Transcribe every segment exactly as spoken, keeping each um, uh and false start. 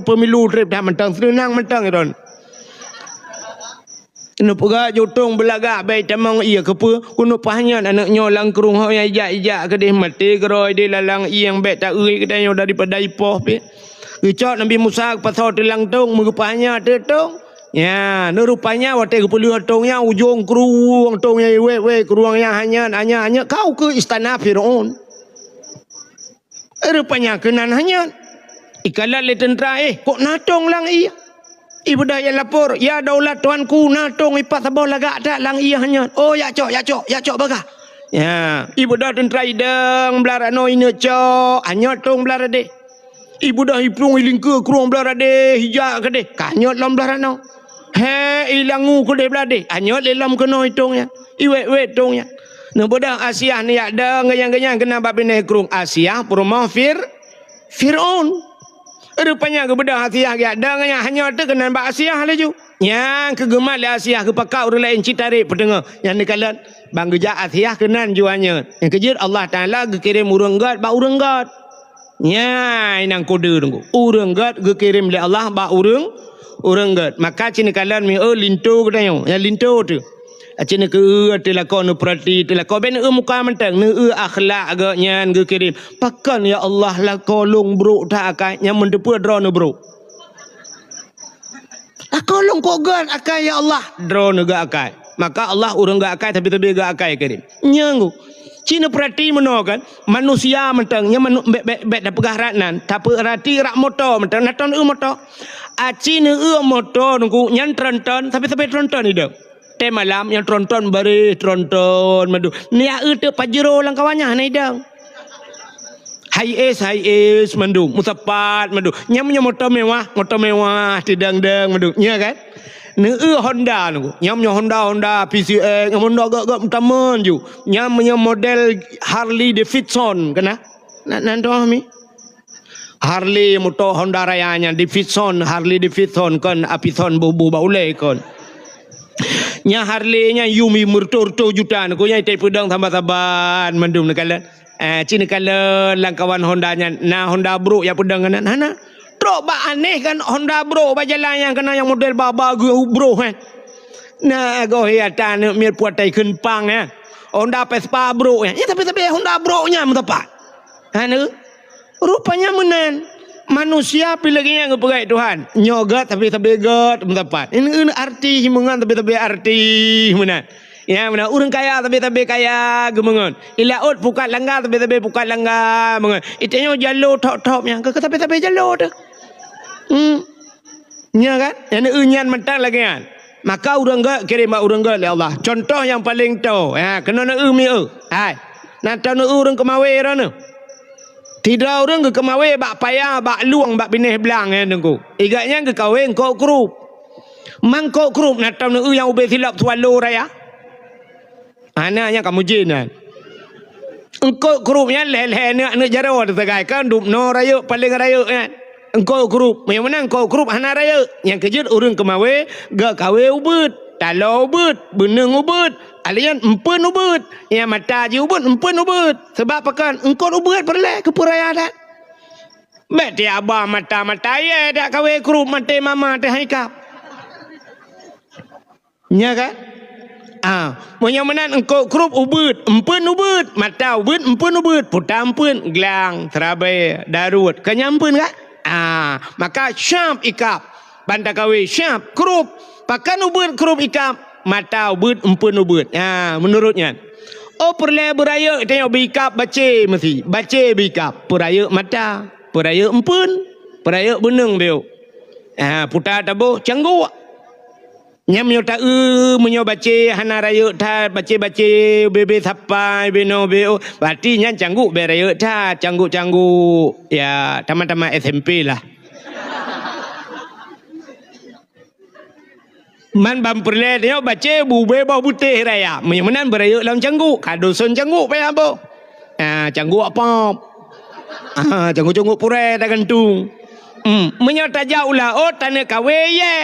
Pemilu treb that mantong, seunang mantong iron. Neupeugah jutong beulagak bèk tamong ié keupeue, keuneuk paih nyan aneuk nyoe lam krueng ho nyang ijak-ijak keudeh maté keudroe di lalang ié bèk taeu geutanyoe daripada ipoh pih. Geucok Nabi Musa geupasoe teulang tong, meugeupah nyan teutong. Nya, neurupanya watèe geupeuleueh tong nyan ujong krueng tong nyan iwèt-wèt krueng nyan hanyet, hanyet, hanyet kau keu istana Firaun. Rupanya keunan hanyet. Ikalon lé teuntra, "Eh, kok na tong lam ié?" Ibeudôh jak lapor, "Ya daulat tuanku, na tong ipat saboh lagak that lam ié hanyet." "Oh, jak cok, jak cok, jak cok bagah." Ya, ibeudôh teuntra idong blah ranoe ineuk cok, hanyet tong blah radeh. Ibeudôh iplueng ilingkeue krueng blah radeh, ijak keudeh, ka hanyet lom blah ranoe. He, ilangu keudeh blah deh, hanyet lé lom keunoe itong nyan. Iwèt-wèt tong nyan. Neubeudôh Asiah neujak dong geunyang-geunyang keunan bak binéh krueng. Asiah peurumoh Fir-, Firaun. Rupanya geubeudôh Asiah geujak dong geunyang hanyet teuh keunan bak Asiah laju. Nyang keugeumah lé Asiah geupakat ureueng laén cit tarek peuteungoh. Nyang neukalon ban geujak Asiah keunan ju hanyet. Nyang keujeuet Allah Taala geukirém ureueng gèt bak ureueng gèt. Nyan inong kode teungku. Ureueng gèt geukirém lé Allah bak ureueng, ureueng gèt. Maka ci neukalon mieu linto geutanyoe, nyang linto teuh. Aci neukeu teuh lakoe neupeurati teuh lakoe bèk neueu muka mantong, neueu akhlak gèt nyan geukirém. Pakon ya Allah lakoe lôn brok that akai nyang meuteupeue droeneuh brok. Lakoe lôn kok gèt akai ya Allah, droeneuh gèt akai. Maka Allah ureueng gèt akai tapi-tapi gèt akai kirém. Nyang ci neupeurati meunoe kan, manusia mantong nyang manu-, bèk, bèk, bèk tapeugah rat nan, tapeurati rak moto mantong, na tong neueu moto. Aci neueu moto teungku nyan tronton, tapi-tapi tronton idong. Tém malam nyang tronton bareh tronton mandum. Neujak eu teuk Pajero lam kawan nyan hana idong. Hiace, Hiace mandum, meusapat mandum. Nyang meunyoe moto mewah, moto mewah, tidang-dang mandum. Nya kan? Neueu Honda nyoe. Nyang meunyoe Honda, Honda P C X, nyang Honda gèt-gèt meutamon ju. Nyang meunyoe model Harley Davidson keunan. Nak nan doh mi. Harley moto Honda Raya nyan Davidson, Harley Davidson kon, Apison boh-boh bak ulèe kon. Nyang Harley nyan yum meureutoh-reutoh juta, nyan keuh nyang itai peudong saban-saban mandum neukalon. Eh, ci neukalon lam kawan Honda nyan, na Honda brok jak peudong keunan? Hana. Trok bak aneh kan Honda brok bak jalan nyang keunan nyang model ba-ba geuh brok, eh. Na goh ya ta aneuk miet puatai kheun pang, eh. Honda Vespa brok, eh. Ya, tapi-tapi Honda brok nyan meusapat. Hana. Rupanya meunan. Manusia pih lagèe nyan geupeugèt Tuhan. Nyoe gèt tapi-tapi gèt meusapat. Ini, ini arti himungan tapi-tapi arti meunan. Ya, meunan. Ureueng kaya tapi-tapi kaya geumeungon. I laôt pukat langga tapi-tapi pukat langga meungon. Itanyoe jalo thop-thop nyang keu tapi-tapi jalo teuh. Hmm. Nya kan? Nyang neueu nyan mantong lagèe nyan. Maka ureueng gèt kirém bak ureueng gèt lé Allah. Contoh nyang paleng toe. Ha, keunoe neueu mieu. Hai. Na tao neueu ureueng keumawé droeneuh. Sidroe ureueng geukeumawé bak paya, bak lueng, bak binéh blang nyan teungku. Igèt nyan geukawé eungkôt krup. Mangkôt krup na tao neueu nyang ubé silop Swallow raya. Hana nyang ka mujin nyan. Eungkôt krup nyan lhèe-lhèe aneuk-aneuk jaroe teusagai kan dubnoe rayeuk paleng rayeuk nyan. Eungkôt krup, meunyoe meunan eungkôt krup hana rayeuk. Nyang keujeuet ureueng keumawé geukawé ubeuet, taloe ubeuet, beuneueng ubeuet, alèh nyan empeuen ubeuet. Nyang mata jih ubeuet, empeuen ubeuet. Sabab pakon eungkôt ubeuet peureulèe keu peuraya that. Bèk tiaba mata-mata yé dak kawé krup maté mama teuh hai kap. Nya kan? Ah, meunyoe meunan eungkôt krup ubeuet, empeuen ubeuet, mata ubeuet, empeuen ubeuet, puta empeuen, glang, seurabai, daruet, ka nyan empeuen kan? Ah, maka syab ikab, ban takawé syab krup, pakon ubeuet krup ikab, mata ubeuet, empeuen ubeuet. Ah, meunurot nyan. Oh, peureulèe beurayeuk tanyoe beu ikab bacé meusi, bacé beu ikab, peurayeuk mata, peurayeuk empeuen, peurayeuk beuneueng beu. Ah, puta taboh cangguk. Nyan meunyoe taeu, meunyoe bacé hana rayeuk that, bacé-bacé, ubé-bé sapai, ubé noe, ubé oh, berarti nyan cangguk bèk rayeuk that, cangguk-cangguk, ya, tamat-tamat S M P lah. Man ban peureulèe nyoe bacé ubé boh butéh raya. Meunyoe meunan beurayeuk lom cangguk, ka duson cangguk payah boh. Ah, cangguk apam. Ah, cangguk-cangguk purèe tagantung. Hmm, meunyoe tajak u laôt taneuk kawé yé.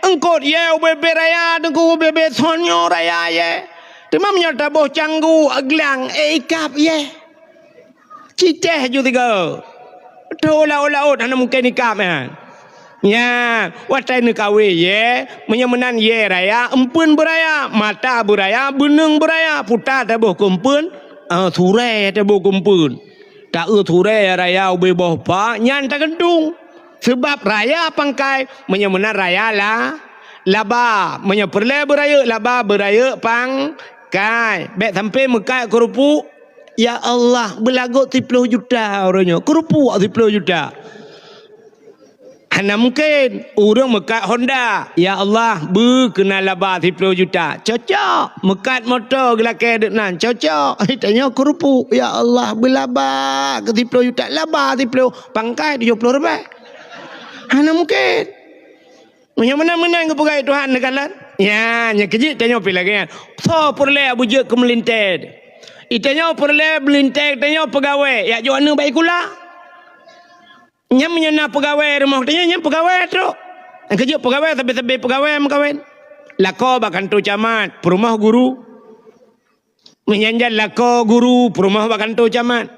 Eungkôt yé ubé-bé raya teungku ubé-bé son nyoe raya yé. Teuma meunyoe taboh cangguk glang, eh, ikab yé. Cicéh ju tiga. Tho laôt-laôt hana mungken ikab nyan. Nyan, watèe neukawé yé, meunyoe meunan yé raya, eumpeuen beuraya, mata beuraya, beuneueng beuraya, puta taboh keu eumpeuen, eh, surée taboh keu eumpeuen. Taeu surée raya ubé boh pa, nyan tagantung. Seubab raya pangkai, meunyoe meunan raya la, laba. Meunyoe peureulée beurayeuk laba, beurayeuk pangkai. Bèk sampoe meukat keurupuek, ya Allah, beulagot siploh juta uroe nyoe. Keurupuek siploh juta. Hana mungken. Ureueng meukat Honda, ya Allah, beu keunan laba siploh juta. Cocok. Meukat moto geulakée deuk nan, cocok. Tanyoe keurupuek, ya Allah, beulaba keu siploh juta, laba siploh, pangkai tujoh ploh ribèe. Hana mungken. Meunyoe meunan-meunan geupeugah Tuhan neukalon. Ya, nyang keujeuet tanyoe pih lagée nyan. Soe peureulée beujeuet keu meulintée? Itanyoe peureulée meulintée tanyoe peugawée, jak jok aneuk bak sikula. Nyan meunyoe na peugawée rumoh tanyoe, nyan peugawée trok. Nyang keujeuet peugawée, sabe-sabe peugawée meukawen. Lakoe bak kantô camat, peurumoh guru. Meunyan jan lakoe guru, peurumoh bak kantô camat.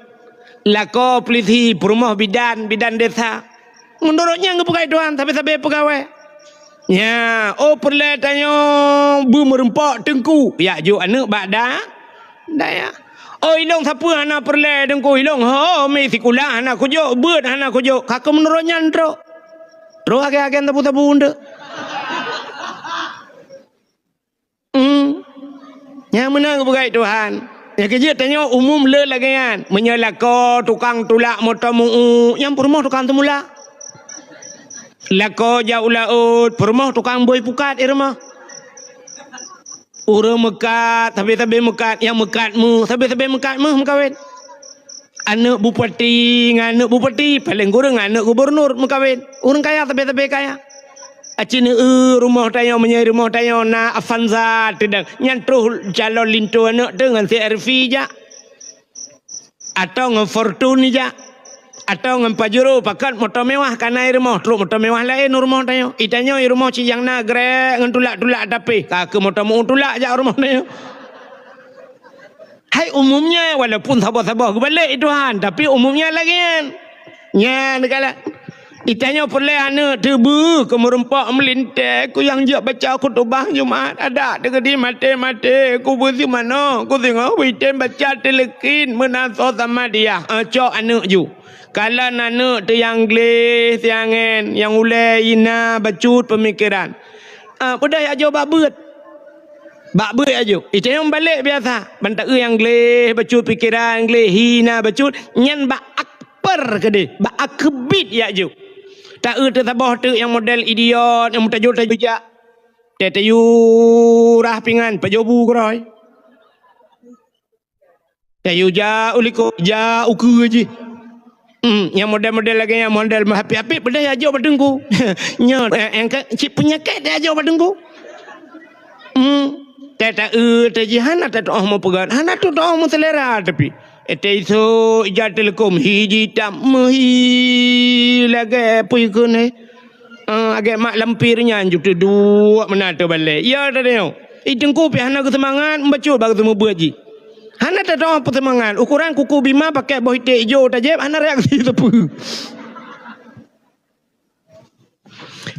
Lakoe pulisi, peurumoh bidan, bidan desa. Meunurot nyan geupeugah Tuhan, sabe-sabe peugawée. Nya, oh peureulée tanyoe beumeureumpok teungku, jak jok aneuk bak da-, dayah. Oh ilong sapeue hana peureulée teungku, ilong ho mi sikula hana kujok, beuet hana kujok, ka keu meunurot nyan trok. Trok agen-agen sabu-sabu eunteuk. Hmm. Nyang meunan geupeugah Tuhan. Nyang keujeuet tanyoe umum le lagée nyan. Meunyoe lakoe tukang tulak moto meu-uek, nyan peurumoh tukang teumulak. Lakoe jak u laôt, peurumoh tukang bôi pukat i rumoh. Ureueng meukat, sabe-sabe meukat, nyang meukat méuh, sabe-sabe meukat méuh meukawen. Aneuk bupati ngon aneuk bupati, paleng kureueng aneuk gubunur meukawen. Ureueng kaya sabe-sabe kaya. Aci neu rumoh tanyoe, meunyoe rumoh tanyoe na Avanza teudang, nyan troh calon linto aneuk teuh ngon C R V jak. Atau ngon Fortuner jak. Atau ngon Pajero, pakat moto mewah ka na i rumoh, trok moto mewah laén u rumoh tanyoe. Itanyoe i rumoh cit nyang na grek ngon tulak-tulak tapi, ka keu moto meu tulak jak u rumoh tanyoe. Hai umumnya, walaupun saboh-saboh geubalek i Tuhan, tapi umumnya lagée nyan. Nyan kala. Itanyoe peureulée aneuk teuh beu keu meureumpok meulintée, keu nyang jeuet baca khutubah Jumat, adak teuh geudi maté-maté, keu beuseumanoe, keu singoh beuitem baca teuleukin meunan soe sama diah, eh, cok aneuk ju. Kalon aneuk teuh nyang gleh, siangen, nyang ulée, hina, bacut peumikeran. Eh, peudeh jak jok bak beuet. Bak beuet jak jok. Itanyoe balek biasa. Ban taeu nyang gleh bacut pikeran, gleh hina bacut, nyan bak akbar keudeh, bak akbit jak jok. Taeu teuh saboh teuk nyang model idiot, nyang meutajur-tajur jak. Teu tayue rah pingan, pajoh bu keurôi. Tayue jak u likot, jak u keue jih. Hmm, nyang model-model lagée nyan, model meuhapit-hapit, peudeh jak jok bak teungku. Nyoe, eh, nyang ka cit peunyakét jak jok bak teungku. Hmm, teu taeu teu jih hana tatuoh meupeugah, hana tatuoh meuseulera tapi. Ete iso ija teuleukom hi jitam meuhi lagée peue keuneuk. Ah, agée mak lampir nyan ju teuduek meunan teubalek. Ya, teudeungoe. I teungku pih hana geuseumangat, meubacut bak geuseumeubeuet jih. Hana teutoh peuseumangat. Ukoran kuku bima pakai boh iték ijo tajép, hana reaksi sapeue.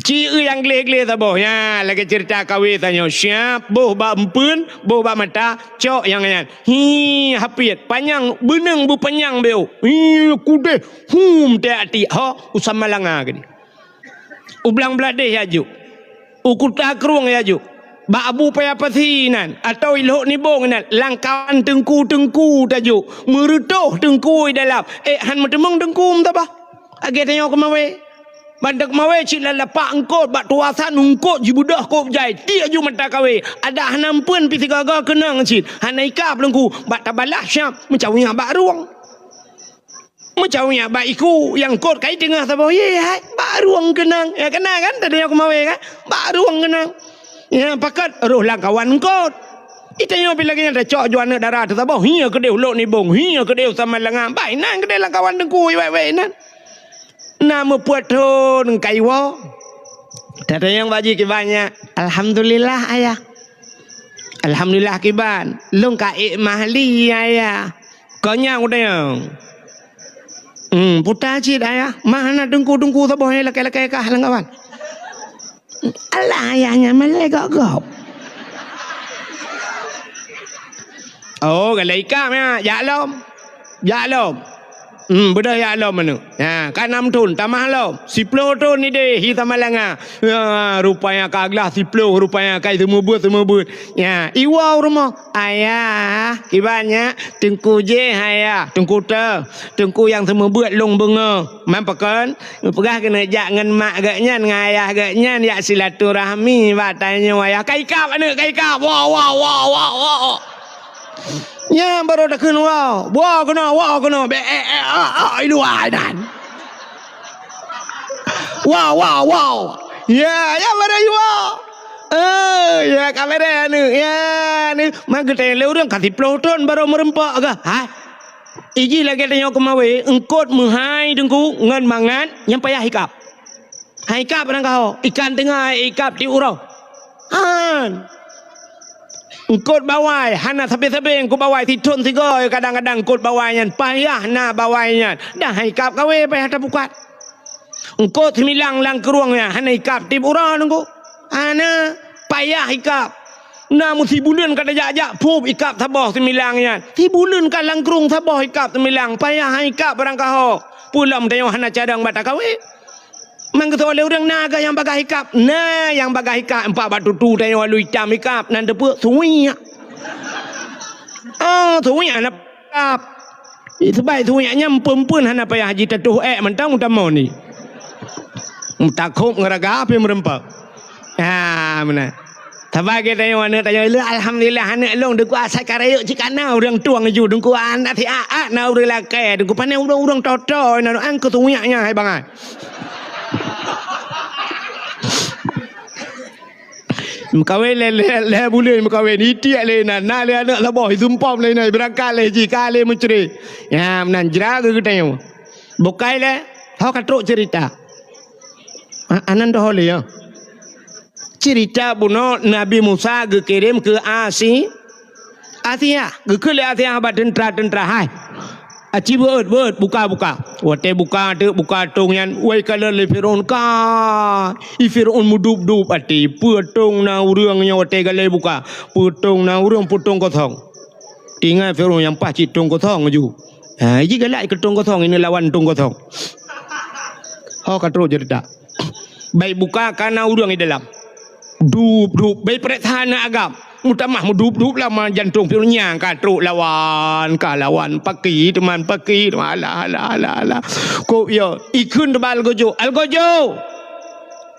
Ci eu nyang gleh-gleh saboh. Nya, lagée ceurita kawé tanyoe. Siap, boh bak eumpeuen, boh bak mata, cok nyang nyan. Hi, hapiet. Panyang, beuneueng beupanyang beu. Hi, kudeh. Hum, teuak-tiek. Ho, usam malanga geude. U Blang Bladeh jak jok. U Kuta Krueng jak jok. Bak Abu Paya Pasi nan, atau i Lhok Nibong nan, lam kawan teungku-teungku tajok. Meureutoh teungku i dalam. Eh, han meuteumong teungku meutabah. Agée tanyoe keumawé. Ban teuk mawé cit lam lapak eungkot, bak tuasan eungkot jibeudôh kôb jai. Tiek ju mata kawé. Adak hana eumpeuen pih sigoe-goe keunong cit. Hana ikab teungku. Bak tabalah siap, meucawiyak bak rueng. Meucawiyak bak iku nyang kot kai teungoh saboh, ye hai, bak rueng keunong. Ya, keunan kan, tadi aku mawé kan? Bak rueng keunong. Ya, pakat roh lam kawan kot. Itanyoe pih lagée nyan tacok ju aneuk dara teuh saboh, hi keudeh u Lhok Nibong, hi keudeh u Saman Langa, bai nan keudeh lam kawan teungku, wai-wai nan. Na meupeuet thon kaiwoe. Tatanyong bak jih kiban nyan, "Alhamdulillah, Ayah." "Alhamdulillah kiban, lôn ka ék mahli, Ayah." Kon nyang kutanyong. Hmm, puta cit ayah. Mah hana teungku-teungku saboh nyang lakée-lakée kah lam kawan. Alah ayah nyan malée gob-gob. Oh, galak ikab nyan, jak lom. Jak lom. Hmm, beudôh jak lom aneuk. Ha, ka nam thon, tamah lom. Siploh thon idéh, hi sama langa. Ya, rupanya ka glah siploh, rupanya ka seumeubeuet-seumeubeuet. Ya, iwoe u rumoh. Ayah, kiban nyak, teungku jéh ayah, teungku teuh, teungku nyang seumeubeuet lôn beungoh. Man pakon? Peugah keuneuk jak ngon mak geuh nyan, ngon ayah geuh nyan, jak silaturahmi bak tanyoe ayah. Ka ikab aneuk, ka ikab. Woe, woe, woe, woe, woe. Nyan barô takheun woe. Woe keunoe, woe keunoe. Bèk, eh, eh, ah, ah, i luwa inan. Woe, woe, woe. Ya, ya, barô i woe. Eh, ya, ka beureh aneuk. Ya, aneuk. Man geutanyong lé ureueng ka siploh thon barô meureumpok kah? Ha? Iji lagèe tanyoe keumawe, eungkôt meuhai teungku ngon mangat nyang payah ikab. Hai ikab barangkaho, ikan teungoh ikab tiep uroe. Han. Eungkôt bawai, hana sabe-sabe eungkôt bawai, sithon sigoe kadang-kadang eungkôt bawai nyan, payah na bawai nyan. Dah hai ikab kawé payah tapukat. Eungkôt similang lam krueng nyan, hana ikab tiep uroe teungku. Hana, payah ikab. Na meusibuleuen ka tajak-jak, phup ikab saboh similang nyan. Sibuleuen ka lam krueng saboh ikab similang, payah hai ikab barangkaho. Peue lom tanyoe hana cadang bak takawé. Man geusoe lé ureueng na geuh nyang bagaih ikab. Na nyang bagaih ikab, empat bak tutu tanyoe lalu itam ikab, nan teupeue suwiek. Ah, suwiek hana ikab. Seubab suwiek nyan eumpeuen-eumpeuen hana payah jitatoh ék mantong utamong ni. Meutakhob ngon raga pih meureumpok. Ha, meunan. Saban geutanyoe aneuk tanyoe, "Lé, alhamdulillah aneuk lôn, Teungku, asai ka rayeuk cit ka na ureueng tueng ju, Teungku, aneuk siat-at na ureueng lakée, Teungku, pane ureueng-ureueng toto na, an keu suwiek nyan hai bangai." Meukawen lé, lé, lé buleuen meukawen, itiek lé inan, na lé aneuk saboh, isumpom lé inan, beurangkat lé jih, ka lé meucre. Nyan meunan jra geutanyoe. Bukai lé, ho ka trok ceurita. A-, anan doh lé, ya. Ceurita bunoe Nabi Musa geukirém keu Asi-, Asia. Geukheun lé Asia bak teuntra-teuntra, "Hai, aci beuet, beuet, buka, buka." Watée buka, teuk buka tong nyan, wai kalon lé Firaun ka. I Firaun meudup-dup até, peue tong na ureueng nyoe watée galai buka. Peue tong na ureueng, peue tong kosong. Teuingat Firaun nyang paih cit tong kosong ju. Ha, iji galak keu tong kosong, ini lawan tong kosong. Ho ka trok ceurita. Bai buka ka na ureueng di dalam. Dup, dup, bai peuriksa na agam. Meutamah meudup-dup lama jantong Firaun nyang ka trok lawan, ka lawan paki teuma paki teuma alah, alah, alah, alah. Kok ya, ikheun teuba Algojo, "Algojo!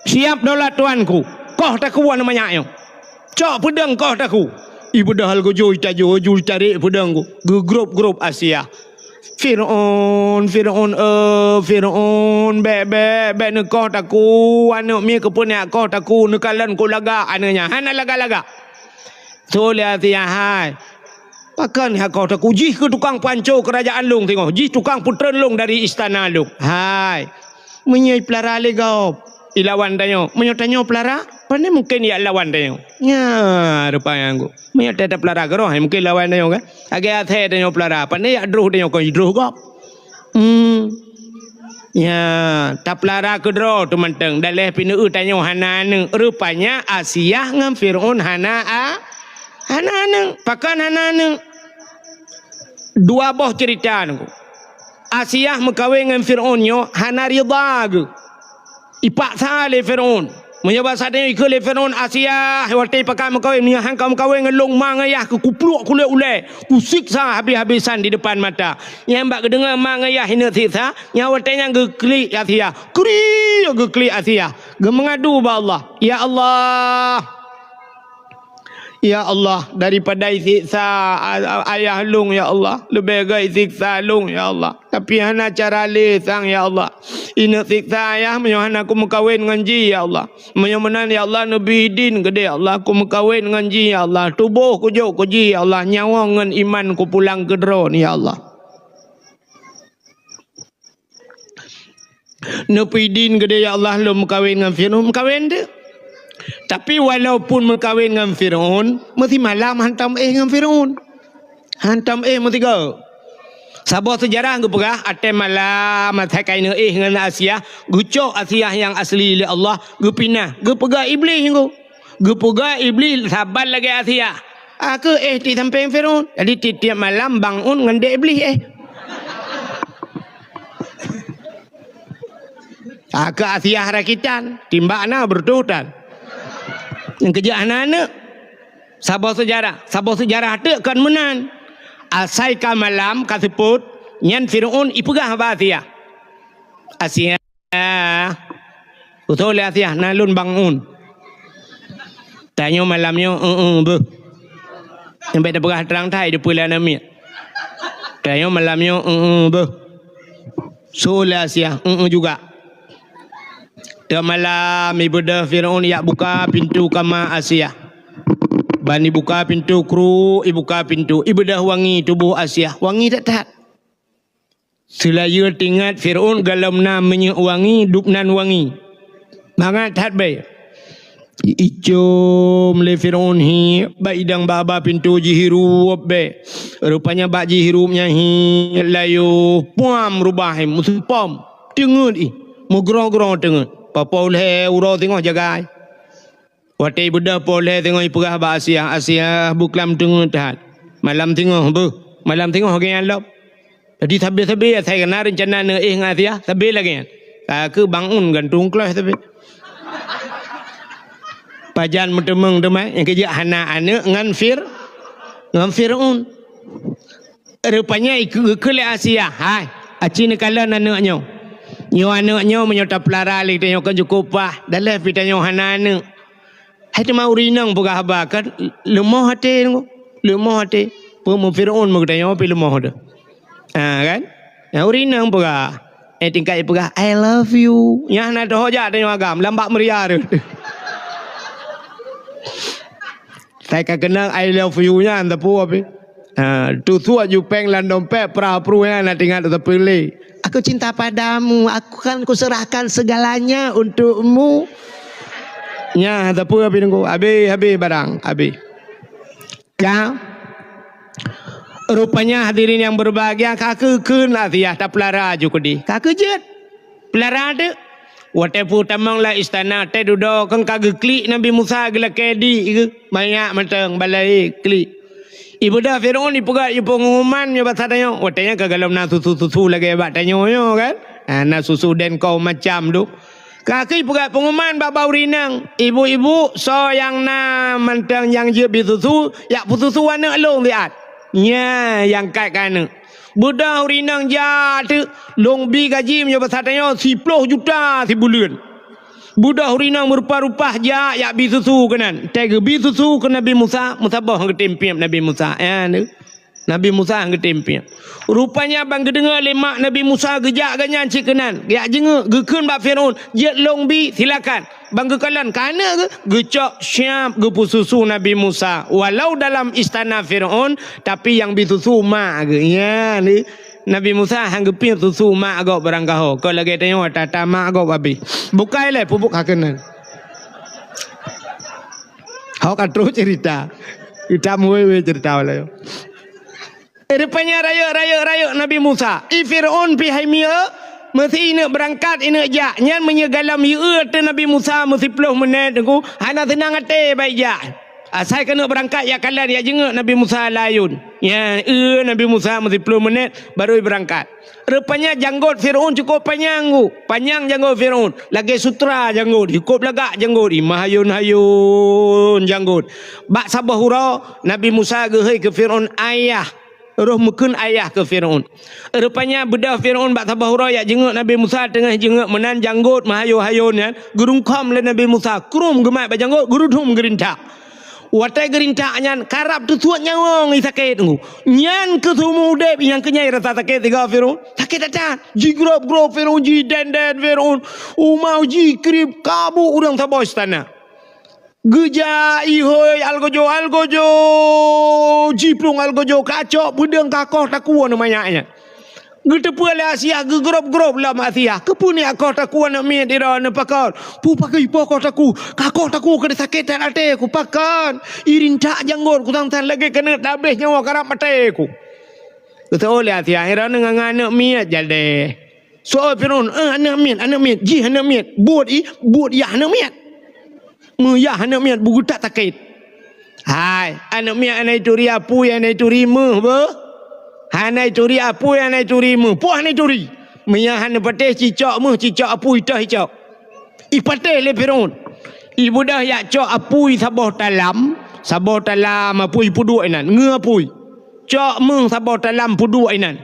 Siap daulat tuanku. Koh takue aneuk manyak nyoe. Cok peudeueng koh takue." Ibeudôh Algojo, itajo ju itarek peudeueng ku. Geugrop-grop Asia. "Firaun, Firaun, eh, Firaun, bèk, bèk, bèk neukoh takue, aneuk miet keupeue neukoh takue, neukalon ku lagak aneuk nyan." Hana lagak-lagak. Tuléh Asia hai. Pakon hana koh takue, jih keuh tukang panco keurajaan lôn singoh, jih tukang peutreun lôn dari istana lôn. Hai. Meunyoe ipeulara lé gob, ilawan tanyoe. Meunyoe tanyoe peulara, pane mungken ijak lawan tanyoe. Nya, rupanya ngku. Meunyoe teuh tapeulara keudroe, mungken lawan tanyoe kan. Lagèe asèe tanyoe peulara, pane ijak droh tanyoe kon jidroh gob. Hmm. Nya, tapeulara keudroe teuh mantong. Daleh pineue tanyoe hana aneuk. Rupanya Asiah ngon Fir'aun hana a-, hana aneuk. Pakon hana aneuk? Dua boh ceurita nyoe. Asiah meukawen ngon Fir'aun nyoe hana ridha geuh. Ipaksa lé Fir'aun. Meunyoe basa tanyoe ikheun lé Fir'aun, "Asiah, watèe pakat meukawen, meunyoe han ka meukawen ngon lôn ma ngon yah keu kupluek kulét ulèe, kusiksa habéh-habésan di depan mata." Nyan bak geudeungoe ma ngon yah ineuk siksa, nyan watèe nyan geuklik Asiah. Kriek geuklik Asiah. Geumeungadu bak Allah, "Ya Allah, ya Allah, daripada isiksa a-, a-, ayah lôn, ya Allah, leubeh gèt isiksa lôn, ya Allah. Tapi hana cara lé sang, ya Allah. Ineuk siksa ayah meunyoe hana kumeukawen ngon jih, ya Allah. Meunyoe meunan, ya Allah, neubri idin keudéh, ya Allah, kumeukawen ngon jih, ya Allah. Tuboh kujok keu jih, ya Allah. Nyawöng ngon iman kupulang keu Droeneuh, ya Allah." Neupeuidin keudéh, "Ya Allah, lôn meukawen ngon Fir'aun." Meukawen teuh. Tapi walaupun meukawen ngon Fir'aun, meusimalam hantom éh ngon Fir'aun. Hantom éh meusigoe. Saboh seujarah geupeugah, watèe malam asai ka ineuk éh ngon Asiah, geucok Asiah nyang asli lé Allah, geupinah, geupeugah Iblih nyoe. Geupeugah Iblih saban lagèe Asiah. Ka keuh éh di sampéng Firaun. Jadi tiep-tiep malam bangun ngon dèk Iblih éh. Ka keuh Asiah rakitan, timbak na beureutoh tan. Nyang keujeuet hana aneuk. Saboh seujarah, saboh seujarah teuk kon meunan. Asai ka malam ka seupôt, nyan Firaun ipeugah bak Asiah. Asiah, usoe lé Asiah, na lôn bangun. Tanyoe malam nyoe, eu-eu beuh. Nyang bèk tapeugah trang that, di peue lé aneuk miet. Tanyoe malam nyoe, eu-eu beuh. Soe lé Asiah, eu-eu juga. Teuk malam ibeudôh Firaun jak buka pintoe kama Asiah. Ban ibuka pintoe kruek, ibuka pintoe, ibeudôh wangi tuboh Asiah, wangi that-that. Seulayeue teuingat Firaun gohlom na minyeuk wangi, dub nan wangi. Mangat that bèe. Icom lé Firaun hi, bak idang bak haba pintoe jihirup bèe. Rupanya bak jihirup nyan hi, layoh puam rubah hi, meuseupom. Teungeut ih, meugroe-groe teungeut. Papo lhèe uroe singoh jagai. Watèe ibeudôh po lhèe singoh ipeugah bak Asiah, Asiah beuklam teungeut that. Malam singoh beuh, malam singoh lagèe nyan lom. Jadi sabe-sabe asai na reuncana neuéh ngon Asiah, sabe lagèe nyan. Ka keuh bangun gantung kleuh sabe. Pajan meuteumeung teuma, nyang keujeuet hana aneuk ngon Fir-, ngon Firaun. Rupanya ikeu-, ikeu lé Asiah, "Hai, aci neukalon aneuk nyoe. Nyoe aneuk nyoe meunyoe tapeulara lé geutanyoe kan cukôp paih, daleh pih tanyoe hana aneuk." Hai teuma ureueng inong peugah haba kan leumoh até, leumoh até. Peue meu Firaun meu geutanyoe pih leumoh teuh. Ha kan? Nyang ureueng inong peugah, eh tingkat peugah, "I love you." Nyan hana teuhojat tanyoe agam, lam bak meuria teuh. Sai ka keunong I love you nyan teupeu pih. Ha, tusuak jupeng lam dompet, pra pru nyan na teuingat teupeu lé. "Aku cinta padamu, aku kan kuserahkan segalanya untukmu." Nyan teupeu pih nunggu. Habéh, habéh barang, habéh. Ka. Rupanya hadirin yang berbahagia, ka keuh kheun Asiah tapeulara ju keudéh. Ka keuh jeuet. Peulara teuk. Watèe peutamong lam istana, watèe dudoe kan ka geuklik Nabi Musa geulakèe di geuh, manyak mantong balai klik. Ibeudôh Firaun ipeugah ié peunguman nyoe basa tanyoe. Watèe nyan ka gohlom na susu-susu lagèe bak tanyoe nyoe kan. Ha, na susu den kong macam tu. Ka keuh ipeugah peunguman bak, bak ureueng inong, "Ibu-ibu, soe nyang na mantong nyang jeuet bi susu, jak peususu aneuk lôn siat." Nyan nyang kat keu aneuk. Beudôh ureueng inong jak teuk, lôn bi gaji meunyoe basa tanyoe siploh juta sibuleuen. Beudôh ureueng inong meurupa-rupa jak, jak bi susu keunan. Watèe geubi susu keu Nabi Musa, meusaboh geutem piep Nabi Musa. Nyan teuk. Nabi Musa geutem piep. Rupanya ban geudeungoe lé mak Nabi Musa geujak gobnyan cit keunan. Jak jingeuk, geukheun bak Firaun, "Jeuet lôn bi, silakan." Ban geukalon keu aneuk geuh, geucok siab geupeususu Nabi Musa. Walau dalam istana Firaun, tapi nyang bi susu mak geuh. Nyan teuk. Nabi Musa han geupiep susu mak gob barangkaho. Kon lagèe tanyoe ata-ata mak gob habéh. Bukai lé peubuet ka keunan. Hok ka troh cerita. Kita muwe-we cerita walai. Rupanya rayeuk, rayeuk, rayeuk Nabi Musa. I Firaun pih hai miyeuk, meusi ineuk beurangkat, ineuk jak. Nyan meunyoe gohlom yue teuh Nabi Musa meusiploh meunét teungku, hana seunang até bak ijak. Asai keuneuk beurangkat jak kalon, jak jingeuk Nabi Musa lam ayôn. Nyan, eu Nabi Musa meusiploh meunét baru beurangkat. Rupanya janggot Firaun cukôp panyang, teungku. Panyang janggot Firaun. Lagèe sutra janggot, cukôp lagak janggot, i meuhayôn-hayôn janggot. Bak saboh uroe, Nabi Musa geuhôi keu Firaun ayah. Roh meukheun ayah keu Firaun. Rupanya beudôh Firaun bak saboh uroe jak jingeuk Nabi Musa, teungoh jingeuk meunan janggot meuhayôn-hayôn nyan, geurungkam lé Nabi Musa, krum geumat bak janggot, geurudum geurintak. Watèe geurintak nyan, karab teusuet nyawöng i sakét teungku. Nyan keuh seumeu udép nyang keunyai rasa sakét sigoe Firaun. Sakét that-that. Jigrob-grob Firaun, jiden-den Firaun. Uma jikrieb, kabôk ureueng saboh istana. Geujak ihôi algojo-algojo, jiplueng algojo kacok, peudeueng kakoh takue aneuk manyak nyan. Geuteupeue lé Asiah, geugrob-grob lom Asiah. Keupeue neujak koh takue aneuk miet droeneuh pakon? Peue pakon ipoh koh takue? Kakoh takue keu sakét that até ku pakon? Irintak janggot ku sang-sang lagèe keuneuk tabléh nyawa karab maté ku. Geuseuôt lé Asia, droeneuh ngon aneuk miet jadeh. Seuôt Firaun, "Eh, aneuk miet, aneuk miet, jih aneuk miet. Buet i, buet yah aneuk miet. Meuyah aneuk miet, beugeutak sakét." Hai, aneuk miet hana ituri apui, hana ituri méuh beuh. Hana ituri apui, hana ituri méuh. Poh hana ituri. Meunyo hana patéh cicok méuh, cicok apui, toh icok. Ipatéh lé Firaun. Ibeudôh jak cok apui saboh talam, saboh talam apui peuduek inan, ngeue apui. Cok méuh saboh talam peuduek inan.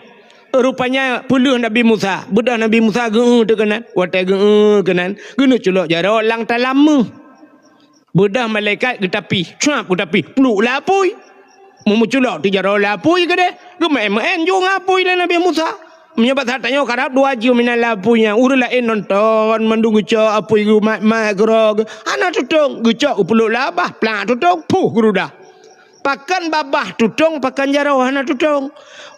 Rupanya peuleueh Nabi Musa. Beudôh Nabi Musa geu-eu teuh keunan. Watée geu-eu keunan, geuneuk culok jaroe lam talam méuh. Beudôh malaikat geutapih, cuap geutapih, pluek lam apui. Meumeuculok teuh jaroe lam apui keudeh, geumeuén-meuén ju ngon apui lé Nabi Musa. Meunyoe bak saat tanyoe karab dua jeuem inan lam apui nyan, ureuëng laén nonton mandum geucok apui geumat-mat keudroe geu-, hana tutong, geucok geupluek lam babah, plak tutong, puh geurudah. Pakon babah tutong, pakon jaroe hana tutong.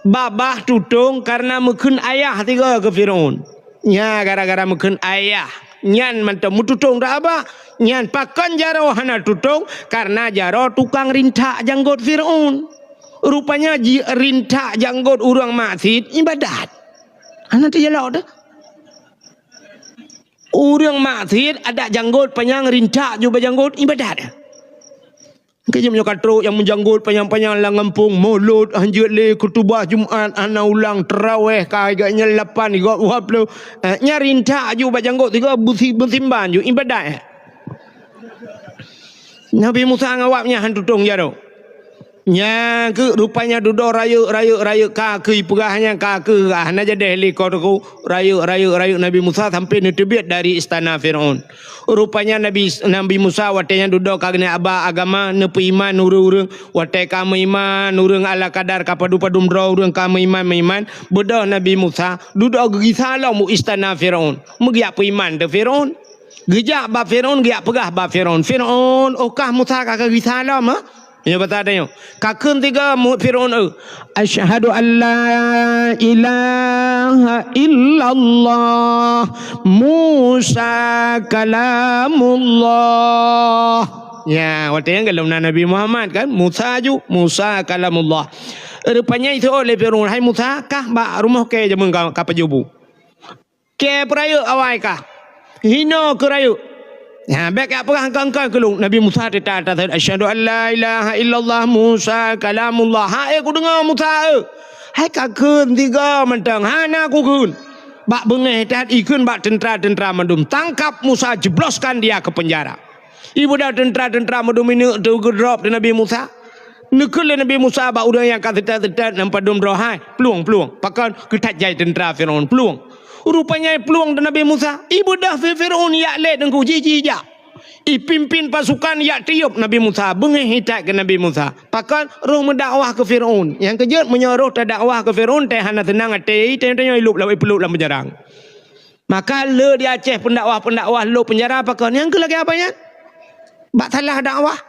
Babah tutong kareuna meukheun ayah tiga keu Firaun. Nya gara-gara meukheun ayah. Nyan mantong meututong dak abah. Nyan pakon jaroe hana tutong, kareuna jaroe tukang rintak janggot Firaun. Rupanya ji-, rintak janggot ureuëng maksiet ibadat. Hana teujalok teuh. Ureuëng maksiet adak janggot panyang rintak ju bak janggot ibadat. Keu jeuem nyoe ka trok nyang meujanggot panyang-panyang lam gampông, mulod hanjeuet lé, khutubah Jumat hana ulang, teurawéh ka gobnyan lapan, gob dua ploh. Eh, nyan rintak ju bak janggot tiga beusi-, beusimban ju ibadat. Nabi Musa ngon awak nyan han tutong jaroe. Nyang keuh rupanya dudoe rayeuk, rayeuk, rayeuk ka keuh ipeugah nyan ka keuh, ah, hana jadeh lé ko teuku. Rayeuk, rayeuk, rayeuk Nabi Musa sampai neuteubiet dari istana Firaun. Rupanya Nabi, Nabi Musa watée nyan dudoe ka geuneuk aba agama, neupeuiman ureuëng-ureuëng. Watée ka meuiman ureuëng ala kadar ka padum-padum droe ureuëng ka meuiman-meuiman, beudôh Nabi Musa dudoe geugisa lom u istana Firaun. Meugeujak peuiman teuh Firaun. Geujak bak Firaun, geujak peugah bak Firaun, "Firaun, oh kah Musa ka geugisa lom, ha?" Nyoe basa tanyoe. Ka kheun tiga mu-, Firaun, eu, "Asyhadu an la ilaha illallah, Musa kalamullah." Ya, watée nyan golom na Nabi Muhammad kan, Musa ju, Musa kalamullah. Rupanya iseuôt lé Firaun, "Hai Musa, kah bak rumoh kée jameun ka, ka pajoh bu." Kée peurayeuk awai kah. Hinoe keu rayeuk. Nyan, bék jak peugah engkai-engkai keu lôn. Nabi Musa teuta atas, "Asyhadu an la ilaha illallah Musa kalamullah." Hai kudeungoe Musa, eu. Hai ka kheun tiga mantong, hana kukheun. Bak beungéh that ikheun bak teuntra-teuntra mandum. Tangkap Musa, jebloskan dia ke penjara. Ibeudôh teuntra-teuntra mandum ineuk teuh geudrop di Nabi Musa. Neukheun lé Nabi Musa bak ureuëng nyang ka seutôt-seutôt nyang padum droe hai, plueng, plueng. Pakon geuthat jai teuntra Firaun, plueng. Rupanya plueng di Nabi Musa. Ibeudôh Firaun jak lé teungku jih-jih jak. Ipimpin pasukan jak tiôb Nabi Musa, beungéh that keu Nabi Musa. Pakon roh meudakwah keu Firaun. Nyang keujeuet meunyoe roh tadakwah keu Firaun, teuh hana seunang até, teuh tanyoe ilôb lam, ipeulob lam peujarang. Maka le di Aceh pendakwah-pendakwah lôb penjara pakon nyang keu lagée apa nyan? Bak salah dakwah.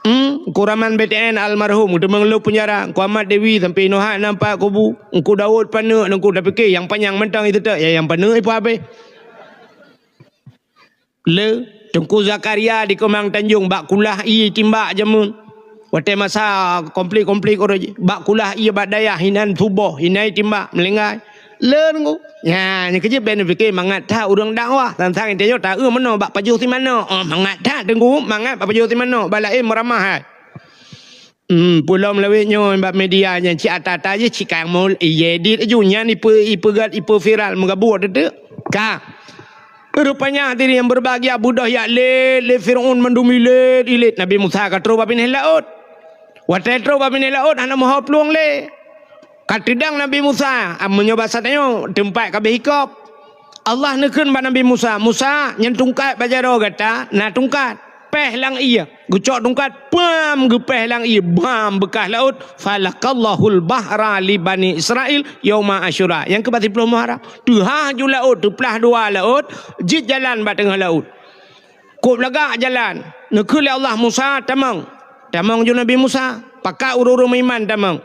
Hmm, Kuraman B T N almarhum, teumang lôb penjara, Kuamat Dewi sampai nohat nampak kubu, Engku Daud paneuk, Engku tapike nyang panyang mantong itu tak, ya nyang paneuk ipa habéh. Le, Teungku Zakaria di Keumang Tanjong bak kulah ie timbak jameun. Watée masa konflik-konflik uroe jih, bak kulah ie bak dayah hinan suboh, hinan timbak meulinggai. Le Teungku. Nya, nyang keujeuet bék neupike mangat that ureuëng dakwah. Sang-sang intényo taeu meunoe bak pajoh si manok. Oh, mangat that Teungku, mangat bak pajoh si manok. Bak laén meuramah hai. Hmm, peulom lawét nyoe bak media nyan cit ata-ata jih cit kang mol, ié dit aju nyan ipe, ipeugét, ipe viral meugabuk teuteu. Ka. Rupanya hadirin yang berbahagia, beudôh jak lét lé Firaun mandum ilét-ilét. Nabi Musa ka trok bak binéh laôt. Watée trok bak binéh laôt hana meuho plueng lé. Ka teudong Nabi Musa, ah, meunyoe basa tanyoe teumpat ka beh hikop. Allah neukheun bak Nabi Musa, "Musa, nyan tungkat bak jaroe gata na tungkat. Péh lam ie." Geucok tungkat, pam, geupéh lam ie, bam, beukah laôt. "Falaqallahul bahra li Bani Israil yauma Asyura." Nyang keu bak siplôh Muharram. Teuhah ju laôt, teuplah dua laôt, jeuet jalan bak teungoh laôt. Kôb lagak jalan. Neukheun lé Allah, "Musa, tamong." Tamong ju Nabi Musa. Pakat ureuëng-ureuëng meuiman tamong.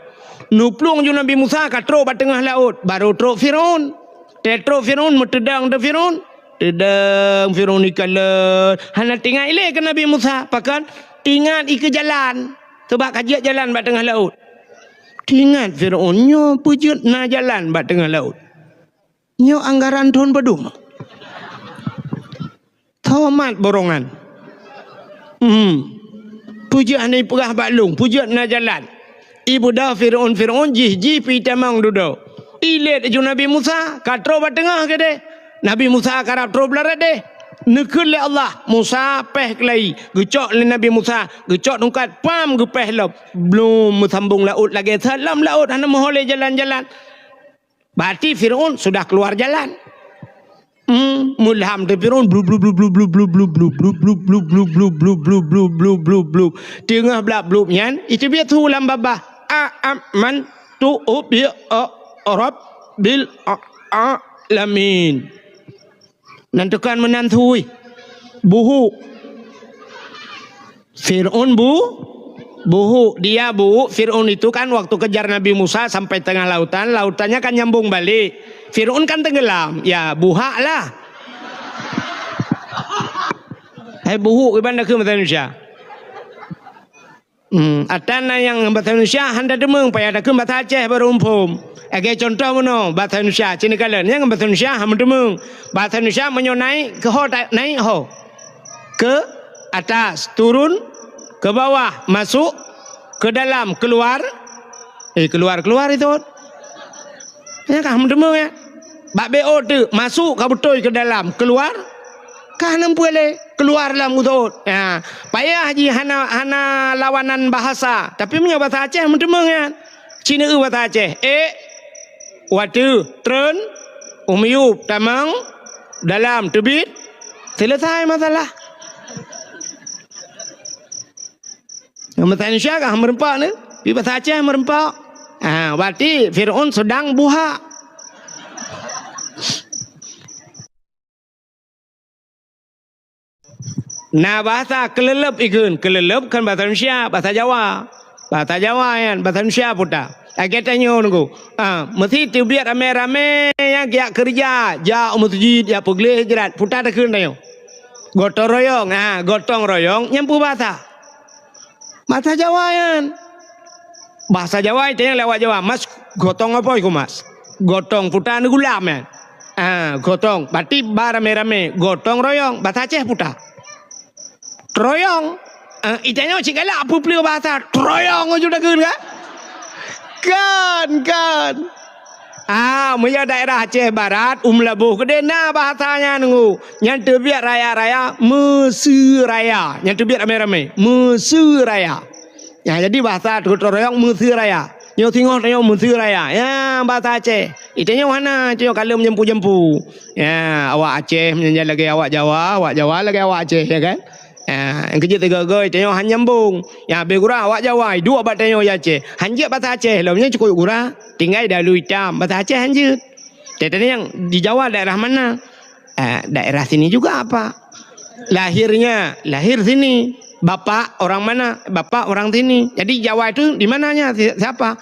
Neuplueng ju Nabi Musa ka trok bak teungoh laôt, barô trok Firaun. Teutrok Firaun, meuteudong teuk Firaun. Teudong Firaun ikalon. Hana teuingat ilée keu Nabi Musa. Pakon? Teuingat ikeue jalan. Sabab ka jeuet jalan bak teungoh laôt. Teuingat Fir'aun, nyoe peue jeuet na jalan bak teungoh laôt. Nyoe anggaran thon padum. Tho mat borongan. Hmm. Peue jeuet hana ipeugah bak lôn, peue jeuet na jalan. Ibeudôh Fir'aun, Fir'aun jih, jih pih tamong dudoe. Ilét laju Nabi Musa, ka troh bak teungoh keudeh. Nabi Musa karab troh blah rot deh. Neukheun lé Allah, Musa péh keulayi, geucok lé Nabi Musa, geucok tungkat, pam, geupéh lom. Blum meusambong laôt lagée that lam laôt, hana meuho lé jalan-jalan. Berarti Fir'aun sudah keluar jalan. Hmm, meulham teuh Fir'aun, blub, blub, blub, blub. Teungoh blab-blub nyan, iteubiet su lam babah. A, am, man, tu, up, ya, a, Rabbil a, alamin. Nan teukan meunan sui. Buhuk. Fir'aun bu-, buhuk. Dia buhuk. Fir'aun itu kan waktu kejar Nabi Musa sampai tengah lautan, lautannya kan nyambung balik. Fir'aun kan tenggelam. Ya, buhak lah. Hai buhuk iban dah ke bahasa Indonesia. Hmm, ata na nyang bahasa Indonesia hana teumeung, payah takheun bahasa Aceh baru muphom. Lagée contoh meunoe, bahasa Indonesia, cit neukalon, nyang bahasa Indonesia hana teumeung. Bahasa Indonesia meunyoe naik, keu ho ta-, naik ho. Ke atas, turun, ke bawah, masuk, ke dalam, keluar. Eh, keluar, keluar itu. Nyan ka hana teumeung, ya. Bak B O teuk, masuk ka beutôi ke dalam, keluar ka hana peue lé, keluar lam utot. Ya, payah jih hana, hana lawanan bahasa. Tapi meunyoe bahasa Aceh meuteumeung nyan. Cit neueu bahasa Aceh. Ék, wateueh, treun, u miyueb, tamong, dalam, teubiet, selesai masalah. Bahasa Indonesia kah meureumpok ni? Di bahasa Aceh meureumpok. Ha, berarti Fir'aun sedang buhak. Na bahasa keuleuleub ikheun, keuleuleub kan bahasa Indonesia, bahasa Jawa. Bahasa Jawa nyan, bahasa Indonesia puta. Lagée tanyoe nunggu. Ah, meusti teubiet ramé-ramé nyang jak keureuja, jak u meuseujid, jak peugleh jrat, puta takheun tanyoe. Gotong royong, ha, gotong royong nyang peubahasa. Bahasa Jawa nyan. Bahasa Jawa itanyong lé awak Jawa, "Mas, gotong apa iku, Mas?" Gotong puta neugulam nyan. Ah, gotong. Berarti ba ramé-ramé, gotong royong, bahasa Aceh puta. Troyong. Ah, itanyong cit galak peue-peue bahasa. Troyong aju takheun kan? Kan, kan. Ah, meunyo daerah Aceh Barat, u Meulaboh keudeh na bahasa nyan nunggu. Nyan teubiet raya-raya, Meuseu Raya. Nyan teubiet ramé-ramé, Meuseu Raya. Nyan jadi bahasa gotong royong Meuseu Raya. Nyoe singoh tanyoe Meuseu Raya. Ya, bahasa Aceh. Itanyong hana, itanyong kalon meujampu-jampu. Ya, awak Aceh meunyan lagée awak Jawa, awak Jawa lagée awak Aceh, ya kan? Ah, nyang keujeuet sigoe-goe, tanyoe han nyambong. Nyang habéh gura awak Jawa, iduek bak tanyoe di Aceh. Han jeuet bahasa Aceh lom, nyan cukôp gura. Tinggai dalu itam, bahasa Aceh han jeuet. Teuntèe nyang di Jawa daerah mana? Ah, daerah sini juga apa? Lahirnya, lahir sini. Bapak orang mana? Bapak orang sini. Jadi Jawa itu di mananya? Si-, siapa?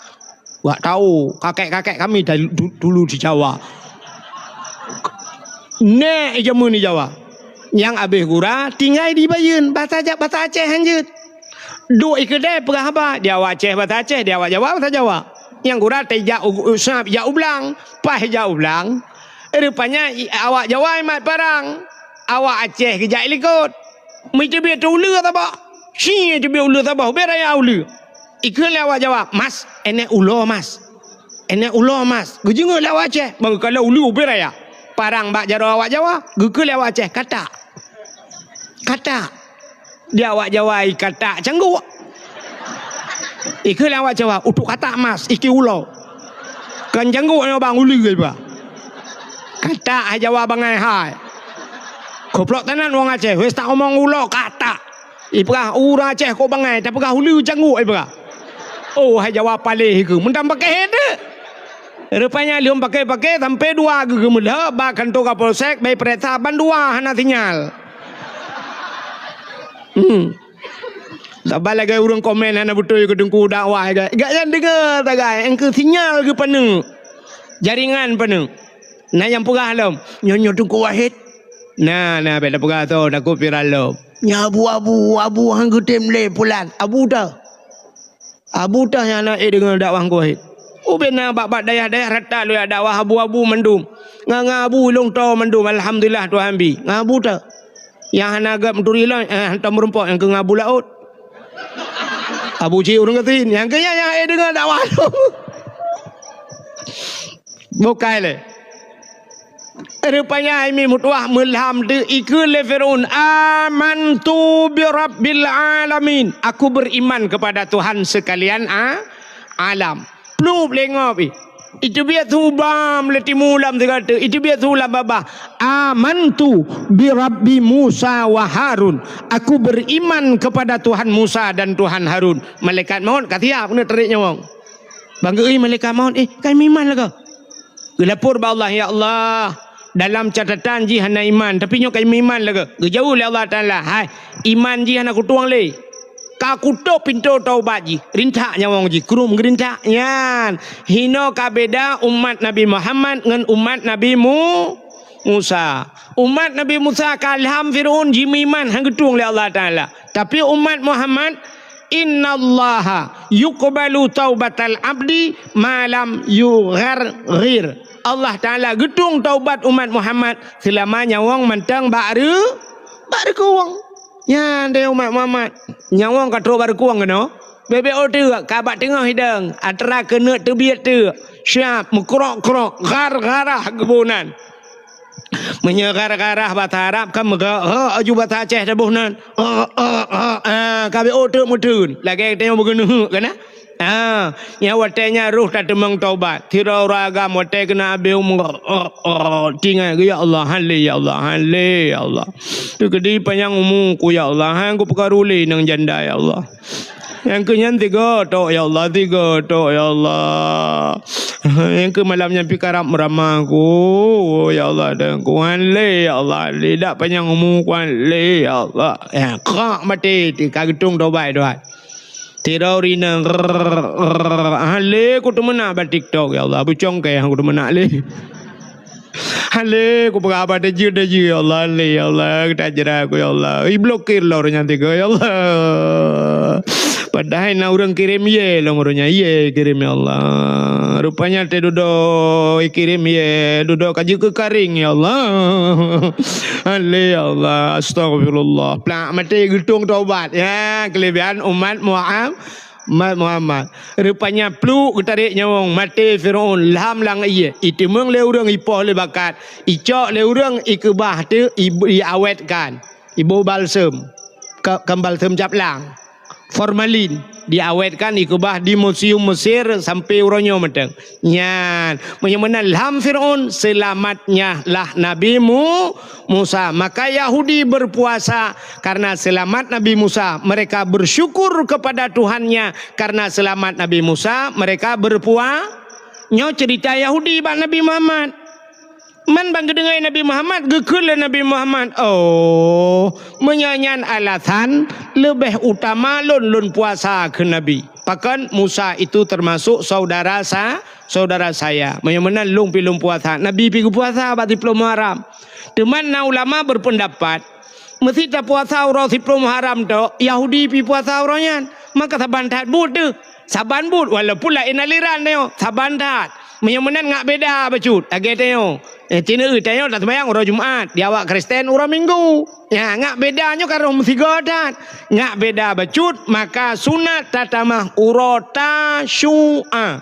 Wak tahu, kakek-kakek kami dari du-, dulu di Jawa. Nèk jameun di Jawa. Nyang abéh gura, tinggai di Bayeuen, bahasa Ja-, bahasa Aceh hanjeuet. Duek i keudè peugah haba, di awak Aceh bahasa Aceh, di awak Jawa bahasa Jawa. Nyang gura teuh jak u, u, sab, jak u blang, paih jak u blang. Rupanya i, awak Jawa imat parang, awak Aceh geujak i likot. Meuteubiet uleue saboh. Ci teubiet uleue saboh, bèk raya uleue. Ikheun lé awak Jawa, "Mas, ènèk ulo, Mas. Ènèk ulo, Mas." Geujeungeuet lé awak Aceh, bang geukalon uleue ubé raya. Parang bak jaroe awak Jawa, geukheun lé awak Aceh, "Katak. Katak." Di awak Jawa, "I katak cangguk." Ikheun lé awak Jawa, "Utok katak, Mas, iki ulo." Kan cangguk nyoe bang uleue iba. Katak hai Jawa bangai hai. Goblok tenan wong Aceh, wes tak omong ulo katak. Ipeugah ureueng Aceh kok bangai, tapeugah uleue cangguk ipeugah. Oh, hai Jawa paléh keu, meunan pakéh teuh. Rupanya lheueh pakéh-pakéh sampoe dua geuh geumeulheueh bak kantor Kapolsek, bèk peuriksa ban dua hana sinyal. Hmm. Saban lagèe ureueng komen hana beutôi keu Teungku dakwah, gak, gak nyan deungö sagai, engkeu sinyal geupaneuk. Jaringan paneuk. Na nyang peugah lom, "Nyoe, nyoe Teungku Wahid." Na, na, bèk tapeugah soe, takot viral lom. "Nyoe Abu, Abu, Abu han geutem lé pulan." Abu teuh. Abu teuh nyang hana ék deungoe dakwah Abu Wahid. Ubena bak-bak dayah-dayah rata lôn jak dakwah abu-abu mandum. Ngon-ngon abu ilong toe mandum, alhamdulillah Tuhan bi. Ngon abu teuh. Nyang hana gét meuturi lôn, eh, hantom meurumpok nyang keu ngon abu laôt. Abu cit ureueng gasien, nyang keu nyan nyang ék deungoe dakwah lôn. Bukai lé. Rupanya hai mi meutuwah meulham teu ikheun lé Firaun, "Amantu bi rabbil alamin." Aku beriman kepada Tuhan sekalian a-, alam. Plup lé ngop ih. Iteubiet su bam lé timu lam sigoe teuk, iteubiet su lam babah. "Amantu bi rabbi Musa wa Harun." Aku beriman kepada Tuhan Musa dan Tuhan Harun. Malaikat maut ka siap keuneuk tarék nyawöng. Ban geu-, "Ih, malaikat maut, eh, ka meuiman lagée." Geulapor bak Allah, "Ya Allah, dalam catatan jih hana iman, tapi nyoe ka meuiman lagée." Geujaweueb lé Allah Taala, "Hai, iman jih hana kutueng lé. Ka kutôp pintoe taubat jih, rintak nyawöng jih, krueng geurintak." Nyan, hinoe ka beda umat Nabi Muhammad ngon umat Nabi Mu-, Musa. Umat Nabi Musa ka lham Firaun jimeuiman han geutueng lé Allah Taala. Tapi umat Muhammad, "Innallaha yuqbalu taubatal abdi ma lam yugharghir." Allah Taala geutueng taubat umat Muhammad seulama nyawöng mantong bak reu-, bak reukueng. Nyan deh umat Muhammad, nyawöng ka trok bak reukueng keunoe. Bèk-bèk ôh teuk, ka bak teungoh idong, atra keuneuk teubiet teuk. Siap, meukrok-krok, ghar-gharah geuboh nan. Meunyoe ghar-gharah basa Arab kan meugok-gok, aju basa Aceh taboh nan. Gok, gok, gok. Ah, ka bèk ôh teuk meuteun. Lagèe tanyoe beugeuneuk kan, ah? Ah, nyang watèe nyan roh tateumeung taubat. Sidroe ureueng agam watèe keuneuk abéh umu, gok, gok, gok. Teuingat, "Ya Allah, han lé, ya Allah, han lé, ya Allah. Teukeudi panyang umu ku, ya Allah. Han kupeukaru lé nang janda, ya Allah." Nyang keu nyan tiga tok, ya Allah, tiga tok, ya Allah. Nyang keu malam nyan pih karab meurama ku, ya Allah, dan ku han lé, ya Allah, lé dak panyang umu ku han lé, ya Allah. Ya, krak maté, ti ka geutueng tobat, tobat. Tiroe rinang, han lé ku teumeunak bak TikTok, ya Allah, beucongkée han ku teumeunak lé. Han lé kupeugah haba tajeuet-tajeuet, ya Allah, han lé, ya Allah, tajra ku, ya Allah. Iblokir lom ureueng nyan tiga, ya Allah. Padahai na ureueng kirém yé lom ureueng nyan, yé kirém, ya Allah. Rupanya teududoe ikirém yé, dudoe ka jeuet keu karing, ya Allah. Han lé, ya Allah, astagfirullah. Plak maté geutueng taubat. Ya, keulebihan umat Muhammad. Umat Muhammad. Rupanya pluek geutarek nyawöng, maté Firaun, lham lam ié. Iteumeung lé ureueng, ipoh lé bakat, icok lé ureueng, ikeubah teuk, i-, iawetkan. Iboh balsem. Ka-, kan balsem cap lang. Formalin. Diawetkan, ikeubah di museum Mesir sampai uroe nyoe mantong. Nyan, meunyoe meunan lham Firaun, seulamat nyan lah Nabi Mu-, Musa. Maka Yahudi berpuasa karena selamat Nabi Musa. Mereka bersyukur kepada Tuhannya karena selamat Nabi Musa. Mereka berpua-, nyoe cerita Yahudi bak Nabi Muhammad. Man ban geudeungoe Nabi Muhammad, geukheun lé Nabi Muhammad, "Oh, meunyoe nyan alasan, leubeh utama lôn, lôn puasa," kheun Nabi. Pakon Musa itu termasuk saudara sa-, saudara saya. Meunyoe meunan lôn pih lôn puasa. Nabi pih geupuasa bak siplôh Muharram. Teuma na ulama berpendapat, meusti tapuasa uroe siplôh Muharram tok, Yahudi pih puasa uroe nyan. Maka saban that buet teuh. Saban buet, walaupun laén aliran nyoe, saban that. Meunyoe meunan ngak beda bacut, lagèe tanyoe. Eh, tineuk tanyoe taseumayang uroe Jumat, di awak Kristen uroe Minggu. Ya, ngak beda nyoe ka roh meusigoe that. Ngak beda bacut, maka sunat tatamah uroe Tasyu'a.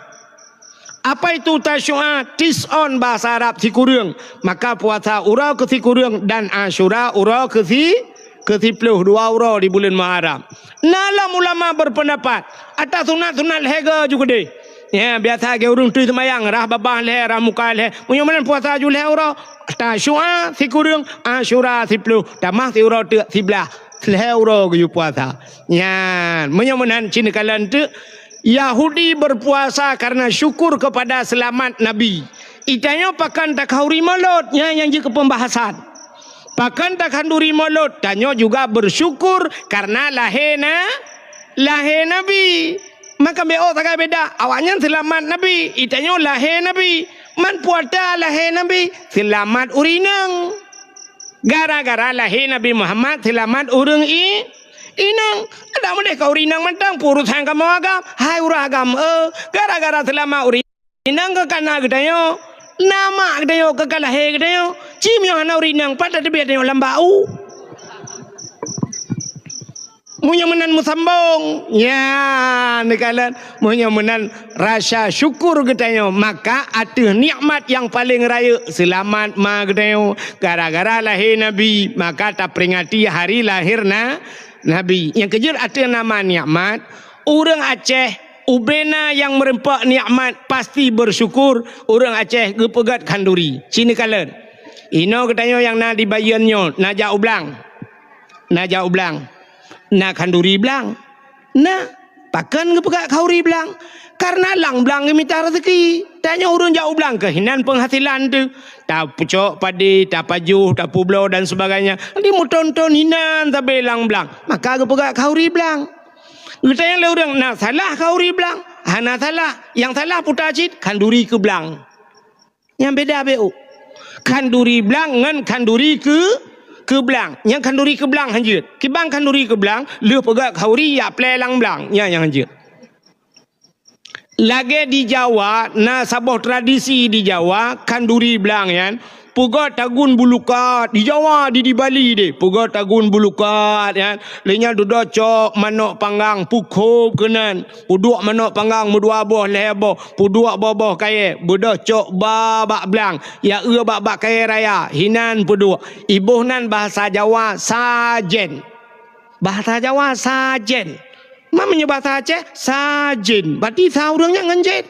Apa itu Tasyu'a? Tis'on bahasa Arab sikureueng. Maka puasa uroe keu sikureueng dan Asyura uroe keu si-, keu siplôh, dua uroe di buleuen Muharram. Na lom ulama berpendapat, ata sunat-sunat lhèe goe ju keudeh. Ya, biasa lagèe ureueng tui seumayang, rhah babah lhèe, rhah muka lhèe. Meunyoe meunan puasa ju lhèe uroe, Tasyu'a sikureueng, Asyura siplôh, tamah siuroe teuk siblaih, lhèe uroe geuyue puasa. Nyan, meunyoe meunan cit neukalon teuk, Yahudi berpuasa karena syukur kepada selamat Nabi. Itanyoe pakon takhanduri Maulud, nyan nyang jeuet keu pembahasan. Pakon takhanduri Maulud, tanyoe juga bersyukur karena lahé na-, lahé Nabi. Maka bèk ôh sagai beda, awaknyan seulamat Nabi, itanyoe lahé Nabi. Man puasa lahé Nabi, seulamat ureueng inong. Gara-gara lahé Nabi Muhammad, seulamat ureueng i-, Inong, adak meudeh khauri inong mantong, peurusan kamoe agam. Hai ureueng agam, eh, gara-gara seulamat ureueng inong keu ka na geutanyoe, na mak geutanyoe, keu ka lahé geutanyoe. Ci meunyoe hana ureueng inong, pat tateubiet tanyoe lam bak u. Meunyoe meunan meusambong, ya, neukalon. Meunyoe meunan rasa syukur geutanyoe, maka ateueh nikmat nyang paleng rayeuk, seulamat ma geutanyoe. Gara-gara lahé Nabi, maka taperingati hari lahé na-, Nabi. Nyang keujeuet ateueh nama nikmat, ureueng Aceh, ubena nyang meureumpok nikmat pasti beusyukur, ureueng Aceh geupeugét khanduri. Ci neukalon. Inoe geutanyoe nyang na di Bayeuen nyoe, na jak u blang. Na jak u blang. Na khanduri blang. Na, pakon geupeugét khauri blang? Kareuna lam blang geumita raseuki. Tanyoe ureueng jak u blang keuh hinan peunghasilan teuh. Tapeucok padé, tapajoh, tapubloe dan sebagainya. Di meuthon-thon hinan sabe lam blang. Maka geupeugét khauri blang. Geutanyoe lé ureueng na salah khauri blang? Hana salah. Nyang salah puta cit khanduri keu blang. Nyang beda beu. Khanduri blang ngon khanduri keu, keu blang. Nyang khanduri keu blang hanjeuet. Kiban khanduri keu blang, lheueh peugét khauri jak plé lam blang. Nyan nyang hanjeuet. Lagée di Jawa, na saboh tradisi di Jawa, khanduri blang nyan, peugét tagun bulukat. Di Jawa, di, di Bali deh, peugét tagun bulukat nyan. Lé nyan dudoe cok manök panggang, peukhop keunan. Peuduek manök panggang meudua boh, lhée boh, peuduek boh-boh kayée, beudôh cok ba bak blang, ya eu bak-bak kayée raya, hinan peuduek. Iboh nan bahasa Jawa sajen. Bahasa Jawa sajen. Ma meunyoe bahasa Aceh, sajen. Berarti sa ureueng nyan ngon jen.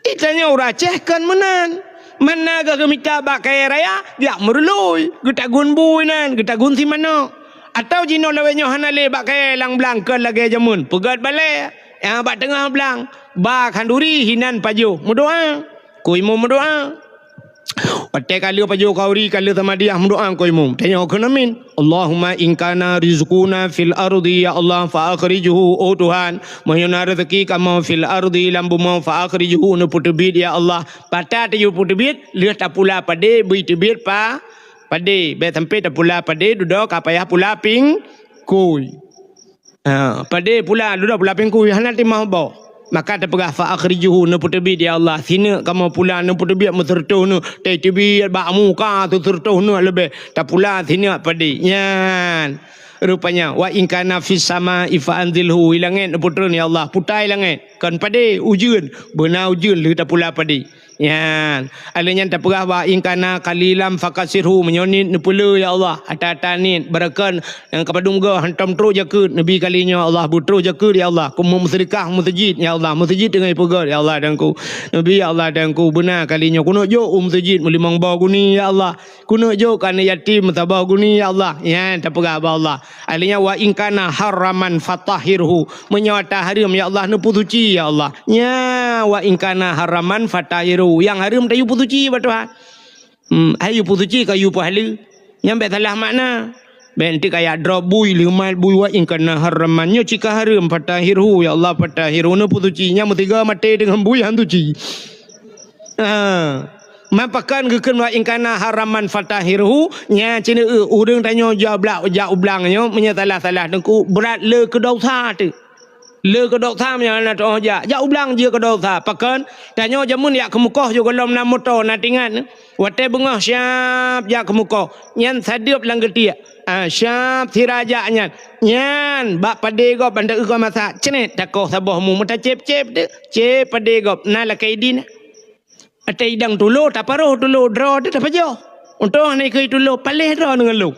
Di tanyoe ureueng Aceh kon meunan. Manna geuh geumita bak kayée raya, jak meurului, geutagun bui nan, geutagun si manök. Atawa jinoe lawét nyoe hana lé bak kayée lam blang kon lagée jameun, peugét balée, nyang bak teungoh blang, ba khanduri hinan pajoh, meudoá. Keu imum meudoá. Watée ka lheueh pajoh khauri, ka lheueh samadiah, meudoá keu imum. Tanyoe kheun amin. Allahumma in kana rizquna fil ardi, ya Allah, fa akhrijhu, oh Tuhan, meunyoe na raseuki kamoe fil ardi, lam bumoe, fa akhrijhu, neupeuteubiet, ya Allah. Pat tapeuteubiet, lheueh tapula padé, bri teubiet pa-, padé. Bék sampai tapula padé, dudoe ka payah pula pingkui. Ha, padé pula, dudoe pula pingkui, hana timah boh. Maka tapeugah, fa akhrijhu, neupeuteubiet, ya Allah. Sineuk kamoe pula, neupeuteubiet meuseureutoh neuk. Tateubiet bak muka seuseureutoh neuk leubeh. Tapula sineuk padé. Nyan. Rupanya, wa in kana fis sama'i fa anzilhu, i langét neupeutreun, ya Allah. Putai langét. Kon padé, ujeuen. Beuna ujeuen lheueh tapula padé. Nyan. Alheuh nyan tapeugah, wa in kana qalilan fakasirhu, meunyoe niet neupeulé, ya Allah. Ata-ata niet, barakan nyang ka padum goe hantom troh jakeuet, neubi kali nyoe, ya Allah, beutroh jakeuet, ya Allah. Keu meuseudeukah meuseujid, ya Allah. Meuseujid teungoh ipeugét, ya Allah, dan ku. Neubi, ya Allah, dan ku. Beuna kali nyoe, keuneuk jok u meuseujid meulimong boh guni, ya Allah. Keuneuk jok keu aneuk yatim meusaboh guni, ya Allah. Nyan tapeugah bak Allah. Alheuh nyan, wa in kana haraman fatahhirhu. Meunyoe ata hareuem, ya Allah, neupeusuci, ya Allah. Nya, wa in kana haraman fatahhirhu. Nyang hareuem tayue peusuci bak Tuhan. Hmm, hai yue peusuci ka yue peuhaleue. Nyan bék salah makna. Bék eunteuk kajak drop bui, leumat bui, wa in kana haraman. Nyoe cit ka hareuem, fatahhirhu, ya Allah, fatahhirhu, neupeusuci. Nyan meusigoe maté deungon bui han suci. Ha. Man pakon geukheun wa in kana haraman fatahhirhu, nyan cit, eh, ureueng tanyoe jak blang, jak u blang nyoe, meunyoe salah-salah teungku, brat le keu desya teuh. Le keu desya meunyoe hana teuoh jak. Jak u blang jeuet keu desya. Pakon? Tanyoe jameun jak keumeukoh jih gohlom na moto, na tingat. Watée beungoh siab jak keumeukoh, nyan sadeueb lam geutiek. Ah, siab sira jak nyan. Nyan, bak padé gob ban ta-eu gob masak. Cret, takoh saboh mu, meutacép-cép teuh. Cép padé gob, na lakée idin. Watée idang tulo, taparoh tulo, droe teuh tapajoh. Untông hana ikui tulo, paléh droe deungon lôn.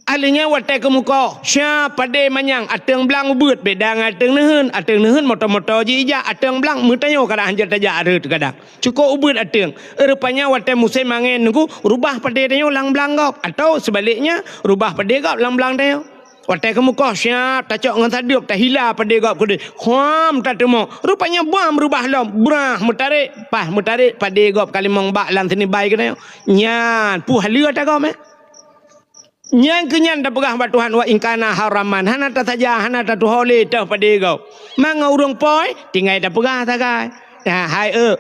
Alheuh nyan watée keumeukoh, siab padé manyang, ateueng blang ubeuet, beda ngon ateueng neuheun. Ateueng neuheun moto-moto jih ijak, ateueng blang meutanyoe kadang hanjeuet tajak rhot kadang. Cukôp ubeuet ateueng. Rupanya watée musém angén nunggu, rubah padé tanyoe lam blang gob, atawa seubaleknya, rubah padé gob lam blang tanyoe. Watée keumeukoh siab tacok ngon sadeueb, tahila padé gob keudeh. Huam, tateumok. Rupanya bam reubah lom. Brah, meutarek. Paih meutarek, padé gob ka limong bak lam sinibai keunoe. Nyan, peue haleue ata gob, eh? Nyang keu nyan tapeugah bak Tuhan, "Wa in kana haraman," hana tasaja, hana tatuho lé teuh padé gob. Mangat ureueng pôi, tinggai tapeugah sagai. Nah, hai, eh.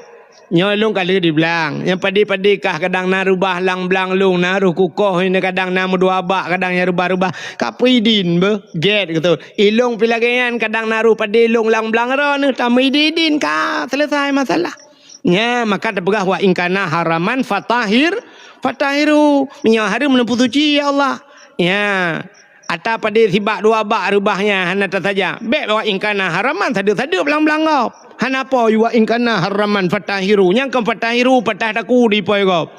Nyoe lôn ka lheueh di blang. Nyang padé-padé kah kadang na reubah lam blang lôn, na roh kukoh ini kadang na meudua bak, kadang nyang reubah-reubah. Ka peuidin beuh, gét gitu. Ilôn pih lagée nyan kadang na roh padé lôn lam blang droeneuh, tameuidin-idin ka selesai masalah. Nya, maka teupeugah, "Wa in kana haraman fatahir, fatahiru." Meunyoe hareuem neupeusuci, ya Allah. Nya, ata padé sibak dua bak reubah nyan hana tasaja. Bék "Wa in kana haraman" sadeuk-sadeuk blang-blang gob. Hana po "Wa in kana haraman fatahiru." Nyang kon fatahiru patah taku di poi gob.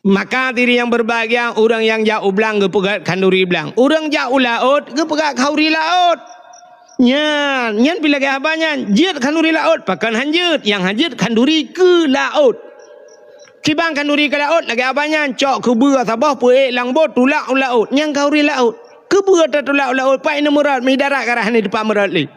Maka diri yang berbahagia, ureuëng nyang jak u blang geupeugét khanduri blang. Ureuëng jak u laôt geupeugét khanduri laôt. Nyan, nyan pih lagée haba nyan, jeuet khanduri laôt, pakon han jeuet, nyang han jeuet khanduri keu laôt. Kiban khanduri keu laôt, lagée haba nyan, cok keubeue saboh peuék lam bot tulak u laôt, nyang khanduri laôt. Keubeue tatulak u laôt, pat ineuk meurot, meudarat ka rhah ni dipat meurot lé.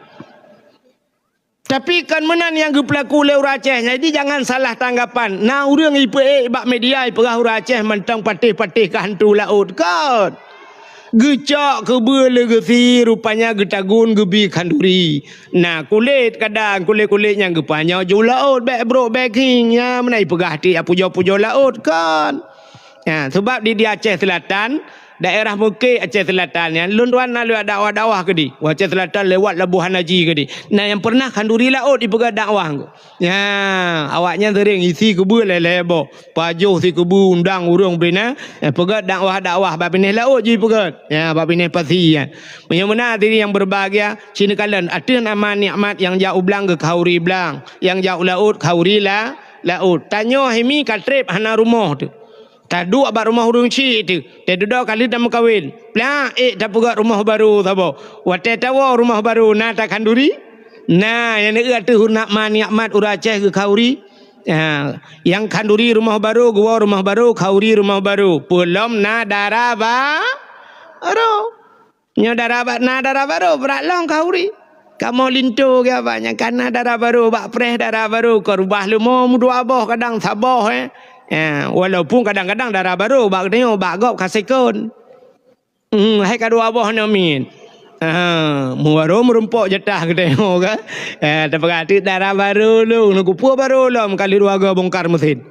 Tapi kon meunan nyang geupeulaku lé ureuëng Aceh nyan, jadi jangan salah tanggapan. Na ureuëng ipeuék bak media ipeugah ureuëng Aceh mantong patéh-patéh keu hantu laôt, kon. Geucok keubeue lé geusie, rupanya geutagun geubi khanduri. Na kulét kadang, kulét-kulét nyang geupanyoe ju laôt, bék brok, bék khieng, nyan meunan ipeugah tiek pujoe-pujoe laôt, kon. Ha, sabab di, di Aceh Selatan, daerah Meuke Aceh Selatan nyan, lôn tuan na lewat dakwah-dakwah keudeh. Aceh Selatan lewat Labuhan Haji keudeh. Na nyang pernah khanduri laôt ipeugét dakwah. Ya, awaknyan sering isi keubeue lhée-lhée boh. Pajoh si keubeue undang ureuëng bina, ya, peugét dakwah-dakwah bak binéh laôt jih peugét. Ya, bak binéh pasi nyan. Meunyoe meunan diri yang berbahagia, sini kalian ateueh nama nikmat nyang jak u blang geukauri blang, nyang jak u laôt kauri la, laôt. Tanyoe himi ka treb hana rumoh teuh. Taduek bak rumoh ureuëng chik teuh, teududoe ka lheueh tameukawen. Plak ék tapeugét rumoh barô saboh. Watée tawoe rumoh barô na takhanduri? Na, nyang neueu ateueh nama nikmat ureuëng Aceh geukhanduri. Ha, nyang khanduri rumoh barô, geuwoe rumoh barô, khanduri rumoh barô. Peulom na dara ba-, barô. Nyoe dara ba-, na dara barô, brat lom khanduri. Kamoe linto geuh abah nyang kana dara barô, bak preh dara barô, ka reubah leumo meudua boh kadang saboh, eh. Eh, walaupun kadang-kadang dara barô bak geutanyoe, bak gob ka sekon. Hmm, hai ka dua boh nyoe miet. Ah, meubarô meurumpok jatah geutanyoe ka. Eh, tapeugah teuk dara barô lôn, kupeue barô lom ka lheueh dua goe bongkar meusén.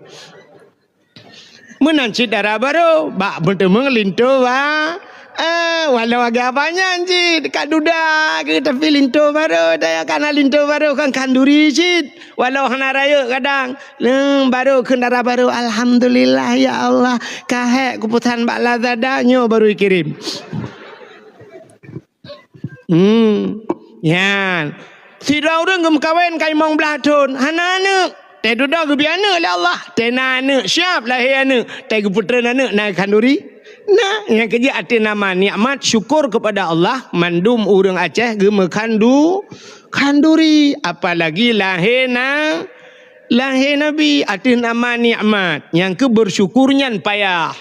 Meunan cit dara barô, bak meuteumeung linto ba-, eh, walau agak banyak cit, ka duda ke, tapi linto barô, daya kana linto barô kan khanduri cit. Walau hana rayeuk kadang, leueng barô kheun dara barô, "Alhamdulillah ya Allah, ka hék kupesan bak Lazada, nyoe barô ikirém." Hmm, nyan. Sidroe ureuëng geumeukawen ka limong blaih thon, hana aneuëk. Teududoe geubri aneuëk lé Allah, teuh na aneuëk, siap lahé aneuëk, teuh geupeutreun aneuëk na khanduri. Nah, nyang keujeuet ateueh nama nikmat syukur kepada Allah, mandum ureuëng Aceh geumeukandu-, khanduri, apalagi lahé na-, lahé Nabi ateueh nama nikmat, nyang keu bersyukur nyan payah.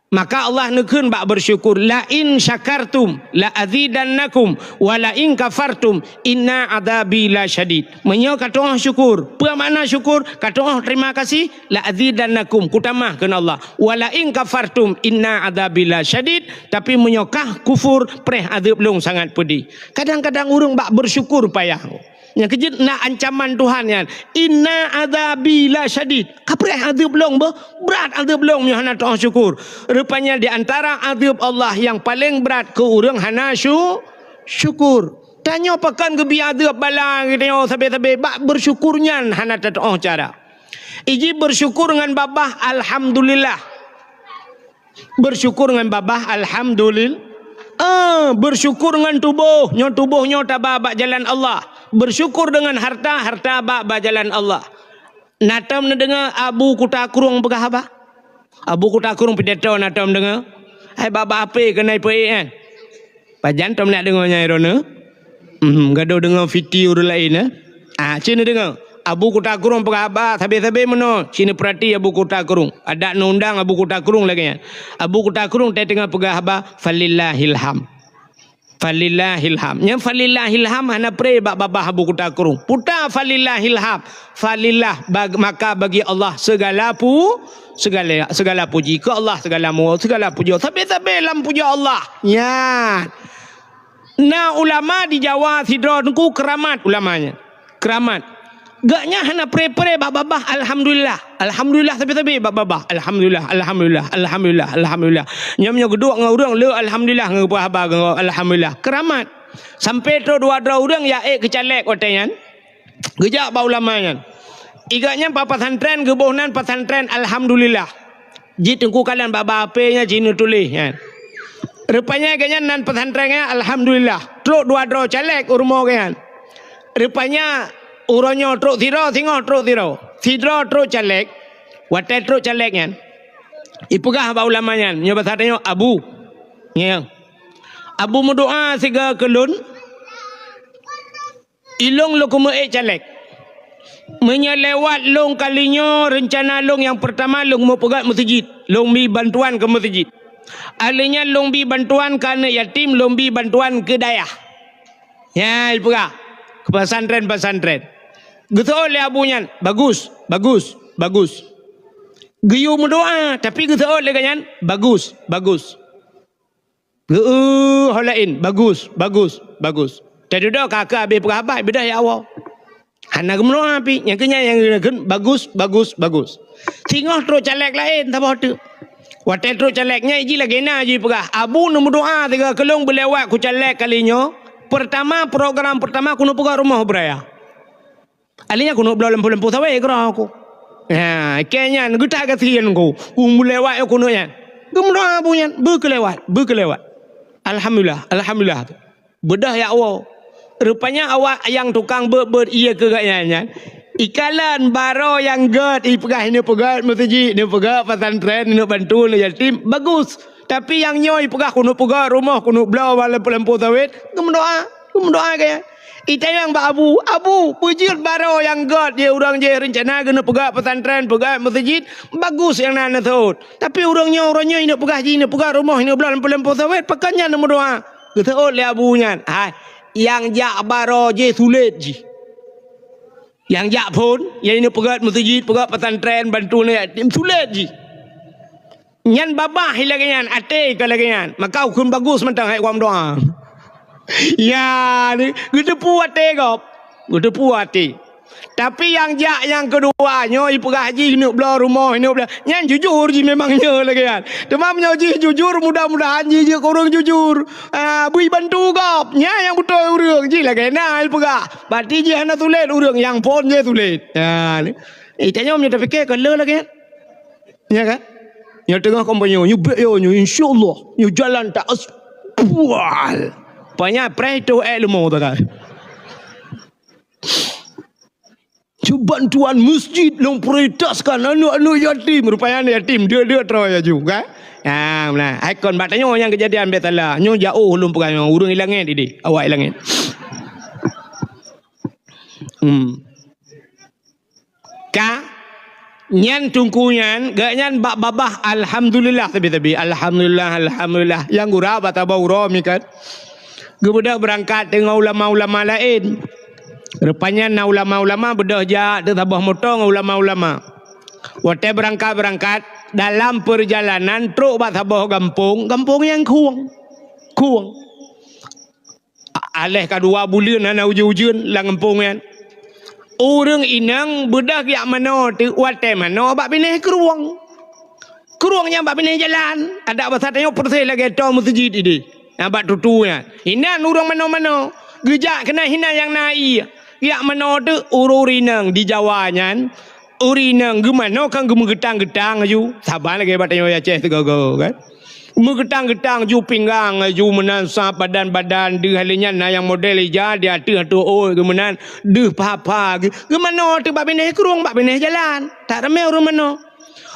Maka Allah neukheun bak bersyukur, "La in syakartum la azidannakum, wa la in kafartum inna adzabi lasyadid." Meunyoe ka tuoh syukur, peue makna syukur? Ka tuoh terima kasih, "La azidannakum," kutamah kheun Allah, "wa la in kafartum inna adzabi lasyadid," tapi meunyoe kah kufur, preh azeub lôn sangat peudeh. Kadang-kadang ureuëng bak bersyukur payah. Nyang keujeuet na ancaman Tuhan nyan, "Inna adzabi lasyadid." Ka preh azeub lôn beuh, brat azeub lôn meunyoe hana tuoh syukur. Rupanya di antara azeub Allah nyang paleng brat keu ureuëng hana syu-, syukur. Tanyoe pakon geubri azeub bala geutanyoe sabe-sabe, bak bersyukur nyan hana tatuoh cara. Iji bersyukur ngon babah, alhamdulillah. Bersyukur ngon babah, alhamdulil-, ah, bersyukur ngon tuboh, nyoe tuboh nyoe taba bak jalan Allah. Bersyukur deungon harta, harta ba, bak jalan Allah. Na tom neudeungoe Abu Kuta Krueng peugah haba? Abu Kuta Krueng pidato na tom deungoe? Hai bak-bak H P keunoe peuék nyan. Pajan tom nak deungoe nyan droeneuh? Hmm, gadôh deungoe fiti ureuëng laén, eh? Ah, cit neudeungoe. Abu Kuta Krueng peugah haba sabe-sabe meunoe, cit neupeurati Abu Kuta Krueng. Adak neuundang Abu Kuta Krueng lagée nyan. Abu Kuta Krueng teuh teungoh peugah haba, "Falillahil ham." Falillahil ham. Nyang falillahil ham hana preh bak babah Abu Kuta Krueng. Puta falillahil ham. Falillah, bag-, maka bagi Allah segala pu-, segala, segala puji. Keu Allah segala mu-, segala puji. Sabe-sabe lam puja Allah. Nyan. Na ulama di Jawa sidroe teungku keramat ulamanya. Keramat. Geuh nyan hana pre-pre bak babah alhamdulillah. Alhamdulillah sabe-sabe bak babah. Alhamdulillah, alhamdulillah, alhamdulillah, alhamdulillah. Nyoe meunyoe geuduek ngon ureuëng le alhamdulillah ngon peugah haba ngon alhamdulillah. Keramat. Sampai trok dua droe ureuëng ya ék keu caleg watée nyan. Geujak bak ulama nyan. Igat nyan bak pesantren geuboh nan pesantren alhamdulillah. Ji teungku kalan bak-bak H P nyan ji neutuléh nyan. Rupanya geuh nyan nan pesantren nyan alhamdulillah. Trok dua droe caleg u rumoh geuh nyan. Rupanya uroe nyoe trok sidroe singoh trok sidroe. Sidroe trok caleg. Watée trok caleg nyan. Ipeugah bak ulama nyan, nyoe basa tanyoe abu. Nyan. Abu meudoa siga keu lôn. Ilong lôn keumeue ék caleg. Meunyoe lewat lôn kali nyoe reuncana lôn nyang peurtama lôn meupeugét meuseujid, lôn bi bantuan keu meuseujid. Ahli nyan lôn bi bantuan keu aneuk yatim, lôn bi bantuan keu dayah. Nyan ipeugah keu pesantren-pesantren. Geuseuôt lé abu nyan, bagus, bagus, bagus. Geuyue meudoa tapi geuseuôt lé geuh nyan, bagus, bagus. Geu ho laén, bagus, bagus, bagus. Teududoe ka keu habéh peugah haba beudôh ya Allah. Hana geumeudoa pih, nyang keu nyan nyang geukheun bagus, bagus, bagus. Singoh trok caleg laén saboh teuk. Watée trok caleg nyan ji lagée na ji peugah, abu neumeudoa siga keu lôn beulewat ku caleg kali nyoe. Pertama program pertama ku neupeugah rumoh beuraya. Ahli nyan keuneuk bloe lampu-lampu sawét keudroe ku. Ha, keu nyan geutak gasien ku. Ku meulewat keuneuk nyan. Geumeudoa abu nyan, beukeulewat, beukeulewat. Alhamdulillah, alhamdulillah. Beudôh ya Allah. Rupanya awak nyang tukang beuet-beuet ié keu geuh nyan nyan. Ikalon baroe nyang gét ipeugah ineuk peugét meuseujid, ineuk peugét pesantren, ineuk bantu aneuk yatim, bagus. Tapi nyang nyoe ipeugah keuneuk peugét rumoh, keuneuk bloe lampu-lampu sawét, geumeudoa, geumeudoa geuh nyan. Itanyong bak abu, "Abu, peue jeuet baroe nyang gét jih ureuëng jih reuncana geuneuk peugét pesantren, peugét meuseujid, bagus nyang na neuseuôt. Tapi ureuëng nyoe, ureuëng nyoe ineuk peugah jih, ineuk peugét rumoh, ineuk bloe lampu-lampu sawét, pakon nyan neumeudoa?" Geuseuôt lé abu nyan, "Hai, nyang jak baroe jih sulet jih. Nyang jak phon, nyang ineuk peugét meuseujid, peugét pesantren, bantu aneuk yatim, sulet jih." Nyan babah lagée nyan, até ka lagée nyan. Maka ukeuen bagus mantong hai ureuëng meudoa. Ya, ni, geuteupeue até gob. Geuteupeue até. Tapi nyang jak nyang keudua, nyoe ipeugah jih ineuk bloe rumoh, ineuk bloe. Nyan jujur jih memang nyoe lagée nyan. Teuma meunyoe jih jujur, mudah-mudahan jih jeuet keu ureuëng jujur. Ah, bri bantu gob. Nyan nyang beutôi ureuëng jih lagée na ipeugah. Berarti jih hana sulet ureuëng, nyang phon jih sulet. Ya, ni. Eh, tanyoe meunyoe tapike ka le lagée nyan. Ya kan? Nyang teungoh kampanye, nyoe bek yo, nyoe insyaallah, nyoe jalan tak as-, bual. Panya preh tu eh leumo tu kan. Cuban tuan masjid lôn prioritaskan aneuk-aneuk yatim. Rupanya aneuk yatim, dia-dia terus ya juga. Ha, nah, ikon bak tanyoe nyang kejadian bek salah. Nyoe jauh lôn peugah nyoe, ureuëng ilangét idi, awak ilangét. Hmm. Ka nyan teungku nyan, geuh nyan bak babah alhamdulillah sabe-sabe. Alhamdulillah, alhamdulillah. Nyang gura bak tabah uroe mikat. Geubeudôh beurangkat teungoh ulama-ulama laén. Rupanya na ulama-ulama beudôh jak teusaboh moto ngon ulama-ulama. Watée beurangkat-beurangkat, dalam peurjalanan trok bak saboh gampông, gampông nyang khueng. Khueng. A-, aléh ka dua buleuen hana ujeuen-ujeuen lam gampông nyan. Ureuëng inong beudôh jak manoe teuk watée manoe bak binéh krueng. Krueng nyan bak binéh jalan, adak basa tanyoe persis lagée toe meuseujid idéh. Nyang bak tutu nyan. Inan ureuëng manoe-manoe, geujak keunan hinan nyang na ié. Jak manoe teuk ureuëng inong di Jawa nyan, ureuëng inong geumanoe kan geumeugeutang-geutang aju. Saban lagée bak tanyoe Aceh sigoe-goe kan. Meugeutang-geutang ju pinggang, ju meunan sa badan-badan, deuh lé nyan na nyang model ija di ateueh ateueh ôi geuh meunan, deuh pha-pha geuh. Geumanoe teuk bak binéh krueng, bak binéh jalan. Tak ramé ureuëng manoe.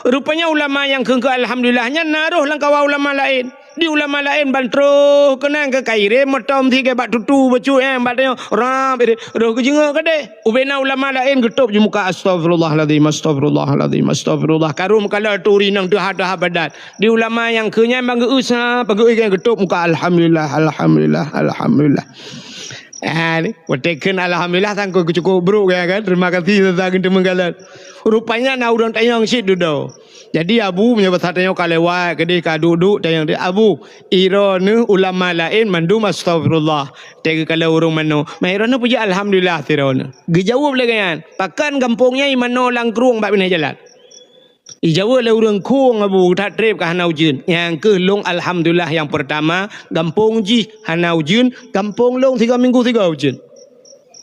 Rupanya ulama nyang kheun-kheun alhamdulillah nyan na roh lam kawan ulama laén. Di ulama laén ban troh keunan keu kairém moto meusigai bak tutu bacut nyan bak tanyoe rab roh geujeungok keudeh. Ubena ulama laén geutôb ju muka astagfirullahalazim, astagfirullahalazim, astagfirullah. Karu meukalon turi nang teuha-teuha badan. Di ulama nyang keu nyan ban geu-usa, ban geu-usa geutôb muka alhamdulillah, alhamdulillah, alhamdulillah. Ah, ni, watée kheun alhamdulillah sangkot keucukôp brôk ya kan. Terima kasih teuntang teumeugalak. Rupanya na ureuëng tanyong cit dudoe. Jadi abu meunyoe basa tanyoe ka lewat keudeh ka duek-duek tanyong, "Abu, iroe neuh ulama laén mandum astagfirullah. Teuka kalau ureuëng manoe. Mah iroe neuh puji alhamdulillah tiroe neuh." Geujaweueb lé geuhnyan, "Pakon gampông nyan i manoe lam krueng bak binéh jalan?" Ijaweueb lé ureuëng krueng abu that treb ka hana ujeuen. Nyang kheueh lôn alhamdulillah nyang peurtama, gampông jih hana ujeuen, gampông lôn sigoe minggu sigoe ujeuen.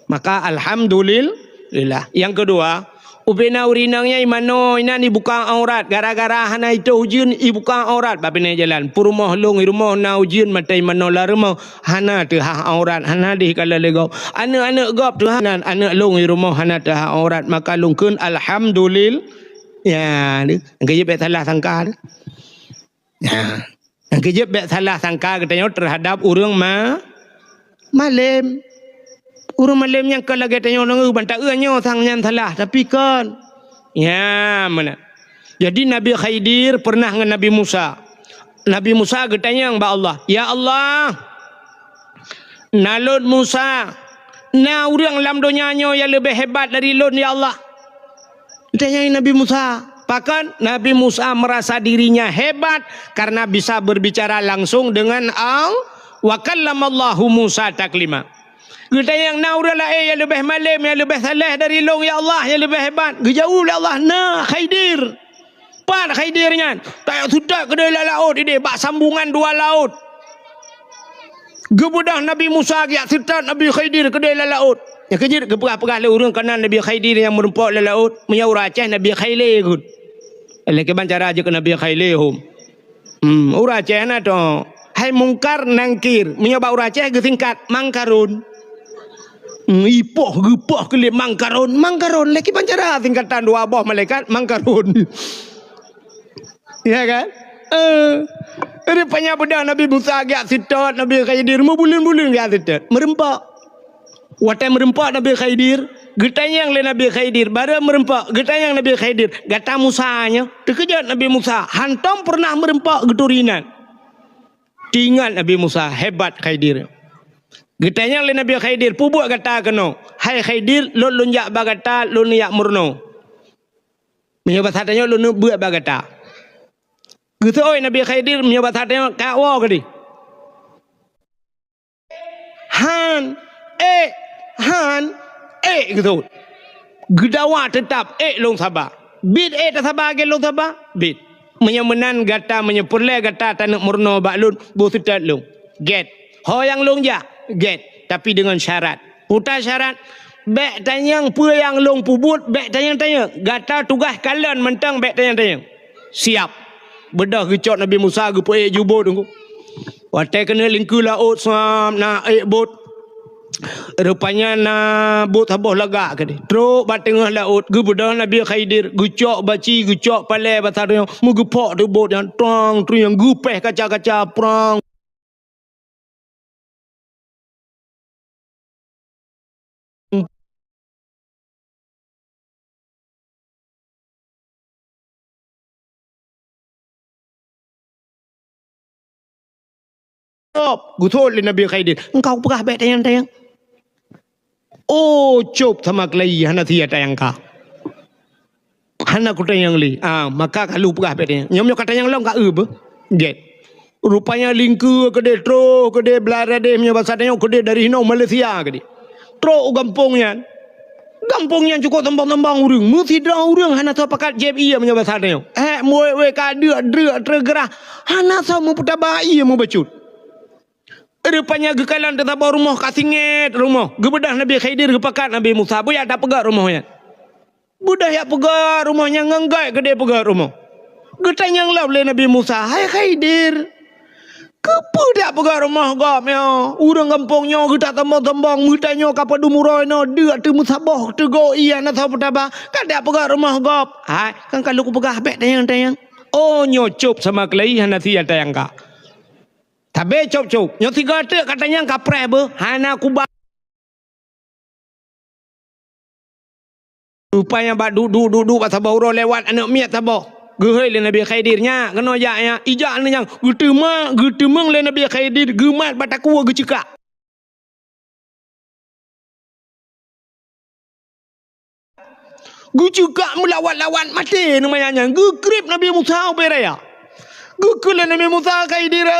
Maka alhamdulillah. Nyang keudua, ubena ureuëng inong nyan i manoe inan ibuka aurat, gara-gara hana itôh ujeuen ibuka aurat bak binéh jalan. Peurumoh lôn i rumoh na ujeuen mata i manoe lam rumoh hana teuhah aurat, hana deh kala lé gob. Aneuëk-aneuëk gob teuhah nan, aneuëk lôn i rumoh hana teuhah aurat, maka lôn kheun alhamdulillah. Ya, ni. Nyang keujeuet bék salah sangka tu. Ya. Nyang keujeuet bék salah sangka geutanyoe teuhadab ureuëng ma-, malém. Ureuëng malém nyang ka lagée tanyoe nangeu banta eu nyoe sang nyan salah, tapi kon. Ya, mana? Jadi Nabi Khidir pernah ngon Nabi Musa. Nabi Musa geutanyong bak Allah, "Ya Allah, na lôn Musa, na ureuëng lam donya nyoe nyang leubeh hebat dari lôn, ya Allah?" Ditanyong Nabi Musa. Pakon? Nabi Musa merasa dirinya hebat karena bisa berbicara langsung dengan Allah. "Wa kallamallahu Musa taklima." Geutanyong, "Na ureuëng laén nyang leubeh malém, nyang leubeh saleh dari lôn, ya Allah, nyang leubeh hebat?" Geujaweueb lé Allah, "Na, Khidir." Pat Khidir nyan? Tajak seutôt keudeh lam laôt ideh, bak sambungan dua laôt. Geubeudôh Nabi Musa geujak seutôt Nabi Khidir keudeh lam laôt. Nyang keujeuet geupeugah-peugah lé ureuëng kana Nabi Khidir nyang meurumpok lam laôt, meunyoe ureuëng Aceh Nabi Khaile kheun. Lé kiban cara jeuet keu Nabi Khaile hom. Hmm, ureuëng Aceh na to. Hai Mungkar Nangkir, meunyoe bak ureuëng Aceh geusingkat Mangkarun. Hmm, ipoh geupoh keu lé Mangkarun, Mangkarun lé kiban cara singkatan dua boh malaikat Mangkarun. Ya kan? Eh, rupanya beudôh Nabi Musa geujak seutôt, Nabi Khidir meubuleuen-buleuen geujak seutôt, meurumpok. Watée meurumpok Nabi Khidir, geutanyong lé Nabi Khidir, barô meurumpok, geutanyong Nabi Khidir, "Gata Musa nyoe?" Teukeujot Nabi Musa, hantom pernah meurumpok geuturi nan. Teuingat Nabi Musa, hebat Khidir. Geutanyong lé Nabi Khidir, "Peue buet gata keunoe?" "Hai Khidir, lôn lôn jak bak gata, lôn jak meurunoe." Meunyoe basa tanyoe, "Lôn beuet bak gata." Geuseuôt Nabi Khidir, meunyoe basa tanyoe, "Ka woe keudeh." Han, ék, han, ék geuseuôt. Geudawa teutab, ék lôn saba. Bit ék tasaba lagée lôn saba, bit. Meunyoe meunan gata, meunyoe peureulée gata taneuk meurunoe bak lôn, boh seutôt lôn. Gét. Ho nyang lôn jak, gét. Tapi deungon syarat. Peue syarat? Bék tanyong peue nyang lôn peubuet, bék tanyong-tanyong. Gata tugaih kalon mantong, bék tanyong-tanyong. Siap. Beudôh geucok Nabi Musa geupeuék ju bot teungku. Watée keuneuk lingkeue laôt suam na ék bot. Rupanya na bot saboh lagak keudeh. Trok bak teungoh laôt geubeudôh Nabi Khidir, geucok baci, geucok palée basa tanyoe, meugeupok teuk bot nyan, trong, trong, geupéh kaca-kaca, prang. Geuthôt lé Nabi Khidir, "Engkau peugah bék tanyong-tanyong." Oh, cop sama keulayi hana sia tanyong ka. Hana kutanyong lé. Ah, maka kalu peugah bék tanyong. Nyoe meunyoe katanyong lom ka eu beuh. Gét. Rupanya lingkeue keudeh troh, keudeh Bangladesh, meunyoe basa tanyoe keudeh dari hinoe Malaysia keudeh. Troh u gampông nyan. Gampông nyan cukôp sombong-sombong ureuëng. Meusidroe ureuëng hana soe pakat jieb ie meunyoe basa tanyoe. Hék, muwék-wék ka deuk-deuk teugeurah. Hana soe meupeutaba ie meubacut. Rupanya geukalon teusaboh rumoh ka singét rumoh. Geubeudôh Nabi Khidir geupakat Nabi Musa. Beuyak tapeugét rumoh nyan. Beudôh yak peugét rumoh nyang ngon gét keudeh peugét rumoh. Geutanyong lom lé Nabi Musa, "Hai Khidir, keupeue dak peugét rumoh gob nyoe? Ureuëng gampông nyoe geutak sombong-sombong, meutanyoe ka padum uroe nyoe deuk teumeusaboh teugok ie hana soe peutaba, ka dak peugét rumoh gob?" "Hai, kan ka lôn peugah bék tanyong-tanyong." Oh, nyoe cop sama keulayi hana sia tanyong ka. Sabe cop-cop, nyoe sigoe teuk katanyong ka preh beuh, hana kuba. Rupanya bak duek-duek, duek-duek bak saboh uroe lewat aneuëk miet saboh. Geuhôi lé Nabi Khidir, "Nyak, keunoe jak nyak." Ijak aneuëk nyan, geuteumak, geuteumeung lé Nabi Khidir, geumat bak takue geuceukak. Geuceukak meulawat-lawat maté nyan manyang nyan. Geukrieb Nabi Musa ubé raya. Geukheun lé Nabi Musa, "Khidir,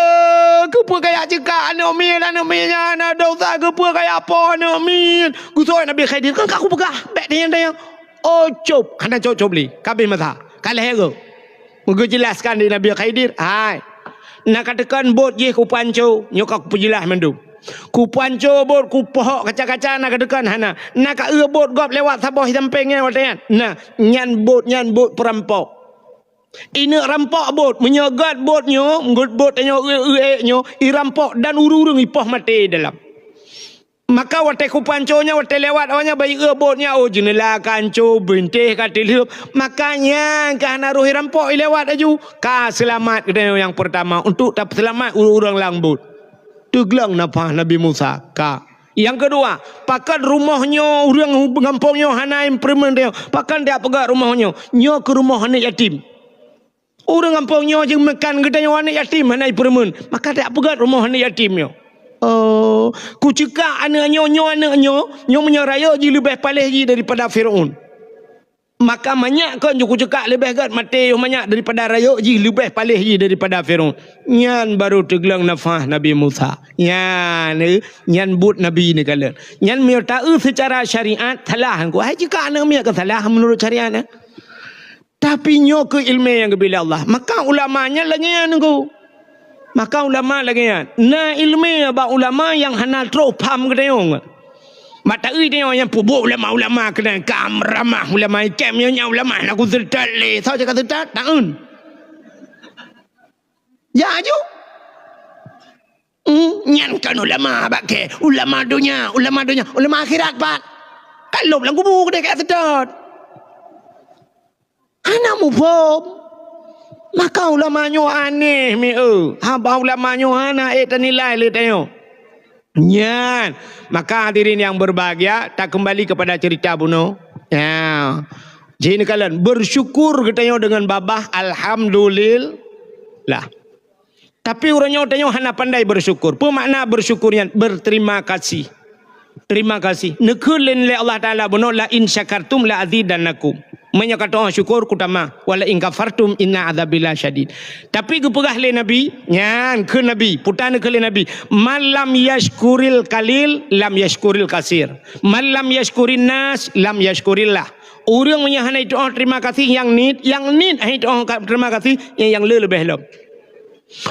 keupeue kajak ceukak aneuk miet, aneuk miet nyan na dosa, keupeue kajak poh aneuk miet?" Geuseuôt Nabi Khidir, "Kan ka kupeugah, bék tanyong-tanyong." Oh, cop, hana cop-cop lé, ka abéh masa, ka lhée goe. Meugeujeulaskan di Nabi Khidir, "Hai, na kateukan bot jih kupanco, nyoe ka kupeujeulas mandum. Kupanco bot, kupohok kaca-kaca, na kateukan hana. Na kaeu bot gob lewat saboh sampéng nyan watée nyan. Na, nyan bot, nyan bot peurampok." Ineuk rampok bot, meunyoe gét bot nyoe, gét bot tanyoe eu-, eu-, ék nyoe, irampok dan ureuëng-ureuëng ipoh maté dalam. Maka watée kupanco nyan, watée lewat awaknyan, bak ieu bot nyan, oh, jeuneula ka anco, bintéh ka teulheueb. Maka nyan ka hana roh irampok ilewat laju. Ka seulamat geutanyoe nyang peurtama untuk tapeuseulamat ureuëng-ureuëng lam bot. Teugleng nafah Nabi Musa, ka. Nyang keudua, pakon rumoh nyoe ureuëng hu-, gampông nyoe hana ipeureumeun tanyoe? Pakon tajak peugét rumoh nyoe? Nyoe keuh rumoh aneuk yatim. Ureuëng gampông nyoe jeumakan geutanyoe aneuk yatim hana ipeureumeun, maka tajak peugét rumoh aneuk yatim nyoe. Oh, kuceukak aneuk nyoe, nyoe aneuk nyoe, nyoe meunyoe rayeuk jih leubeh paléh jih daripada Fir'aun. Maka manyak kon ju kuceukak leubeh gét maté yoh manyak daripada rayeuk jih leubeh paléh jih daripada Fir'aun. Nyan barô teugleng nafah Nabi Musa. Nyan, eh, nyan buet Nabi neukalon. Nyan meunyoe taeu seucara syariat salah, hai ceukak aneuk miet ka salah meunurot syariat, eh. Tapi nyoe keuh iéleumé nyang geubri lé Allah. Maka ulama nyan lagée nyan nunggu. Maka ulama lagée nyan. Na iéleumé bak ulama nyang hana troh pham geutanyoe. Mata ui tanyoe nyang peubuet ulama-ulama keunan ka ramah ulama ikém nyoe nyan ulama hana kuseutôt lé. Soe cakap seutôt? Taeun. Ya aju. Hmm, nyan kan ulama bak kée. Ulama donya, ulama donya, ulama akhirat pat. Ka lom lam kubu keudeh ka seutôt. Hana muphom. Maka ulama nyoe aneh mi eu. Haba ulama nyoe hana ék tanilai lé tanyoe. Nyan. Maka hadirin yang berbahagia, takeumbali kepada cerita bunoe. Ya. Jih neukalon, bersyukur geutanyoe deungon babah, alhamdulillah. Tapi uroe nyoe tanyoe hana pandai bersyukur. Peue makna bersyukur nyan? Berterima kasih. Terima kasih. Neukheun lé Allah Taala bunoe, "La in syakartum la azidannakum." Meunyoe ka teu'oh syukur, kutamah. "Wa la in kafartum inna adzabi lasyadid." Tapi geupeugah lé Nabi, nyan kheun Nabi, puta neukheun lé Nabi, "Man lam yashkuril qalil, lam yashkuril kasir. Man lam yashkurin nas, lam yashkurillah." Ureuëng meunyoe hana jiteu'oh terima kasih nyang niet, nyang niet hana jiteu'oh ka-, terima kasih nyang, nyang le leubeh lom.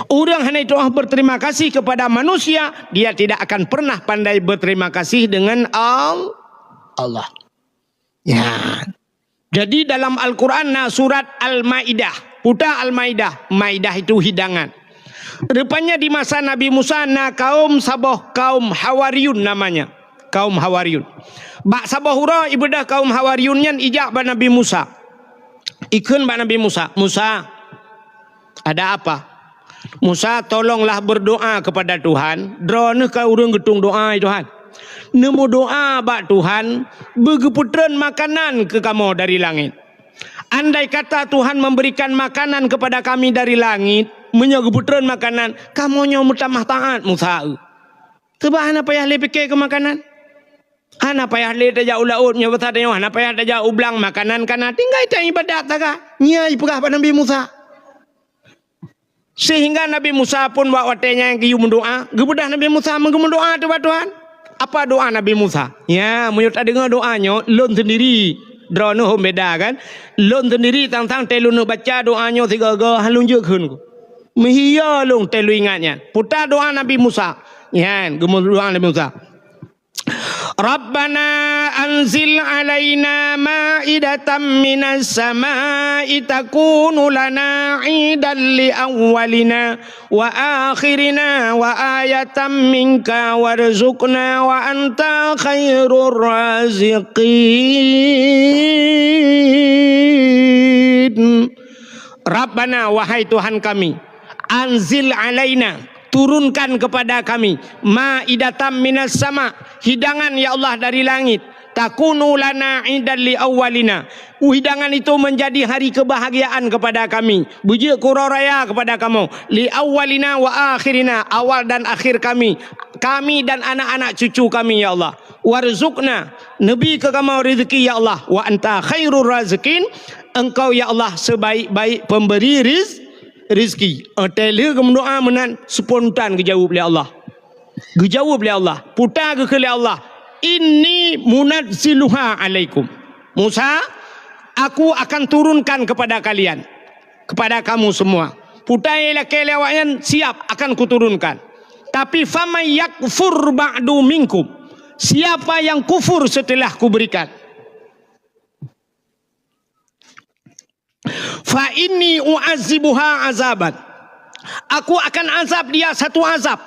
Ureuëng hana jiteu'oh berterima kasih kepada manusia, dia tidak akan pernah pandai berterima kasih dengan Al-, Allah. Ya. Jadi dalam Al-Quran na surat Al-Maidah. Puta Al-Maidah. Maidah itu hidangan. Rupanya di masa Nabi Musa na kaum saboh kaum Hawariyun namanya. Kaum Hawariyun. Bak saboh uroe ibeudôh kaum Hawariyun nyan ijak bak Nabi Musa. Ikheun bak Nabi Musa, "Musa, ada apa?" "Musa, tolonglah berdoa kepada Tuhan. Droeneuh ka ureuëng geutung doa, ya Tuhan. Neumeudoa bak Tuhan, beugeupeutrön makanan keu kamoe dari langét. Andai kata Tuhan memberikan makanan kepada kami dari langit, meunyoe geupeutrön makanan, kamoe nyoe meutamah taát Musa eu." Teuba hana payah lé pike keu makanan. Hana payah lé tajak u laôt, meunyoe basa tanyoe hana payah tajak u blang, makanan ka na, tinggai taibadat saga. Nyan ipeugah bak Nabi Musa. Sehingga Nabi Musa pun bak watée nyan geuyue meudoa, geubeudôh Nabi Musa meugeumeudoa teuh bak Tuhan. Apa doa Nabi Musa? Ya, meunyoe tadeungoe doa nyoe, lôn sendiri, droeneuh hom beda kan? Lôn sendiri tang-tang tée lôn baca doa nyoe sigoe-goe, han lôn jeuet kheun. Meuhiya lôn tée lôn ingat nyan. Puta doa Nabi Musa. Nyan, geumeudoa Nabi Musa. Rabbana anzil alaina ma'idatan minas sama'i takunu lana idan li awwalina wa akhirina wa ayatan minka warzuqna wa anta khairur raziqin. Rabbana, wahai Tuhan kami, anzil alaina, turunkan kepada kami, ma'idatan minas sama, hidangan ya Allah dari langit, takunu lana idan li awwalina, hidangan itu menjadi hari kebahagiaan kepada kami, beujeuet keu uroe raya kepada kamoe, li awwalina wa akhirina, awal dan akhir kami, kami dan anak-anak cucu kami, ya Allah. Warzuqna, neubi keu kamoe rezeki, ya Allah. Wa anta khairur raziqin, Engkau, ya Allah, sebaik-baik pemberi riz-, rezeki. Watée lheueh geumeudoá meunan, spontan geujaweueb lé Allah. Geujaweueb lé Allah, puta geukheun lé Allah, "Inni munazziluha alaikum." Musa, aku akan turunkan kepada kalian, kepada kamu semua. Puta ilakée lé awaknyan, siap, akan kuturunkan. Tapi, "Faman yakfur ba'du minkum," siapa yang kufur setelah kuberikan, "fa inni u'adzibuha azaban," aku akan azab dia satu azab,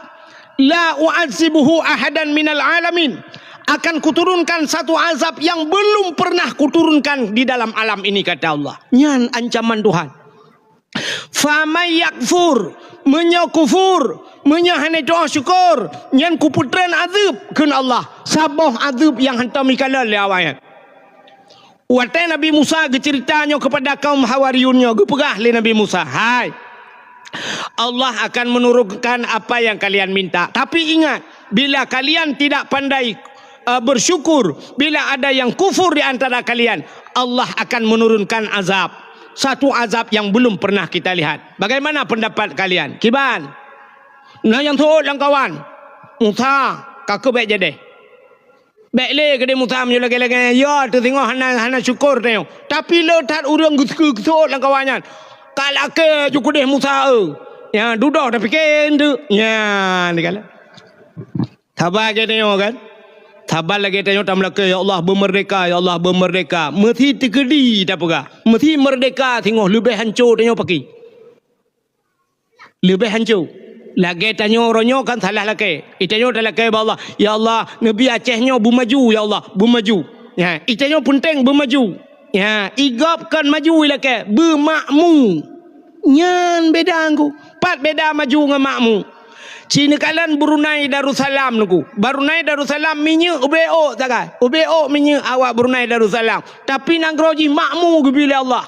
"la u'adzibuhu ahadan minal alamin," akan kuturunkan satu azab yang belum pernah kuturunkan di dalam alam ini, kata Allah. Nyan ancaman Tuhan. "Faman yakfur," meunyoe kufur, meunyoe hana tu'oh syukur, nyan kupeutreun azeueb, kheun Allah, saboh azeueb nyang hantom jikalon lé awaknyan. Watée Nabi Musa geuceurita nyoe keupada kaum Hawariyun nyoe, geupeugah lé Nabi Musa, "Hai, Allah akan menurunkan apa yang kalian minta. Tapi ingat, bila kalian tidak pandai, eh, bersyukur, bila ada yang kufur di antara kalian, Allah akan menurunkan azab. Satu azab yang belum pernah kita lihat. Bagaimana pendapat kalian?" Kiban? Na nyang seuôt lam kawan. Musa, ka keuh bék jadeh. Bék lé keudeh Musa meunyoe lagée-lagée nyan, ya, teusingoh hana, hana syukur tanyoe. Tapi le that ureuëng geuseuôt lam kawan nyan. Ka lakée ju keudeh Musa, eu. Ya, dudoe tapike eunteuk. Ya, ni kan. Saban lagée tanyoe kan. Saban lagée tanyoe tameulakée, "Ya Allah, beumeurdeka, ya Allah, beumeurdeka." Meusi teukeudi tapeugah. Meusi meurdeka singoh leubeh hanco tanyoe paki. Leubeh hanco. Lagée tanyoe uroe nyoe kan salah lakée. Itanyoe talakée bak Allah, "Ya Allah, neubi Aceh nyoe beumaju, ya Allah, beumaju." Ya, itanyoe peunteng beumaju. Ya, igob kon maju ilakée, beumakmu. Nyan beda ngku. Pat beda maju ngon makmu. Ci neukalon Brunei Darussalam ngku. Brunei Darussalam minyeuk ubé ôk sagai. Ubé ôk minyeuk awak Brunei Darussalam. Tapi nanggroe jih makmu geubi lé Allah.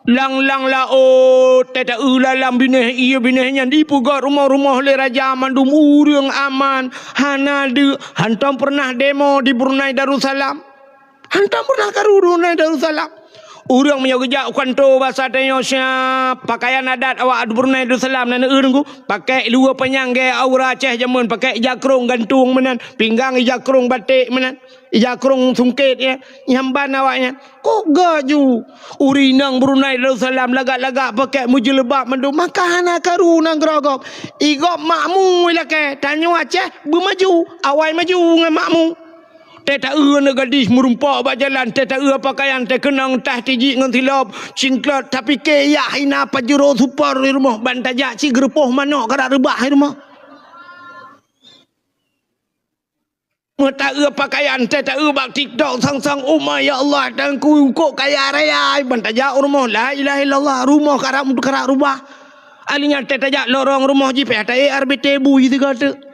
Lam-lam laôt, teuta-eu lam binéh ié binéh nyan dipeugét rumoh-rumoh lé raja mandum ureuëng aman, hana deuk, hantom peureunah demo di Brunei Darussalam. Hantom peureunah karu Brunei Darussalam. Ureuëng meunyoe geujak u kantô basa tanyoe siab, pakaian adat awak Brunei Darussalam na neueu ngku, pakai luwa panyang gée aura Aceh jameun, pakai ija krong gantung meunan, pinggang ija krong baték meunan. Ija krong sungkét, ya, nyamban awaknyan. Kok gaju? Ureuëng inong Brunei Darussalam lagak-lagak pakai meujeuleubat mandum, maka hana karu nanggroe gob. Igob makmu ilakée, tanyoe Aceh beumaju, awai maju ngon makmu. Teuta-eu aneuk gadis meurumpok bak jalan, teuta-eu pakaian teukeunong tah tijik ngon silop, cingklot, tapike yak hina Pajero Super di rumoh, ban tajak cit geureupoh manok kadak reubah di rumoh. Meutaeu pakaian, teuta-eu bak TikTok sang-sang, "Oh my ya Allah, Tuhanku, kok kaya raya," ban tajak u rumoh, la ilaha illallah, rumoh karab, karab rubah. Alheuh nyan teuta jak lorong rumoh jih, pih ata R B T bui sigoe teuk.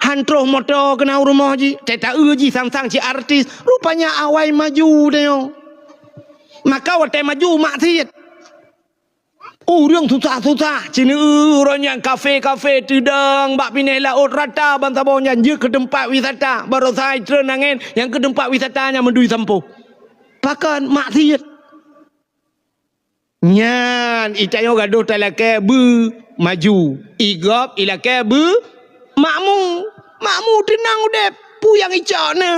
Han troh moto keunan u rumoh jih, teuta-eu jih sang-sang cit artis. Rupanya awai maju tanyoe. Maka watée maju maksiet. Ureuëng susah-susah, ci neueu uroe nyan kafe-kafe teudong bak binéh laôt rata bansaboh nyan jeuet keu teumpat wisata. Baroesa jitreun angén nyang keu teumpat wisata nyan meudui sampôh. Pakon? Maksiet. Nyan, itanyoe gadôh talakée beumaju. Igob ilakée beumakmu. Makmu teunang udeb, peue nyang icok na.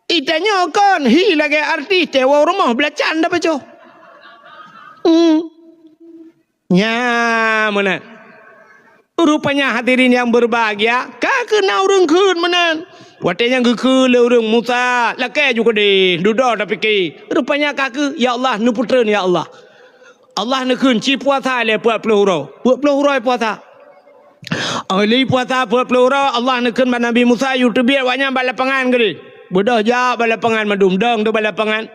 Itanyoe kon hi lagée artis tewoe rumoh beulacan dapacoh. Hmm. Nya meunan. Rupanya hadirin yang berbahagia, ka keuh na ureuëng kheun meunan. Watée nyang geukheun lé ureuëng Musa, lakée ju keudeh, dudoe tapike. Rupanya ka keuh, ya Allah, neupeutreun ya Allah. Allah neukheun ci puasa lé peuet ploh uroe. Peuet ploh uroe puasa. Óh lheueh puasa peuet ploh uroe, Allah neukheun bak Nabi Musa, "Yue teubiet awaknyan bak lapangan keudeh." Beudôh jak bak lapangan mandum, dong teuh bak lapangan.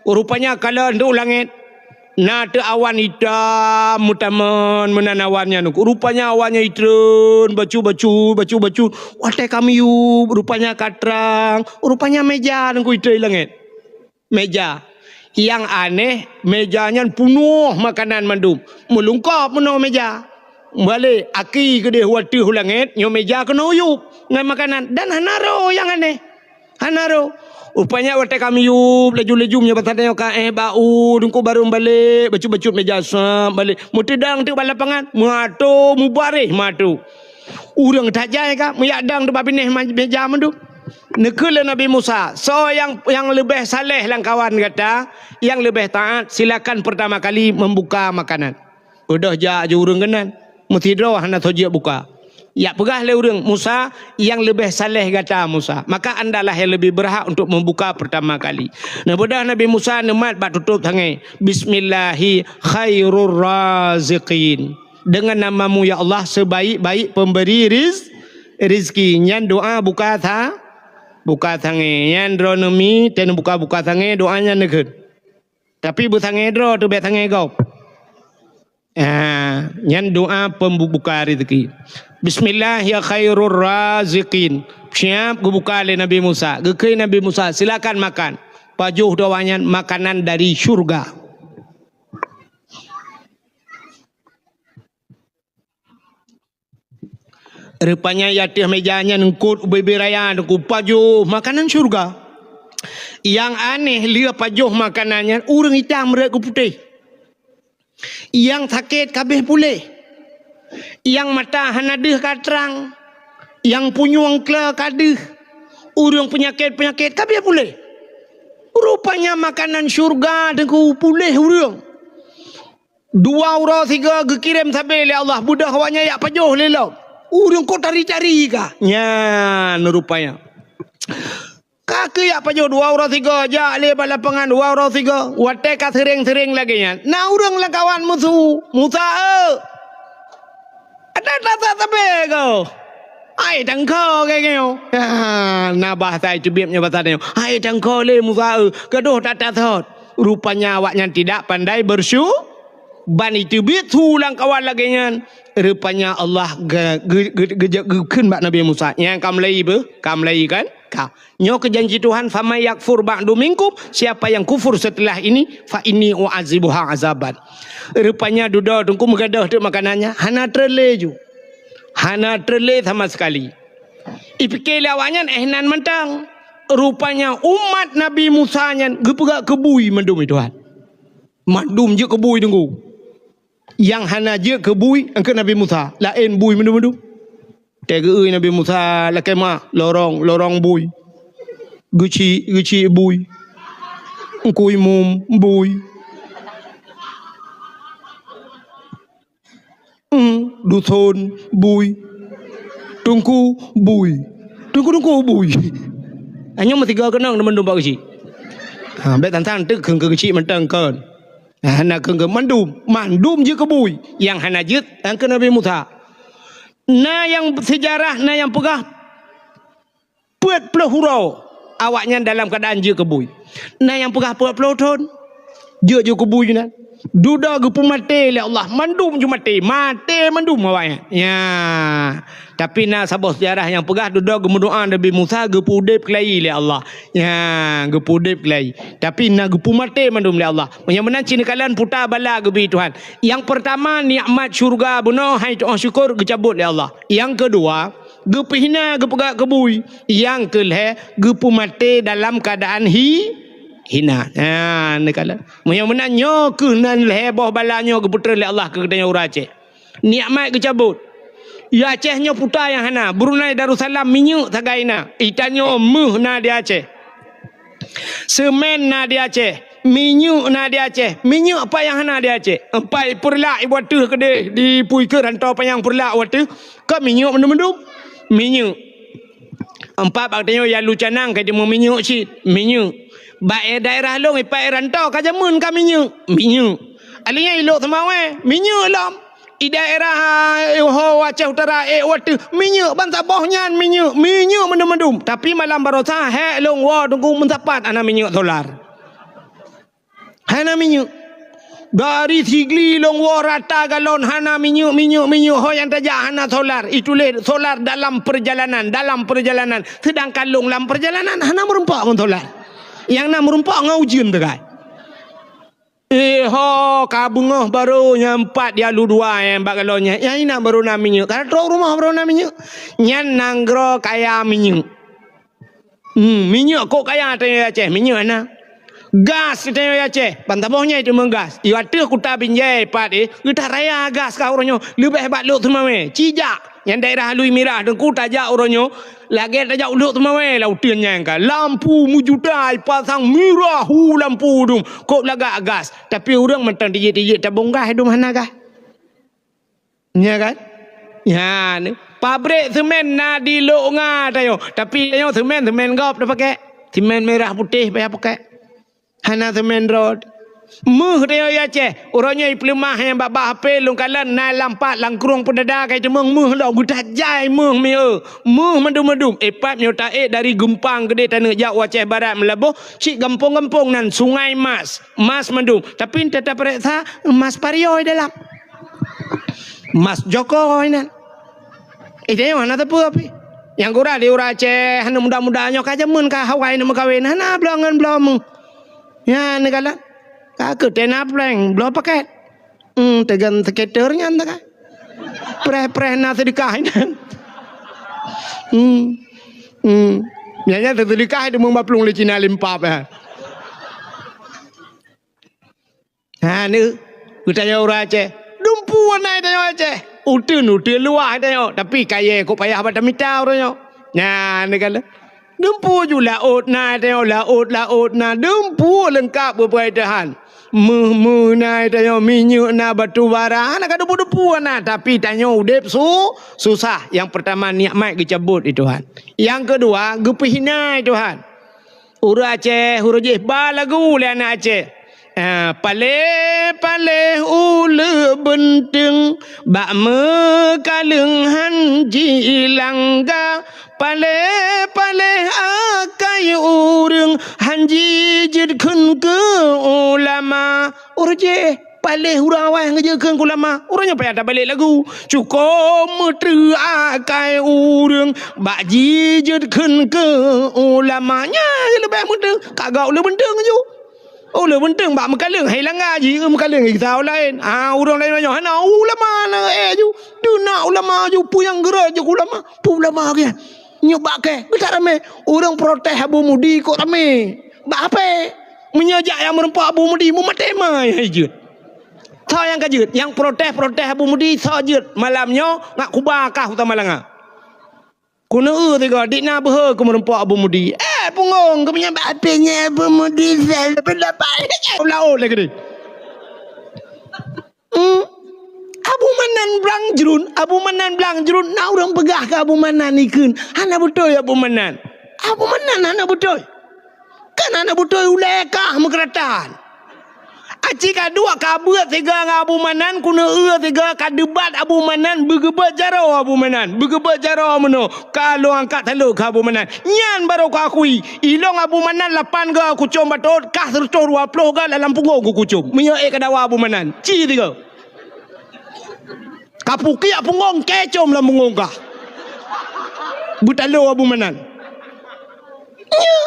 Rupanya kalon teuh u langét. Na teuh awan itam meutamon meunan awan nyan. Rupanya awan nyan itreun, bacut-bacut, bacut-bacut. Watée ka miyueb, rupanya ka trang. Rupanya méja nyan itreun i langét. Méja. Nyang aneh, méja nyan punoh makanan mandum. Meulungkop meunoe méja. Balek, aki keudeh wateuh u langét, nyoe meja keunoe yub ngon makanan. Dan hana roh nyang aneh. Hana roh. Rupanya watée ka miyub, laju-laju meunyoe basa tanyoe ka éh bak u, Teungku barô balek, bacut-bacut meja sab balek. Meuteudang teuk bak lapangan, meuato, mubareh meuato. Ureuëng tajai ka, meuyak dang teuk bak binéh ma-, meja mandum. Neukheun lé Nabi Musa, "Soe nyang, nyang leubeh saleh lam kawan gata, nyang leubeh taát, silakan pertama kali membuka makanan." Beudôh jak ju ureuëng keunan, meusidroe hana soe jeuet buka. Jak peugah lé ureuëng, "Musa, nyang leubeh saleh gata, Musa. Maka andalah nyang leubeh beurhak untuk membuka pertama kali." Neubeudôh Nabi Musa neumat bak tutôb sangé, "Bismillahi khairur raziqin." Dengan namamu, ya Allah, sebaik-baik pemberi riz-, rizki. Nyan doa buka sa-, buka sangé. Nyan droeneuh mi, teuh neubuka-buka sangé, doa nyan neukheun. Tapi beusangé droe teuh, bék sangé gob. Ah, nyan doa pembuka rezeki. "Bismillah ya khairur raziqin." Siap geubuka lé Nabi Musa. Geukheun Nabi Musa, "Silakan makan." Pajoh doa nyan makanan dari syurga. Rupanya di ateueh meja nyan eungkot ubé-bé raya, Teungku, pajoh makanan syurga. Nyang aneh lé pajoh makanan nyan, ureuëng itam rot keu putéh. Nyang sakét ka abéh puléh. Nyang mata hana deuh ka trang. Nyang punyueng kle ka deuh. Ureuëng peunyakét-peunyakét ka abéh puléh. Rupanya makanan syurga, Teungku, puléh ureuëng. Dua uroe sigoe geukirém sabé lé Allah, beudôh awaknyan jak pajoh lé lom. Ureuëng kok tari-tari ka. Nyan rupanya. Ka keuh jak pajoh dua uroe sigoe, jak lé bak lapangan dua uroe sigoe. Watée ka seuréng-seuréng lagée nyan, na ureuëng lam kawan meusu, "Musa, eu! Ada tasa sabé ko?" "Hai tangko," kheun nyoe. Ha, na bahasa iteubiet nyoe basa nyoe. "Hai tangko lé Musa, eu, gadôh tata sot." Rupanya awaknyan tidak pandai bersyu-, ban iteubiet su lam kawan lagée nyan. Rupanya Allah ge-, ge-, ge-, geujak geukheun bak Nabi Musa, "Nyang ka meulai beuh, ka meulai kan? Ka. Nyoe keu janji Tuhan, 'Faman yakfur ba'du minkum,' siapa yang kufur setelah ini, 'fa inni u'adzibuha azaban.'" Rupanya dudoe Teungku meugadôh teuk makanan nyan, hana trön lé ju. Hana trön lé sama sekali. Ipike lé awaknyan éh nan mantong. Rupanya umat Nabi Musa nyan geupeugah keu bui mandum, "Tuhan, mandum jeuet keu bui Teungku." Nyang hana jeuet keu bui, eungkot Nabi Musa, laén bui mandum-mandum. Teugeue Nabi Musa lakée meuah, lorong, lorong bui. Geuchik, geuchik bui. Teungku Imum bui. Hmm, duson bui. Teungku bui. Teungku-teungku bui. Hanya meusigoe keunong mandum bak geuchik. Ha, bék tantang teuk keu geuchik mantong kon. Hana keu mandum, mandum jeuet keu bui. Nyang hana jeuet, eungkot Nabi Musa. Na nyang seujarah, na nyang peugah peuet ploh uroe awaknyan dalam keuadaan jeuet keu bui. Na nyang peugah peuet ploh thon jeuet, jeuet keu bui nyan. Dudoe geupeumaté lé Allah, mandum ju maté, maté mandum awaknyan. Ya. Tapi na saboh seujarah nyang peugah dudoe geumeudoá Nabi Musa geupeuudeb keulayi lé Allah. Ya, geupeuudeb keulayi. Tapi na geupeumaté mandum lé Allah. Meunyoe meunan cit neukalon puta bala geubri Tuhan. Nyang peurtama nikmat syurga bunoe hai tu'oh syukur geucabot lé Allah. Nyang keudua, geupeuhina geupeugah keu bui. Nyang keulhée geupeumaté dalam keuadaan hi-, hina. Ha, neukalon. Meunyoe meunan nyoe keuh nan lhée boh bala nyoe geupeutrön lé Allah keu geutanyoe ureuëng Aceh. Nikmat geucabot. Di Aceh nyoe puta nyang hana. Brunei Darussalam minyeuk sagai na. Di tanyoe méuh na di Aceh. Seumén na di Aceh. Minyeuk na di Aceh. Minyeuk pat nyang hana di Aceh? Empat peureulak ibu ateueh keudeh di pui keu rantau panyang peureulak wateuh. Ka minyeuk mandum-mandum. Minyeuk. Empat bak tanyoe ya lu canang ka jimeuminyeuk cit. Minyeuk. Bak daerah lôn ipat rantau ka jameun ka minyeuk. Minyeuk. Alheuh nyan i Lhok Seumawé, minyeuk lom. I daerah, eh, ho Aceh Utara, eh, wateuh, minyeuk ban saboh nyan minyeuk, minyeuk mandum-mandum. Tapi malam baroesa, hék lôn woe Teungku meusapat hana minyeuk solar. Hana minyeuk. Dari Sigli lôn woe rata galon hana minyeuk, minyeuk, minyeuk, ho nyang tajak hana solar. Ituléh solar dalam perjalanan, dalam perjalanan. Sedangkan lôn lam perjalanan hana meurumpok ngon solar. Nyang na meurumpok ngon ujeuen teukai. Eh ho, ka beungoh barô nyang pat di alu dua nyang bak galon nyan. Nyang inan barô na minyeuk. Ka trok rumoh barô na minyeuk. Nyan nanggroe kaya minyeuk. Hmm, minyeuk kok kaya tanyoe Aceh, minyeuk na. Gas tanyoe Aceh, ban saboh nyan teuma gas. I ateueh kuta Binjai pat eh, geutaraya gas ka uroe nyoe. Leubeh bak Lhokseumawe, cijak. Nyang daerah Alui Mirah Teungku tajak uroe nyoe, lagèe tajak u Lhokseumawe lam uteuen nyan ka. Lampu meujuta ipasang mirah hu lampu dum, kok lagak gas. Tapi ureueng mantong tijik-tijik tabong gas dum hana gas. Nya kan? Nyan, pabrik semen na di Lhokseumawe tanyoe. Tapi tanyoe semen, semen gob tapakèk. Semen mirah putéh payah pakèk. Hana semen rot. Méuh tanyoe i Aceh. Uroe nyoe ipeuleumah nyang bak-bak H P lôn kalon na lam pat lam krueng peudada ka iteumeung méuh lom geutajai méuh mieu. Méuh mandum-mandum. Eh pat nyoe taék dari Geumpang keudéh taneuk jak u Aceh Barat Meulaboh, cit gampông-gampông nan Sungai Mas. Mas mandum. Tapi enta tapareksa mas pariyoi dalam. Mas Joko inan. Eh, tanyoe hana teupeu pih. Nyang gura di ureueng Aceh hana muda-muda nyoe ka jameun ka hawai neuk meukawen, hana bloe ngon bloe méuh. Nyan neukalon. Ka keu tena prank, bloe pakèt. Hmm, teugan skater nyan teuka. Preh-preh na seudeukah inan. Hmm. Hmm. Nyan nyan seudeukah itu meubaplueng lé Cina limpap, ya. Ha, ni, geutanyoe ureueng Aceh. Dumpu na tanyoe Aceh. Uteuen, uteuen luwah tanyoe. Tapi kayèe kok payah bak tamita uroe nyoe. Nyan, ni kan. Dumpu ju laôt na tanyoe, laôt, laôt na. Dumpu leungkap beupeuet Tuhan. Méuh-méuh na tanyoe, minyeuk na, batu bara. Hana ka dumpu-dumpu na. Tapi tanyoe udép su-, susah. Nyang peurtama, nikmat geucabot lé Tuhan. Nyang keudua, geupeuhina lé Tuhan. Ureueng Aceh, uroe jih ba lagu lé aneuk Aceh. Ah, paléh-paléh uleue beunteung, bak meukaleueng han jilangga. Paléh-paléh akai ureueng, han jijeuet kheun keu ulama. Uroe jih, paléh ureueng awai nyang geujeuet kheun keu ulama. Uroe nyoe payah tabalek lagu. Cukôp meutreuk akai ureueng bak jijeuet kheun keu ulama. Nyan leubeh meutreuk. Ka gak uleue beunteung ju. Uleue beunteung bak meukaleueng hai langga ji, meukaleueng gisa laén. Ah, ureueng laén nyoe hana ulama na, eh, ju. Deuh na ulama ju, peue nyang geurot ju ulama. Peue ulama geuh? Nyoe bak kèe, geutak ramé. Ureueng protes Abu Mudi kok ramé. Bak ape? Meunyoe jak nyang meureumpok Abu Mudi, meumaté mai hai jeuet. Soe nyang ka jeuet? Nyang protes-protes Abu Mudi soe jeuet? Malam nyoe ngat kuba kah u Samalanga. Keuneuk eu sigoe, dik na beuhe keu meureumpok Abu Mudi. Eh, punggong, keu meunyoe bak até nyan Abu Mudi sel, pendapat. Laôt lagèe deh. Hmm. Abu Manan Blang Jruen, Abu Manan Blang Jruen, na ureueng peugah keu Abu Manan ikheun. Hana beutôi Abu Manan. Abu Manan hana beutôi. Kan hana beutôi ulèe kah meukeuratan. Aci ka duek ka beuet sigoe ngon Abu Manan, keuneuk eu sigoe ka debat Abu Manan, beugeubeuet jaroe Abu Manan, beugeubeuet jaroe meunoe, ka lôn angkat saleuem keu Abu Manan. Nyan barô kuakui, ilông Abu Manan lapan goe kucôm batôt, kah seureutôh dua ploh goe lam punggong kucôm. Meunyoe ék ka dawa Abu Manan, ci sigoe. Ka pukiak punggong kèe com lam punggong kah. Beutalo Abu Manan. Nyo.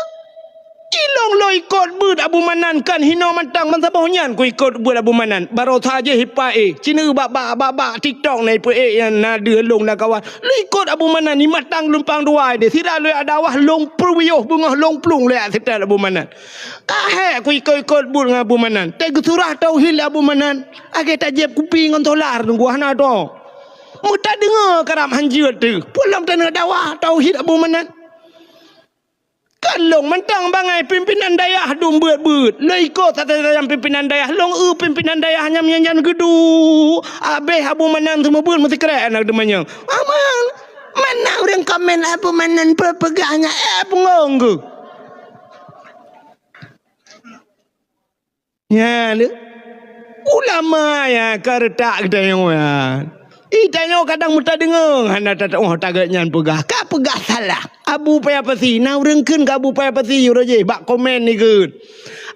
Ilông lôn ikot beuet Abu Manan kan hinoe mantong ban saboh nyan kuikot beuet Abu Manan. Baroesa jih ipa éh. Ci neu bak, bak, bak, bak TikTok na ipeu éh nyang na deuh lôn lam kawan. Lôn ikot Abu Manan, i mantong lumpang dua deh. Sira lôn jak dakwah lôn peuwiyôh beungoh lôn plueng lôn jak seutôt Abu Manan. Ka hék kuikot-ikot buet ngon Abu Manan. Teuh geusurah tauhid lé Abu Manan. Lagèe tajieb kupi ngon solar nunggu hana tô. Meutadeungoe karab hanjeuet teuh. Peue lom taneuk dakwah tauhid Abu Manan. Kan lôn mantong bangai pimpinan dayah dum beuet-beuet. Lôn ikot satai-satai nyang pimpinan dayah. Lôn eu pimpinan dayah nyang nyan geuduek. Abéh Abu Manan seumeubeuet meusikrek aneuk teumanyong. Aman. Mana ureueng komen Abu Manan peue peugah nyan? Eh, peungong geuh. Nyan, ulama ya ka reutak geutanyoe ya. Ih, tanyoe kadang meutadeungoe hana tatuoh taget nyan peugah. Ka peugah salah. Abu Paya Pasi, na ureueng kheun keu Abu Paya Pasi uroe jih bak komen ikheun.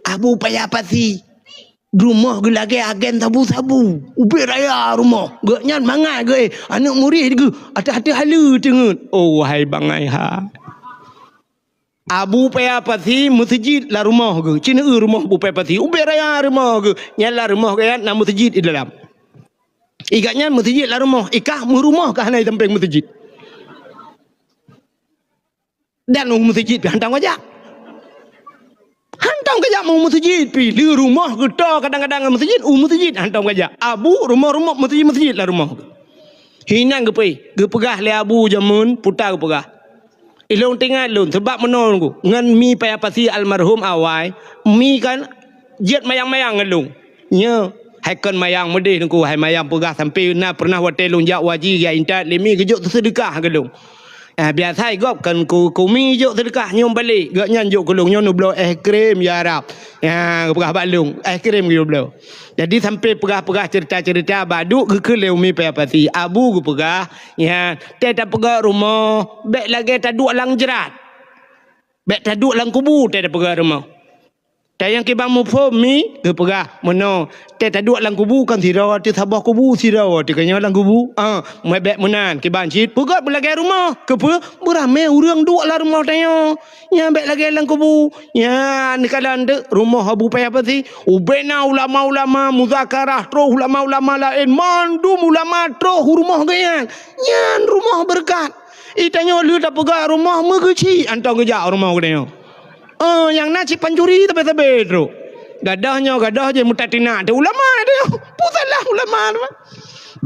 Abu Paya Pasi, rumoh geuh lagèe agen sabu-sabu. Ubit raya rumoh. Geuh nyan mangat geuh, eh, aneuk murit geuh ateueh-ateueh haleue teungeut. Oh, wahai bangai ha. Abu Paya Pasi meuseujid lam rumoh geuh. Ci neu-eu rumoh Abu Paya Pasi. Ubé raya rumoh geuh. Nyan lam rumoh geuh nyan na meuseujid di dalam. I gobnyan meuseujid lam rumoh. I kah meurumoh ka hana i sampéng meuseujid. Dan u meuseujid pih hantom kajak. Hantom kajak u meuseujid pih. Lé rumoh geuto kadang-kadang ngon meuseujid, u meuseujid hantom kajak. Abu rumoh-rumoh, meuseujid-meuseujid lam rumoh. Hinan geupeu-, geupeugah lé Abu jameun, puta geupeugah. Ilôn teuingat lôn, sabab meunoe ngon mi Paya Pasi almarhum awai, mi kan jeuet mayang-mayang ngon lôn. Nyoe, hai kon mayang meudeh Teungku, hai mayang peugah sampoe na pernah watée lôn jak haji jak intat lé mi geujok seudeukah keu lôn. Ah, biasa gob kon ku, ku mi jok seudeukah nyoe balek, gobnyan jok keu lôn nyoe neubloe es krim ya Rab. Ya, geupeugah bak lôn, es krim geubloe. Jadi sampoe peugah-peugah cerita-cerita bak duek geukheun lé umi Paya Pasi. Abu geupeugah, ya, tée tapeugah rumoh, bék lagée taduek lam jrat. Bék taduek lam kubu tée tapeugah rumoh. Tayang kiban muphom mi geupeugah meunoe, tée taduek lam kubu kan sidroe teuh saboh kubu sidroe teuh keunyoe lam kubu. Ah, meuet bék meunan kiban cit peugét beulagée rumoh. Keupeue? Beuramé ureuëng duek lam rumoh tanyoe. Nyan bék lagée lam kubu. Nyan neukalon teuk rumoh Abu Paya Pasi. Ubé na ulama-ulama muzakarah troh ulama-ulama laén mandum ulama troh u rumoh geuh nyan. Nyan rumoh beureukat. I tanyoe lheueh tapeugah rumoh meugeuchik hantom geujak u rumoh geutanyoe. Oh, nyang na cit pancuri sabe-sabe trok. Gadoh nyoe, gadoh jih meutat tinak teuh ulama teuh. Peue salah ulama tu?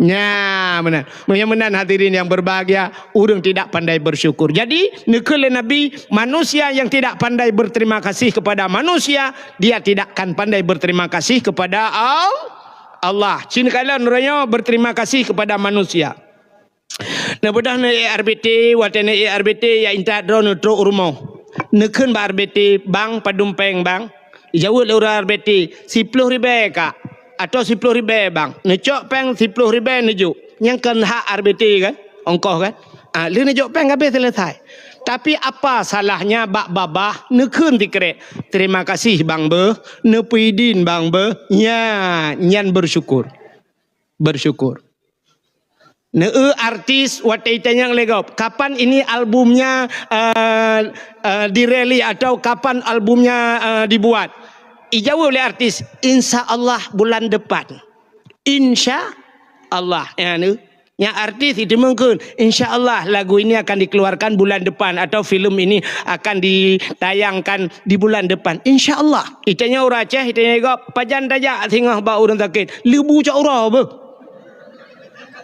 Nyan meunan. Meunyoe meunan hadirin yang berbahagia, ureuëng tidak pandai bersyukur. Jadi, neukheun lé Nabi, manusia yang tidak pandai berterima kasih kepada manusia, dia tidak akan pandai berterima kasih kepada Al-, Allah. Cin kalian uroe nyoe berterima kasih kepada manusia. Neubeudôh neuék R B T, watée neuék R B T, ya intat droeneuh trok u rumoh. Neukheun bak R B T, "Bang, padum péng, Bang?" Jaweueb lé ureuëng R B T, "Siploh ribée, Kak, atawa siploh ribée, Bang." Neucok péng siploh ribée neujok. Nyang kon hak R B T kan? Ongkoh kan? Ah, lheueh neujok péng habéh seuleusai. Tapi apa salahnya bak babah neukheun sikrek, "Terima kasih, Bang, beuh. Neupeuidin, Bang, beuh." Nya, nyan bersyukur. Bersyukur. Neu-eu artis watée itanyong lé gob, "Kapan ini albumnya, eh, eh, dirilis atau kapan albumnya, eh, dibuat?" Ijaweueb lé artis, "Insya Allah bulan depan." Insya Allah. Ya, neu. Nyang artis itu mungkin, "Insya Allah lagu ini akan dikeluarkan bulan depan atau film ini akan ditayangkan di bulan depan. Insya Allah." Itanyong ureuëng Aceh, itanyong lé gob, "Pajan tajak singoh bak ureuëng sakét?" "Leubu cok uroe beuh."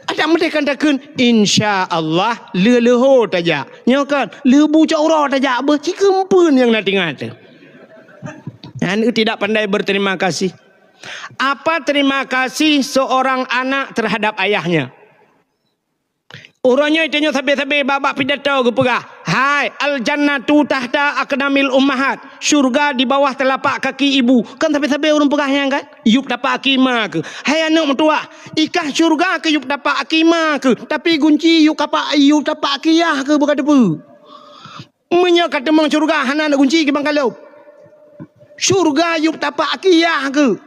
Adak meudeh kan takheun, "Insya Allah, leuho tajak." Nyoe kan, "Leubu cok uroe tajak beuh." Ci keumpeuen nyang na teuingat teuh. Aneuk tidak pandai berterima kasih. Apa terima kasih seorang anak terhadap ayahnya? Uroe nyoe tanyoe sabe-sabe bak-bak pidato geupeugah, "Hai, al-jannatu tahta aqdamil ummahat." Syurga di bawah telapak kaki ibu. Kan sabe-sabe ureuëng peugah nyan kan? Yup tapak aki ma keuh. Hai aneuk meutuwah, i kah syurga keuh yup tapak aki ma keuh, tapi gunci yup kapak, yup tapak aki yah keuh buka teupeu. Meunyoe ka teumong syurga hana na gunci kiban ka lhôb. Syurga yup tapak aki yah keuh.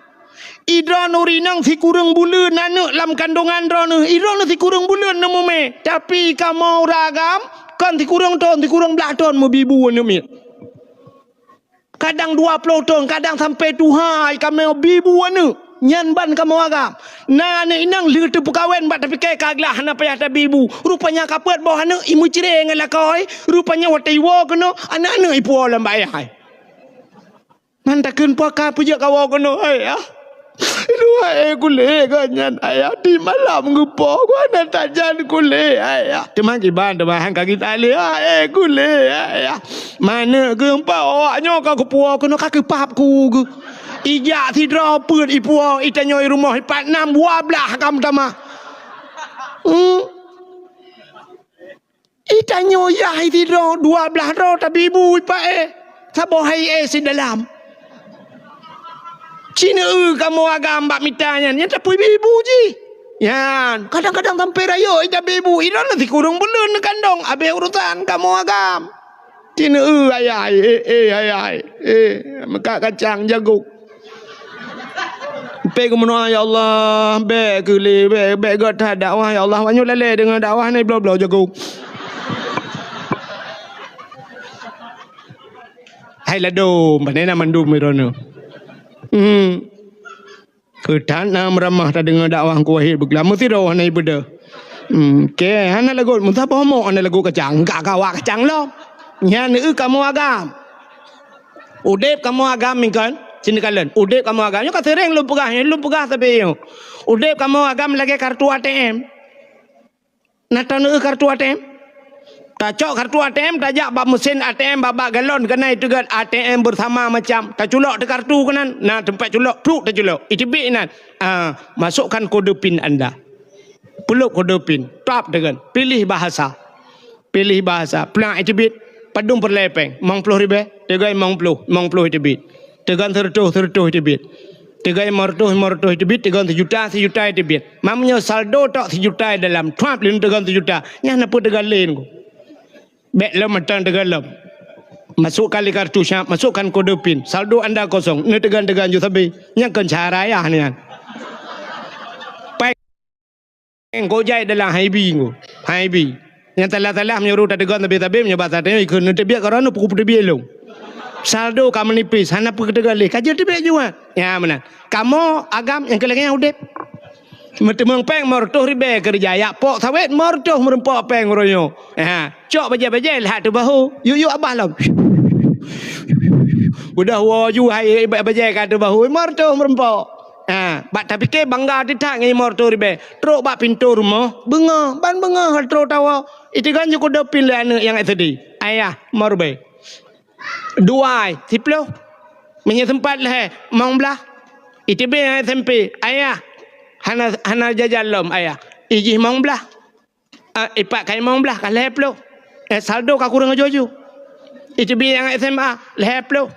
Idroeneuh rinong sikureueng buleuen aneuk lam kandongan droeneuh, idroeneuh sikureueng buleuen neumumé. Tapi kamoe ureuëng agam, kon sikureueng thon, sikureueng blaih thon meubibu aneuk miet. Kadang dua ploh thon, kadang sampai tuha kamoe bibu aneuk. Nyan ban kamoe agam. Na aneuk inong lheueh teupeukawen bak tapike ka glah hana payah tabibu. Rupanya ka peuet boh aneuk imeucre ngon lakoe. Rupanya watée iwoe keunoe, aneuk-aneuk ipuwoe lam bak ayah. Man takheun po ka peujeuet kawoe keunoe, "Ayah, dua eh kulé geuh nyan, Ayah, di malam geupo geuh hana tajan kulé, Ayah." Teuma kiban, teuma han ka geutalé, "Ah, eh kulé, Ayah." Maneuk geuh empat awak nyoe ka geupuwoe keunoe ka keupap ku geuh. Ijak sidroe peuet ipuwoe, itanyoe i rumoh ipat nam dua blaih ka meutamah. Hmm. Itanyoe yah sidroe dua blaih droe tabibu ipat eh. Saboh hai eh sidalam. Ci neu-eu kamoe agam bak mita nyan, nyan tapeubibu jih. Nyan, kadang-kadang sampai rayeuk ija bibu, idroeneuh sikureueng buleuen neukandong, abéh urusan kamoe agam. Ci neu-eu ayah, eh, eh, ayah, eh, meukat kacang jagung. Pé geumeunoe, "Ya Allah, bék keu lé, bék, bék göt that dakwah, ya Allah, wanyoe lalé deungon dakwah ni bloe-bloe jagung." Hai ladôm, pane na mandum droeneuh. Hmm. Keu that na meuramah tadeungoe dakwah Teungku Wahid beuglam meusidroe hana ibeudôh. Hmm, oke, hana lagot meusaboh mok hana lagot kacang, ka kawak kacang lom. Nyan eu kamoe agam. Udeb kamoe agam mingkon, sini kalon. Udeb kamoe agam, nyoe ka sering lôn peugah, nyoe lôn peugah sabe nyoe. Udeb kamoe agam lagèe kartu A T M. Na taneuk kartu A T M? Tacok kartu A T M, tajak bak meusén A T M, bak, bak galon, keunan iteugot A T M bersama macam. Taculok teuh kartu keunan, na teumpat culok, pluk taculok. Iteubiet inan. Ah, masukkan kode pin anda. Peulop kode pin, tap teugon. Pilih bahasa. Pilih bahasa. Plak iteubiet, padum peureulèe pèng. Limong ploh ribèe, teugon limong ploh, limong ploh iteubiet. Teugon seureutôh, seureutôh iteubiet. Teugon limong reutôh, limong reutôh iteubiet, teugon seujuta, seujuta iteubiet. Meunyoe saldo tok seujuta dalam, trap lé teugon seujuta. Nyan na peue teugon lé nyoe. Bèk lom mantong teugon lom. Masukkan lé kartu siap, masukkan kode pin. Saldo anda kosong. Neuteugon-teugon ju sabe. Nyan kon cara ayah nyan. Pai Engkau jai dalam hai bi ngku. Hai bi. Nyang salah-salah meunyoe ureueng tateugon sabe-sabe meunyoe bak sateue ikheun neuteubiet keu droeneuh peuku peuteubiet lôn. Saldo ka meunipis, hana peue teugaleh. Ka jeuet teubiet juat. Nya meunan. Kamoe agam nyang keu lagèe nyan udeb. Meuteumeung pèng limong reutôh ribèe keureuja, jak pok sawét limong reutôh meureumpok pèng uroe nyoe. Ha, cok bajèe-bajèe lhah ateueh bahô. Yuk-yuk abah lom. Udah woe ju hai bajèe ka ateueh bahô, limong reutôh meureumpok. Ha, bak tapike bangga teutak ngon limong reutôh ribèe. Trok bak pintoe rumoh, beungoh, ban beungoh trok tawoe. Iteugon ju kode pin lé aneuk nyang S D. Ayah, limong ribèe. Dua ai, siploh. Meunyoe seumpat lhèe, limong blah. Iteubiet nyang S M P, ayah. Hana, hana jajan lom, ayah. Ijih limong blah. Ah, ipat ka limong blah, ka lhèe ploh. Eh, saldo ka kureueng aju-aju. Iteubiet nyang S M A, lhèe ploh.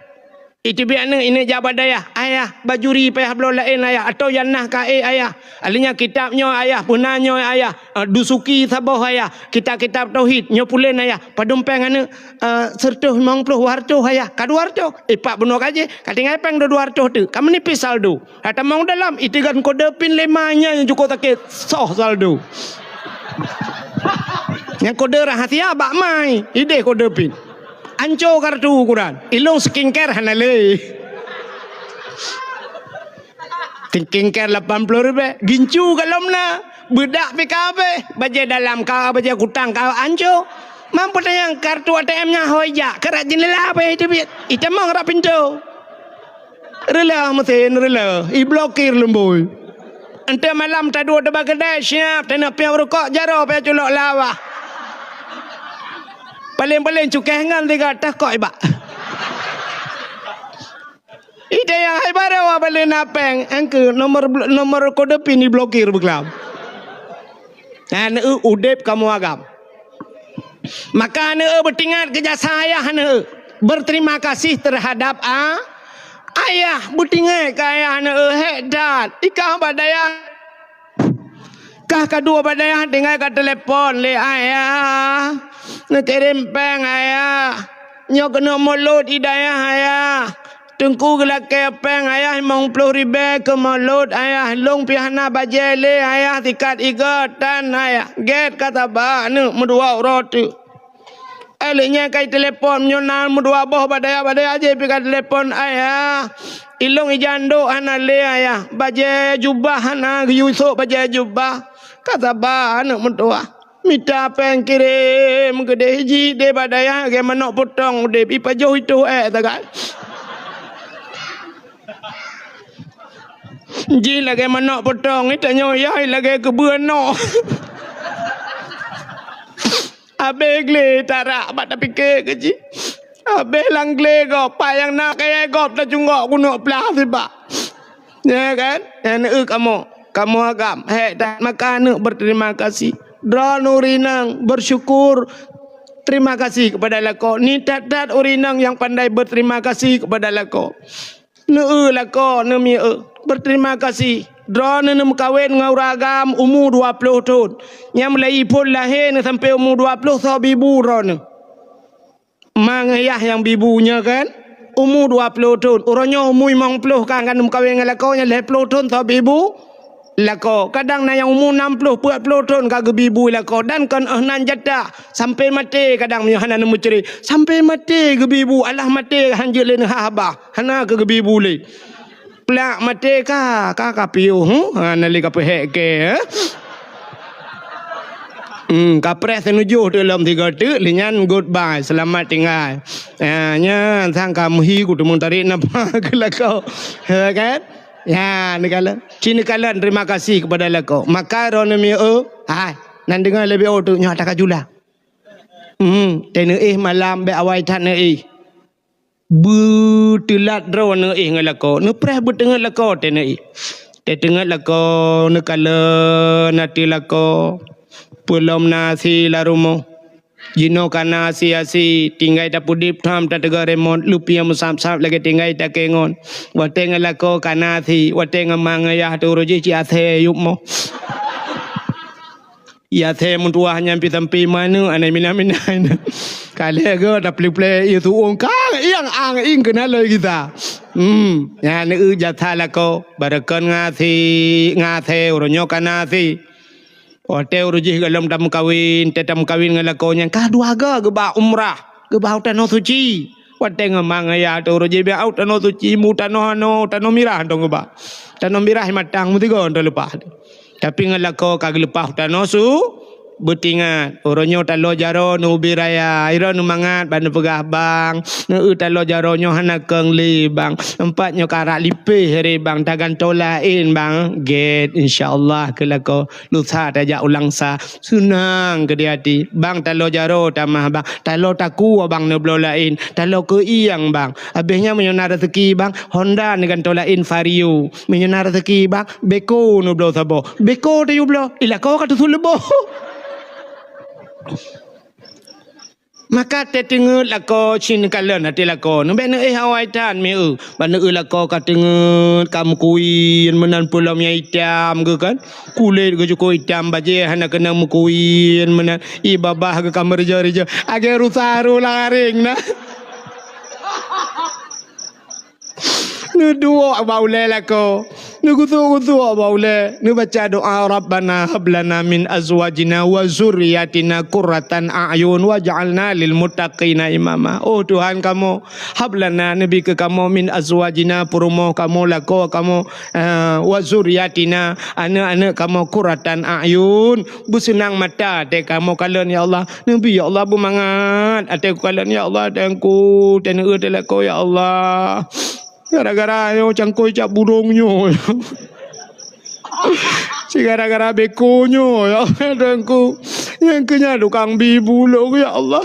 Iteubiet aneuk, ineuk jak bak dayah, "Ayah, bajuri payah bloe laén, ayah, atau nyang na ka ék, ayah. Akhirnya kitab nyoe, ayah, peuna nyoe, ayah. Ah, Dusuki saboh, ayah. Kitab-kitab tauhid, nyoe pulen, ayah. Padum pèng aneuk?" "Ah, seureutôh limong ploh, dua reutôh, ayah." "Ka dua reutôh?" Ipat bunoe ka jih, ka tinggai pèng dua reutôh teuk. Ka meunipis saldo. Ka tamong dalam, iteugon kode pin lé ma nyan nyang cukôp sakét. Soh saldo. Nyang kode rahasia bak ma, ideh kode pin. Anco kartu ukuran. Ilôn skincare hana lé. Skincare lapan ploh ribèe. Gincu ka lom na. Beudak pih ka abéh. Bajèe dalam ka, bajèe kutang ka anco. Mampu tanyong kartu A T M nyan hôi jak. Keurat jeundela abéh iteubiet. Itamong rot pintoe. Reuloh meusén, reuloh. Iblokir lumbôi. Enteuk malam taduek teubak keudè, siap, taneuk piep rukok, jaroe payah culok lawah. Paléng-paléng cukéh ngon tiga tah kok ibak. Ide nyang hai baroe bak lé na pèng, engkeu nomor blo-, nomor kode pin iblokir beuklam. Nah, neu udeb kamoe agam. Maka aneuk beutingat keu jasa ayah aneuk, berterima kasih terhadap a-, ayah, beutingat keu ayah aneuk, hék that. Ikah bak dayah, kah ka duek bak dayah, tinggai ka telepon lé ayah, neukirém péng ayah, nyoe keuneuk mulod i dayah ayah. Teungku geulakée péng ayah limong ploh ribée keu mulod ayah, lôn pih hana bajée lé ayah, sikat igoe tan ayah. Gét ka saba aneuk meudua uroe teuk. Éh, lheueh nyan ka itelepon, meunyoe na meudua boh bak dayah-bak dayah jih pih ka telepon ayah. Ilôn ija ndok hana lé ayah. Bajée jubah hana geuyue sôk bajée jubah. Ka saba aneuk meutuwah. Mita péng kirém keudeh jih deh bak dayah lagée manok peutong udeb, ipajoh itoh ék sagai. Jih lagée manok peutong, itanyoe yai lagée keubeue noh. Abéh glé tarak bak tapike keu jih. Abéh lam glé gob, pat nyang na kayée gob tacunggok keuneuk plah sibak. Ya kan? Nyan eu kamoe, kamoe agam. Hék that maka aneuk berterima kasih. Droeneuh ureueng inong bersyukur, terima kasih kepada lakoe. Ni that-that ureueng inong nyang pandai berterima kasih kepada lakoe. Neu-eu lakoe, neumiyeu. Berterima kasih. Droeneuh neumeukawen ngon ureueng agam umu dua ploh thon. Nyang meulayi phon lahé neuh sampoe umu dua ploh soe bibu droeneuh. Ma ngon yah nyang bibu nyoe kan, umu dua ploh thon. Uroe nyoe umu limong ploh kan, kan neumeukawen ngon lakoe nyan lhée ploh thon soe bibu. Lakoe, kadang na nyang umu nam ploh, peuet ploh thon ka geubi bu lakoe, dan kon 'oh nan jatah, sampai maté kadang meunyoe hana neumeucre, sampai maté geubi bu, alah maté han jeuet lé neuhah babah, hana keu geubi bu lé. Plak maté ka, ka, ka piôh, hmm? Ha, na lé ka peuhék kée, eh? Hmm, ka preh seunujoh teuk lom tiga teuk, lé nyan goodbye, seulamat tinggai. Ha, nyan sang ka meuhi kuteumeutarek napa keu lakoe. Ha, kan? Ya, neukalon. Ci neukalon terima kasih kepada lakoe. Maka droeneuh mieu, hai, nan deungoe leubeh oh teuk nyoe ata ka jula. Hmm, teuh neuéh malam bék awai that neuéh. Beuteulat droe neuéh ngon lakoe, neupreh beuteungeut lakoe teuh neuéh. Teuteungeut lakoe, neukalon ateueh lakoe, peulom na si lam rumoh. Jinoe ka na si-asi, tinggai tapeudeb tham tateuga remote, lupieng meusab-sab lagée tinggai takengon. Watée ngon lakoe ka na si, watée ngon ma ngon yah teurôh jih cit asée yup moh. Yasée meutuwah nyan pi sampi manök anai mina-mina nyan. Ka lhée geuh taplé-plé ié su'ueng kang ieng ang ieng keunan loi gisa. Hmm, nyan eu jasa lakoe, barokon ngasi, ngasée uroe nyoe ka na si. Watée uroe jih gohlom tameukawen, tée tameukawen ngon lakoe nyan ka dua goe geuba umrah, geuba u tanoh suci. Watée ngon ma ngon yah teuh uroe jih bak u tanoh suci, mu tanoh anoe, tanoh mirah dong geuba. Tanoh mirah matang meusigoe teuleupah. Tapi ngon lakoe ka geuleupah tanoh su, beutingat. Uroe nyoe taloe jaroe neubi raya, iroe neumangat ban neupeugah bang, neueu taloe jaroe nyoe hana kong lé bang. Empat nyoe karak lipéh re bang, tagantoe laén bang. Gét, insya Allah keu lakoe. Lusa tajak u Langsa, seunang keudeh até. Bang taloe jaroe tamah bang, taloe takue bang neubloe laén, taloe keu ieng bang. Abéh nyan meunyoe na raseuki bang, Honda neugantoe laén Vario. Meunyoe na raseuki bang, Beko neubloe saboh. Beko tayue bloe, ilakoe ka teusut leuboh. Maka teuteungeut lakoe cit neukalon até lakoe, neubék neuéh awai that mieu. Ban neuéh lakoe ka teungeut ka meukuwien meunan peulom nyang itam geuh kan. Kulét geuh cukôp itam, bajée hana keunong meukuwien meunan. Ié babah geuh ka meureuja-reuja. Agée rusa ru lam aréng na. Neuduek bak ulée lakoe, neugusok-gusok bak ulée, neubaca doa, "Rabbana hab lana min azwajina wa zurriyatina qurratan a'yun waj'alna lil muttaqina imama." Oh Tuhan kamoe, hab lana, neubi keu kamoe, min azwajina, peurumoh kamoe, lakoe kamoe, eh, wa zurriyatina, aneuëk-aneuëk kamoe, qurratan a'yun, beuseunang mata tée kamoe kalon, ya Allah. Neubi, ya Allah, beumangat até kukalon, ya Allah, Teungku, teuneuk teuh lakoe, ya Allah. Gara-gara nyoe cangkôi cap burông nyoe. Si gara-gara beko nyoe, ya Allah, Teungku. Nyang keu nyan tukang bi bulông, ya Allah.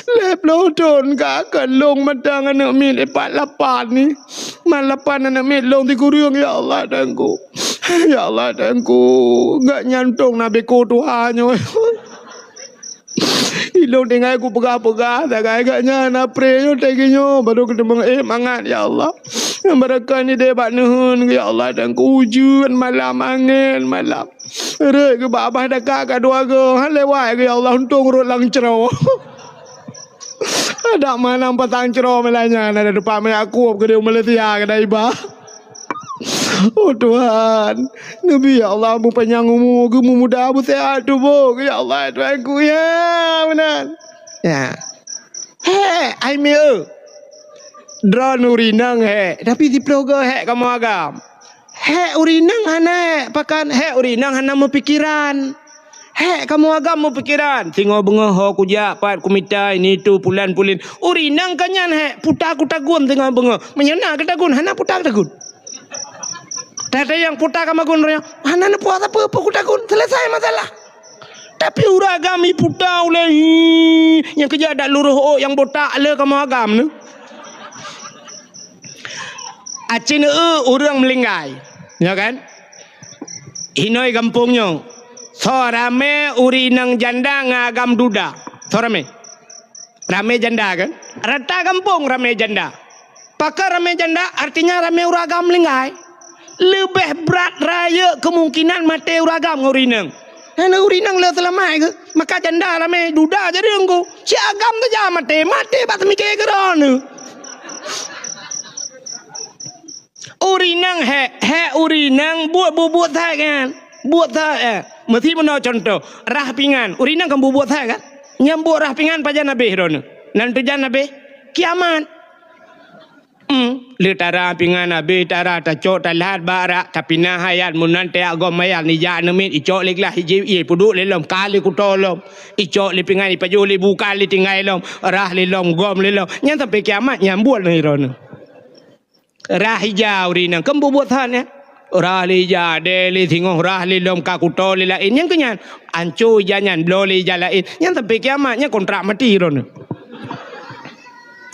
Lhée ploh thon ka keu lông mata ngon aneuëk miet, pat lapan ni. Mat lapan aneuëk miet lông sikureueng, ya Allah, Teungku. Ya Allah, Teungku. Gak nyan tông na beko tuha nyoe. Ilông tinggai kupeugah-peugah, sagai gak nyan, apre nyoe, teugi nyoe, baru keuteumeung, eh, mangat, ya Allah. Nyang barokah ni deh bak neuheun, ya Allah, dan keu ujeuen malam, angén malam. Rot keu babah dakak ka dua goe, han lewat keu, ya Allah, untông rot lam cro. Adak manang pasang cro malam nyan, ada teumpat meuyak kueb keu di Malaysia, keu Daiba. Oh Tuhan, neubi ya Allah beupanyang umu, geumumuda, beuseuhat tuboh, ya Allah Tuhanku, ya meunan. Ya. Hék, ai mieu. Droeneuh ureueng inong hék, tapi siplôh goe hék kamoe agam. Hék ureueng inong hana hék, pakan hék ureueng inong hana meupikeran. Hék kamoe agam meupikeran, singoh beungoh ho kujak pat kumita ini itu pulan pulin. Ureueng inong ka nyan hék, puta kutagun singoh beungoh. Meunyoe na kutagun, hana puta kutagun. Tata nyang puta ka magun roh nyoe, hana neupuasa peue-peue kutagun, selesai masalah. Tapi ureueng agam iputa ulée, hi, nyang keujak dak luroh ôk nyang botak le kamoe agam nyoe. Aci neu ureueng meulinggai. Ya kan? Inoi gampông nyoe. Soe ramé ureueng inong janda ngon agam duda. Soe ramé? Ramé janda kan? Rata gampông ramé janda. Pakon ramé janda, artinya ramé ureueng agam meulinggai. Leubeh brat rayeuk keumungkinan maté ureueng agam ngon ureueng inong. Hana ureueng inong le seulamat geuh, maka janda ramé duda jadi teungku. Si agam saja maté, maté bak seumiké keu droeneuh. Ureueng inong hék, hék ureueng inong buet bubuet that kan. Buet that, eh. Meusi meunoe contoh, rhah pingan. Ureueng inong kan bubuet that kan. Nyang buet rhah pingan pajan habéh droeneuh. Nan teujan habéh kiamat. Hmm, le tara pingan habéh, tara tacok talat bak rak, tapinah ayat meunan teuyak gom ayat nijak neumiet, icok lé glah ijép ié peuduek lé lom, ka lé kuto lom. Icok lé pingan ipajoh lé bukan lé tinggai lom, rhah lé lom, gom lé lom. Nyan sampai kiamat nyang buet lé droeneuh. Rhah ija ureueng inong, kan bubuet that nyan. Rhah lé ija, deh lé singoh, rhah lé lom ka kuto lé laén. Nyang keu nyan, anco ija nyan, bloe lé ija laén. Nyan sampai kiamat, nyan kontrak mati droeneuh.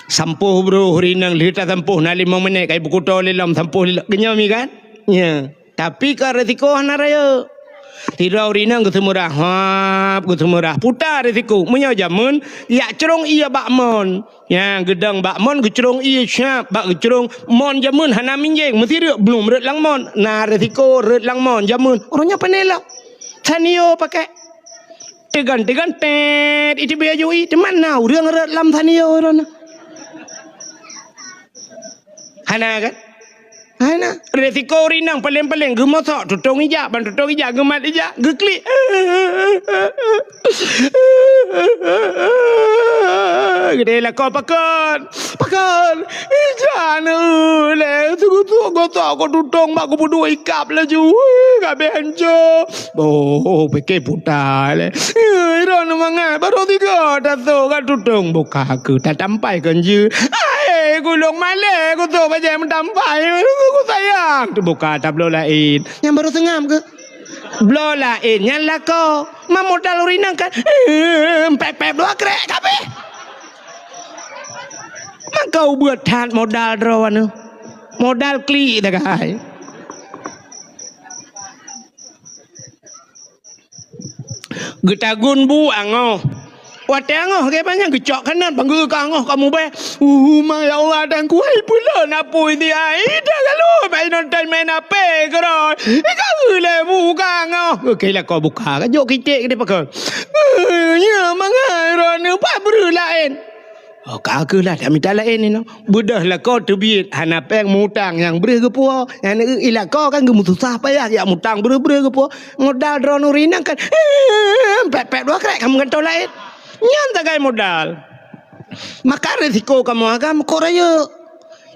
Sampôh broh ureueng inong, lheueh tasampôh na limong minét, kai beukuto lé lom, sampôh lé lom. Keunyoe mi kan? Nya. Tapi ka resiko hana rayeuk. Sidroe ureueng inong geuseumeurah, hap, geuseumeurah. Puta resiko. Meunyoe jameun, yak crông ié bak mon. Nya, geudong bak mon, geucrông ié siap, bak geucrông mon jameun hana minjeng, meusi rhot, blum rhot lam mon. Na resiko rhot lam mon jameun. Uroe nyoe pane lom. Sanio pakai. Teugan-teugan, tet, iteubiet aju i, teuma na ureueng rhot lam sanio uroe nyoe. Hana kan? Hana. Resiko ureueng inong paleng-paleng geumosok, tutong ija, ban tutong ija, geumat ija, geuklik. Geude lakoe pakon, pakon. Ija na lé, gosok-gosok ko tutong bak geupeuduek ikab laju. Ui, ka abéh hanco. Boh, pike puta lé. Ih, droeneuh mangat, barô tiga tasok ka tutong buka keu tatampai kon jeuet. Ai, gulong malèe kutok bajèe meutampai, ku sayang. Teubuka tabloe laén. Nyang barô seungab keu? Bloe laén, nyan lakoe. Ma modal ureueng inong kan. Eh, pép-pép dua krek kabéh. Maka ubeut that modal droeneuh. Modal klik tagai. Geutagun bu angoh. Watèe angoh, geubanyak geucok kanot, banggeue ka angoh ka mubèh. Uh, ma ya Allah, dan kuai pula napui di ai. Dah lalu, bai nonton main H P keudroe. Ika lé buka angoh. Oke, lakoe buka. Kajok kiték geude pakon. Uh, nya mangai droeneuh, pat breuh laén. Oh, ka keuh lah, tak mita laén inoe. Beudôh lakoe teubiet, hana péng mutang nyang breuh geupuwoe. Nyang i lakoe kan geumeususah payah, jak mutang breuh-breuh geupuwoe. Modal droeneuh rinang kan, eh, pép-pép dua krek ka meugantoh laén. Nyan sagai modal. Maka resiko kamoe agam kok rayeuk.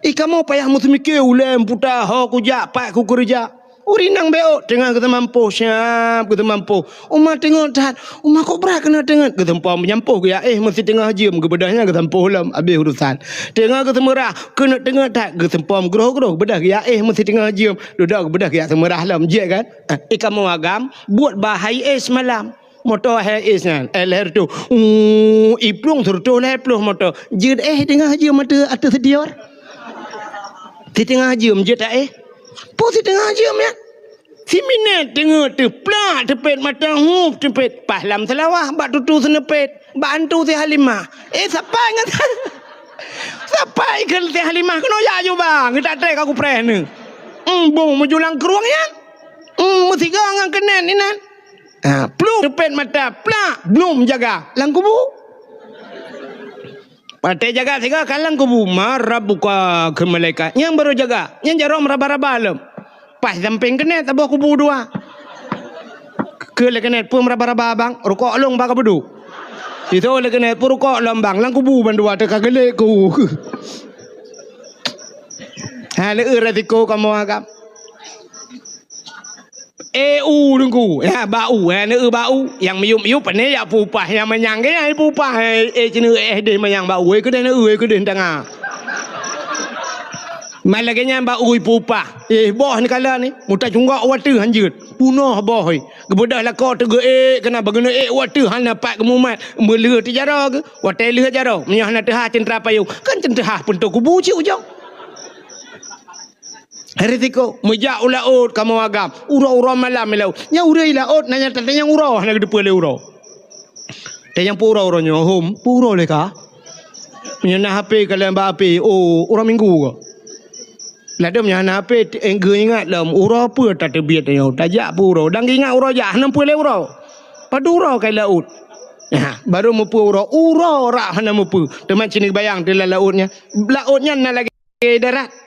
I kamoe payah meuseumike ulèe meuputa ho kujak, pat kukeureuja. Ureueng inong beuôt teungoh geuseumampoh, siap geuseumampoh. Uma teungeut that, uma kok brat keuneuk teungeut, geuseumpom meunyampôh geuyak éh meusiteungoh jeuem, geubeudôh nyan geuseumpôh lom, abéh urusan. Teungoh geuseumeurah, keuneuk teungeut that, geuseumpom groh-groh, beudôh geuyak éh meusiteungoh jeuem, dudoe geubeudôh geuyak seumeurah lom, jeuet kan? Ah, i kamoe agam, buet bah hai éh seumalam. Moto hai éh nyan, eh, lhèe reutôh. Uh, i plueng seureutôh lhèe ploh moto. Jeuet éh teungoh jeuem ateueh, ateueh seudior. Siteungoh jeuem jeuet éh. Peue siteungoh jeuem nyan? Siminét teungeut teuh plak teupét mata hup teupét paih lam seulawah bak tutu seuneupét bak antu si Halimah. Eh, sapai ngon sapai keu si Halimah keunoe jak aju bang, geutak trek ka kupreh neuh. Embong meujulang krueng nyan. Em, meusigoe ngon keunen inan. Ha, pluh teupét mata, plak, blum jaga lam kubu. Watèe jaga sigoe ka lam kubu, ma rabbuka keu malaikat. Nyang barô jaga, nyang jaroe meuraba-raba lom. Paih sampéng keuneuk saboh kubu dua. Keu lé keuneuk peue meuraba-raba bang, rukok lôn bak ka peuduek. Itu lé keuneuk peue rukok lôn bang, lam kubu bandua teuka geulék ku. Ha, lé resiko kamoe agam. Eh, u Teungku. Ya, bak u. Eh, neu bak u. Nyang miyup-miyup, pane jak pupah. Nyang manyang ke, nyang pupah. Eh, eh, cina, eh, deh manyang bak u. Eh, keudeh neu, eh, keudeh tanga. Mai lagèe nyan bak u pupah. Eh, boh ni kala ni. Muta cunggok watèe hanjeut. Punoh boh, eh. Geubeudôh lakoe teugeuék, keunan bageuneuk ék watèe hana pat geumumat. Meuleuh teujaroe geuh. Watèe leuh jaroe. Meunyoe hana teuhah ceuntra payong. Kan ceuntra peuntô kubu cit ujong. Risiko, meujak u laôt kamoe agam. Uroe-uroe malam i laôt. Nyang ureueng i laôt, na nyang tatanyong uroe, hana geuteupeue lé uroe. Tanyong peue uroe, uroe nyoe, hom, peue uroe lé ka? Meunyoe na H P, kalon bak H P, oh, uroe Minggu ka. Ladôm nyang hana H P, t-, eh, geuingat lom, uroe peue tateubiet nyoe, tajak peue uroe. Dan geuingat uroe jak, hana peue lé uroe. Padub uroe ka i laôt. Nah, barô meupeue uroe, uroe rak hana meupeue. Teuma cit neubayang teuh lam laôt nyan. Laôt nyan na lagèe darat.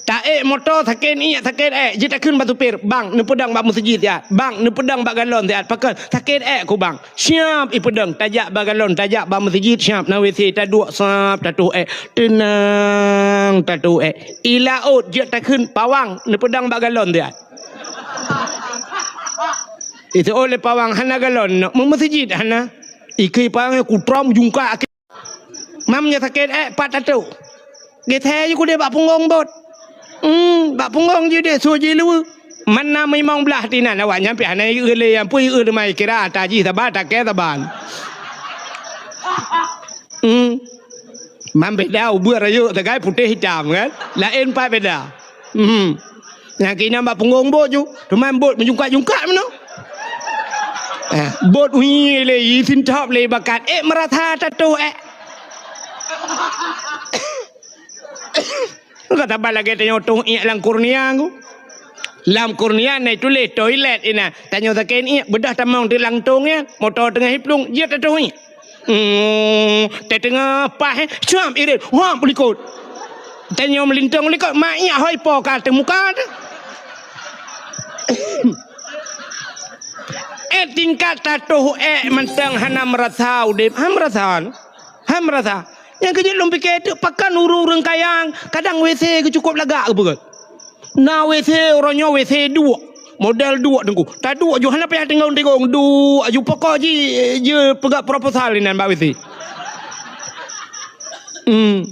Taék moto sakét iék, sakét ék, jeuet takheun bak supir, "Bang, neupeudong bak meuseujid siat. Bang, neupeudong bak galon siat." "Pakon?" "Sakét ék ku, Bang." Siap ipeudong, tajak bak galon, tajak bak meuseujid, siap na W C, taduek, sap, tatoh ék. Teunang, tatoh ék. I laôt jeuet takheun, "Pawang, neupeudong bak galon siat." Itu oleh pawang hana galon, nak meumeuseujid hana. Ikeu pawang kutrom jungkak. Mam nyoe sakét ék, pat tatoh. Geusé ju keudeh bak punggong bot. Hmm, bak punggong ju deh, su ji luweue. Mana meimong blah tinan awak nyan pih hana ieu lé, ampui ieu teuma kira ata jih saban, takée saban. Hmm. Mam beda ubeut rayeuk sagai putéh hitam kan? Laén pat beda. Hmm. Nyang keunan bak punggong bot ju, teuma bot meujungkak-jungkak meunoe. Eh, bot uyi lé, yi sintop lé bakat. Eh, meurasa tatoh, eh. Ka saban lagée tanyoe toh iék lam kurnia ku. Lam kurnia na tuléh toilet inan. Tanyoe sakét iék, beudôh tamong di langtong nyan, moto teungoh iplueng, jeuet tatoh iék. Hmm, teungoh paih, eh, cuam irit, huam u likot. Tanyoe meulintong u likot, ma iék hôi po ka ateueh muka teuh. Eh, tingkat tatoh ék mantong hana meurasa udeb, han meurasa, han meurasa. Nyang keujeuet lôn pike teuk pakon ureuëng-ureuëng kaya, kadang W C geuh cukôp lagak geupeugöt. Na W C uroe nyoe W C duek, model duek teungku. Taduek ju hana payah tingong-tingong, duek ju pokok ji, ji peugah proposal inan bak W C. Hmm.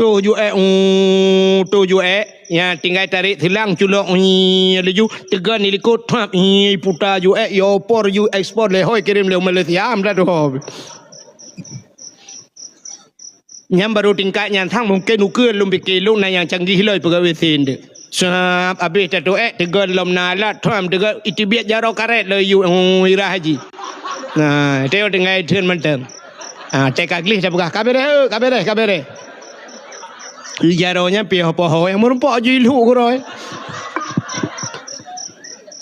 Toh ju ék, uh, toh ju ék. Ya, tinggai tarék silang culok, uh, laju teugon di likot, pap, uh, puta ju ék, ya opor ju ekspor lé hôi kirém lé Malaysia, am dah doh. Nyan baru tingkat nyan sang mungken ukeue lôn pike lôn na nyang canggih lom peugah W C ndeuk. Sab abéh tatoh ék teugon lom na alat tham teugon iteubiet jaroe karet lom yue, oh, irah haji. Nah, teuh tinggai theun mantong. Ah, teuka gleh tapeugah, "Ka beureh, ka beureh, ka beureh." Jaroe nyan pih poho nyang meurumpok ju ilhuk keudroe.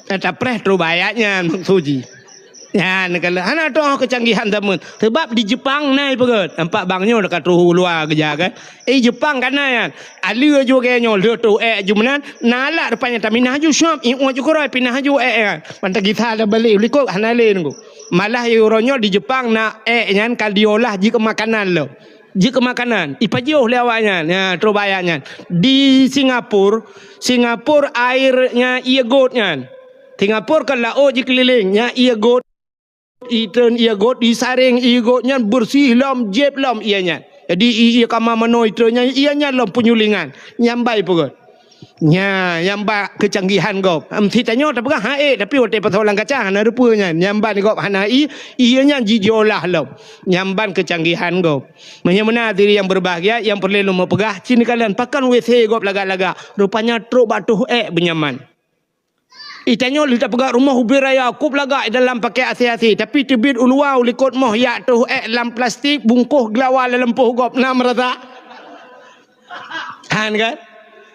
Nah, tapreh trok bak ayat nyan maksud jih. Nyan, kalau hana toh keucanggihan zaman. Sebab di Jepang na ipeugöt. Nampak bang nyoe ka troh u luwa geujak kan. Eh, Jepang ka na nyan. Aleu ju lagée nyoe, lheueh toh ék ju meunan, na alat rupanya taminah ju syop, ié ju keuroi pinah ju ék nyan. Mantong gisa tabalek u likot hana lé nunggu. Malah uroe nyoe di Jepang na ék nyan ka diolah jikeu makanan lom. Jikeu makanan, ipajoh lé awak nyan. Nah, troh bak ayat nyan. Di Singapura, Singapura air nyan ié got nyan. Singapura kan laôt jikeulileng, nyan ié got. Itreun ié got, isaréng ié got nyan beureuséh lom, jieb lom ié nyan. Jadi, i-, ié kama manoe itreun nyan, ié nyan lom peunyulingan. Nyan ban ipeugöt. Nya, nyan ban keucanggihan gob. Em, si tanyoe tapeugah, "Ha ék," tapi watée pasoe lam kaca hana rupeue nyan. Nyan ban gob hana ié, ié nyan ji-, jiolah lom. Nyan ban keucanggihan gob. Meunyoe meunan hadirin nyang berbahagia, nyang peureulée lôn peugah, ci neukalon pakon W C gob lagak-lagak. Rupanya trok bak toh ék beunyaman. Ih, tanyoe lheueh tapeugah rumoh ubé raya, kôb lagak dalam paké asé-asé, tapi teubiet u luwa u likot moh yak toh ék lam plastik, bungkôh geulawa lam lampôh gob, na meurasa? Han kan?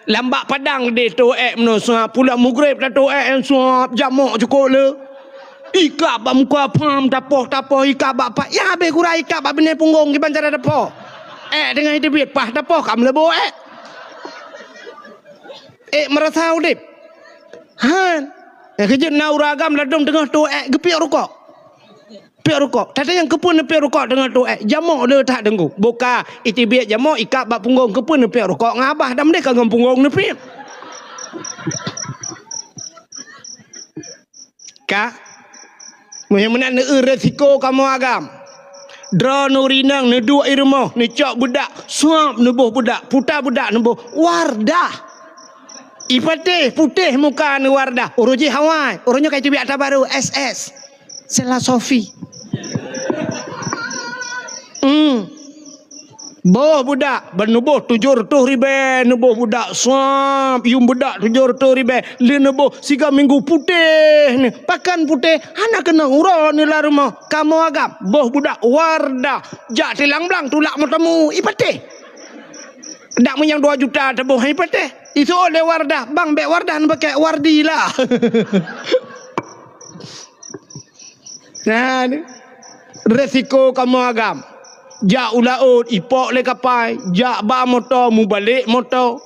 Lam bak padang deh toh ék meunoe, seuhab pulang mugreb tatoh ék, seuhab jamok cukôp le. Ikab bak muka pham, tapoh-tapoh, ikab bak pat, ya habéh gura ikab bak binéh punggong kiban cara tapoh. Ék teungoh teubiet, pah tapoh ka meuleubo ék. Ék meurasa udeb. Han. Nyang keujeuet na ureuëng agam ladôm teungoh toh ék geupiek rukok. Piek rukok. Tata nyang keupeue neupiek rukok teungoh toh ék? Jamok le that deungoe. Boka, iteubiet jamok ikab bak punggong, keupeue neupiek rukok ngon abah dan meudeh ka ngon punggong neupiek. Ka? Meunyoe meunan neueu resiko kamoe agam. Droeneuh rinang neuduek i rumoh, neucok beudak, suab neuboh beudak, puta beudak neuboh, Wardah. Ipatéh, putéh muka neuh Wardah. Uroe jih awai, uroe nyoe ka iteubiet ata barô, S S. Sela Sofi. Hmm. Boh beudak, ban neuboh tujoh reutôh ribée, neuboh beudak suab, yuem beudak tujoh reutôh ribée, lheueh neuboh siga minggu putéh ni. Pakon putéh? Hana keunong uroe neuh lam rumoh. Kamoe agam, boh beudak Wardah, jak tilang blang tulak meuteumé, ipatéh. Dak meunyoe dua juta teuboh, ipatéh. Iseuôt lé Wardah, bang bék Wardah neupakée, Wardi lah. Nah, ni. Resiko kamoe agam. Jak u laôt, ipok lé kapai, jak ba moto, mubalek moto.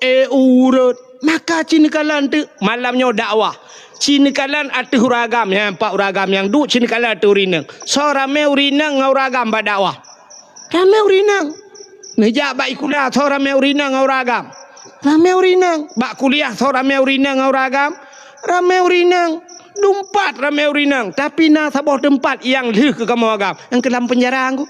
Eh, ureuëng. Maka ci neukalon teuk malam nyoe dakwah. Ci neukalon ateueh ureuëng agam, nyan pat ureuëng agam nyang duek, ci neukalon ateueh ureuëng inong. Soe ramé ureuëng inong ngon ureuëng agam bak dakwah? Ramé ureuëng inong. Neujak bak sikula, soe ramé ureuëng inong ngon ureuëng agam? Ramé ureuëng inong. Bak kuliah, soe ramé ureuëng inong ngon ureuëng agam? Ramé ureuëng inong. Dumpat ramé ureuëng inong. Tapi na saboh teumpat nyang lheueh keu kamoe agam. Nyang keu lam peunjara ngon.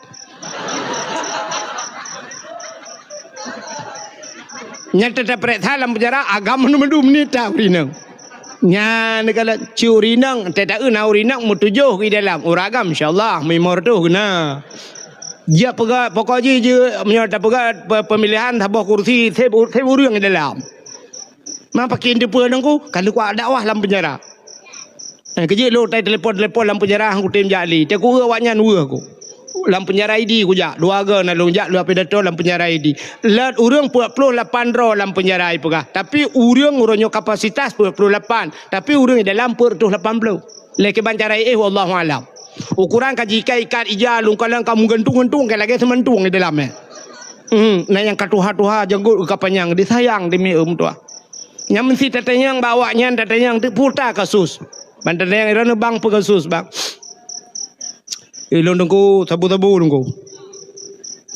Nyan teutap peuriksa lam peunjara, agam mandum-mandum nita ureuëng inong. Nyan kalau ci ureuëng inong, teutap na ureuëng inong meutujoh di dalam. Ureuëng agam, insya Allah, meulimong reutôh keunan. Jeuet peugah, pokok jih, jeuet, meunyoe tapeugah pe-, pemilihan saboh kursi, seb, seb ureuëng di dalam. Ma pakon teupeue ngon ku, ka lheueh kuat dakwah lam peunjara. Eh, keujeuet lôn tai telepon-telepon lam peunjara, han kutem jak lé. Teungku awaknyan weueh ku. Lam peunjara Idi kujak, dua go na lôn jak, lôn pidato lam peunjara Idi. Lot ureuëng peuet ploh lapan droe lam peunjara ipeugah. Tapi ureuëng, ureuëng nyoe kapasitas peuet ploh lapan, tapi ureuëng di dalam peuet reutôh lapan ploh. Lé kiban cara éh, wallahu alam. Ukuran ka jiikat-ikat ija, lungkalan ka meugantung-gantung, ka lagée seumantung di dalam, eh. Hmm, na nyang ka tuha-tuha, janggot ka panyang, disayang demi, eh, meutuah. Nyang meusti tatanyong bak awaknyan, tatanyong teuk peue kasus. Ban tatanyong, "Droeneuh bang, peue kasus, bang?" "Ilôn Teungku, sabu-sabu Teungku."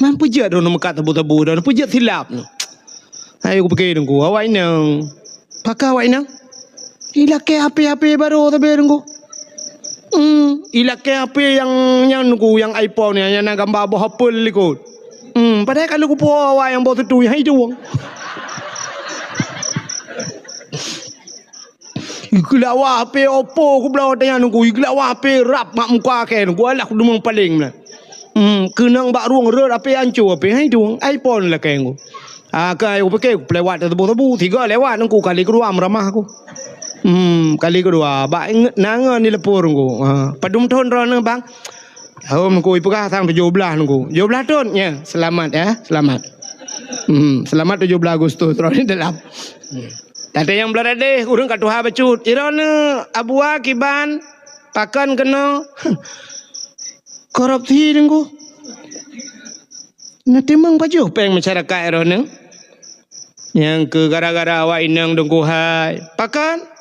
"Man peue jeuet droeneuh meukat sabu-sabu, droeneuh peue jeuet silap nyoe?" Hai kupike Teungku, awak inong. Pakon awak inong? Ilakée H P-H P barô sabe Teungku. Hmm, ilakée H P nyang, nyang Teungku, nyang iPhone nyan, nyang na gamba boh apel likot. Hmm, padahai ka lheueh kupuwoe awak nyang boh seutu, hai tueng. Igeulak awak H P Oppo kubloe teuh nyan Teungku, igeulak awak H P rab mak muka kée Teungku, alah kudeungoe paleng meunan. Hmm, keunong bak rueng rot H P anco H P, hai tueng, iPhone lakée Teungku. Ah, ka kupike, kupeulewaet teuseubu-seubu, sigo lewat Teungku, kali keudua meuramah ku. Hmm, kali keudua, bak ingat nangon di leupur Teungku. Ha, padum thon droeneuh bang? Hom Teungku, ipeugah sang tujoh blaih Teungku. Tujoh blaih thon, ya, selamat ya, selamat. Hmm, selamat tujoh blaih Agustus, droeneuh dalam. Hmm. Tatanyong blah radeh, ureuëng ka tuha bacut. Droeneuh Abua kiban, pakon keunoe? Korupsi Teungku. Na timang pajoh péng masyarakat droeneuh. Nyang keu gara-gara awak inong Teungku hai. Pakon?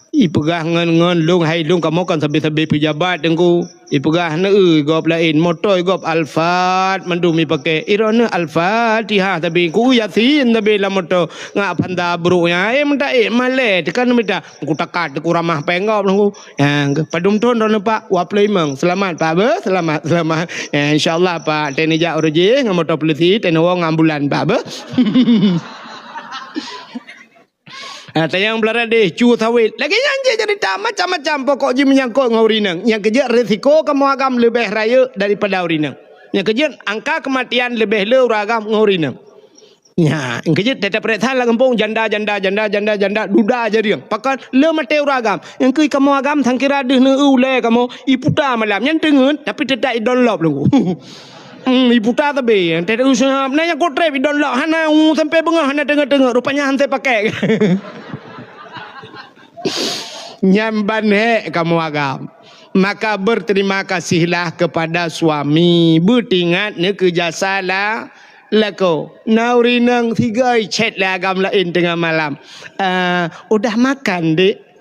Ipeugah ngon, ngon lôn hai lôn kamoe kan sabe-sabe peujabat Teungku. Ipeugah neu gob laén, moto gob Alphard mandum ipake. Droeneuh Al-Fatihah sabe, ku Yasin sabe lam moto. Ngak panda brok nyan, eh, meuta, eh, malée, tekan mita. Ku takat, ku ramah péng gob Teungku. Ya, padum thon droeneuh Pak? Dua ploh limong. Selamat Pak beuh, selamat, selamat. Ya, insya Allah Pak, teuh neujak uroe jih ngon moto polisi, teuh neuwoe ngon ambulan Pak beuh. Ah, tanyong blah radeh, cu sawét. Lagée nyan jih cerita macam-macam, pokok jih menyangkut ngon ureuëng inong. Nyang keujeuet risiko kamoe agam leubeh rayeuk daripada ureuëng inong. Nyang keujeuet angka kematian leubeh le ureuëng agam ngon ureuëng inong. Nya, nyang keujeuet teutap peuriksa lam gampông janda, janda, janda, janda, janda, duda jariang. Pakon le maté ureuëng agam. Nyang keu kamoe agam sangkira deuh neu ulée kamoe iputa malam. Nyan teungeut, tapi teutap idon lop Teungku. Hmm, iputa tabe, teuh useuhab. Na nyang kotreb idon lok, hana u sampai beungoh, hana teungeut-teungeut. Rupanya han teupakai. Nyan ban hék kamoe agam. Maka berterima kasihlah kepada suami. Beutingat neu keu jasa la-, lakoe. Na ureuëng inong sigoe chat lé agam laén teungoh malam. "Eh, udah makan, Dek?"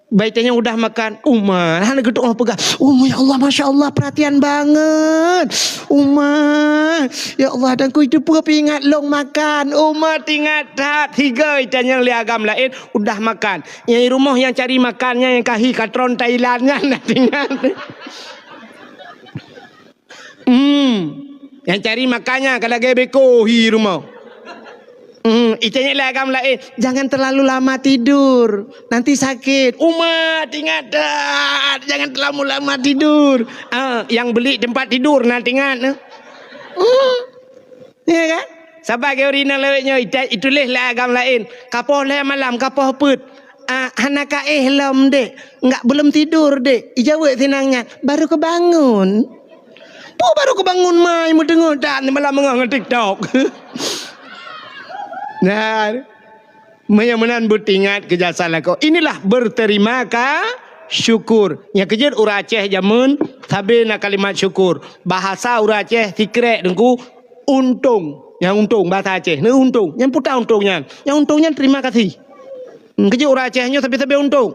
Bai tanyong udah makan, uma hana geutu'oh peugah, "Uma, ya Allah, masya Allah, perhatian banget. Uma, ya Allah, dan ku itu pun ingat long makan." Uma tingat that, higa itanyong lé agam laén, udah makan. Nyang rumoh nyang cari makan nyan nyang kahi katron Thailand nyan, dah tingat. Hmm. Nyang cari makan nyan ka lagée beko hi rumoh. Hmm, itanyong lé agam laén, "Jangan terlalu lama tidur, nanti sakit." Uma, tingat that, jangan terlalu lama tidur. Ah, nyang beli tempat tidur na tingat. Hmm. Ya kan? Saban keu ureuëng inong lawét nyoe, ita-, ituléh lé agam laén. Kapoh lhée malam, kapoh peuet. Ah, hana kaéh lom, Dek. Enggak, belum tidur, Dek. Ijaweueb sinang nyan. Baru kebangun. Peue baru kebangun mai meudeungoe dan malam beungoh ngon TikTok. Nah, meunyoe meunan beutingat keu jasa lakoe. Inilah berterima ka-, syukur. Nyang keujeuet ureuëng Aceh jameun sabe na kalimat syukur. Bahasa ureuëng Aceh sikrek Teungku, untông. Nyang untông, bahasa Aceh, neu untông. Nyang peue untông nyan? Nyang untông nyan terima kasih. Hmm, keujeuet ureueng Aceh nyoe sabe-sabe untông.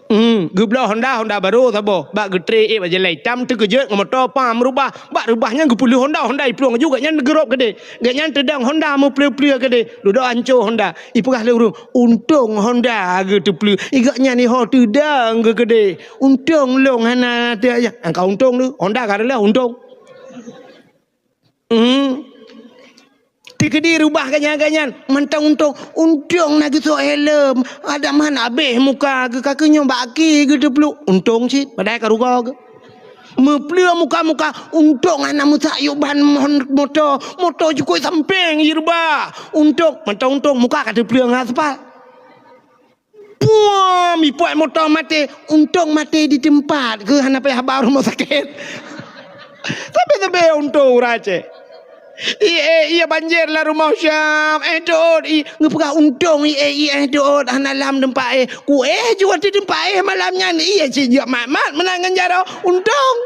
Hmm, geubloe Honda, Honda barô saboh. Bak geutré ék bak jalan itam, teukeujot ngon moto, pam, reubah. Bak reubah nyan geupeulheueh Honda, Honda iplueng laju, gobnyan geurob keudeh. Gobnyan teudong Honda meupleu-pleu keudeh. Dudoe ancô Honda. Ipeugah lé ureueng, "Untông Honda geuteupleu." Gobnyan iho teudong geukeudeh. "Untông lôn hana teu-, ya." Angka untông tu, Honda ka reuloh untông. Hmm. Teukeudi reubah gobnyan-gobnyan, mantong untông. Untông na geusok helm, adak man abéh muka geuh, ka keuh nyoe bak aki geuteupluek. Untông cit, padahai ka rugoe geuh. Meupleueng muka-muka, untông hana meusak yub ban mon-, moto, moto jukôi sampéng jireubah. Untông, mantong untông, muka ka teuplueng ngon aspal. Puam, ipuet moto maté, untông maté di teumpat, keu hana payah ba rumoh sakét. Tapi-tapi untông ureueng Aceh. I éh, ié banjir lam rumoh Syam, éh teuôt, i, geupeugah untông i éh, i éh teuôt, hana lam teumpat éh. Ku éh jeuet di teumpat éh malam nyan, ié cit jeuet mat-mat meunan ngon jaroe, untông.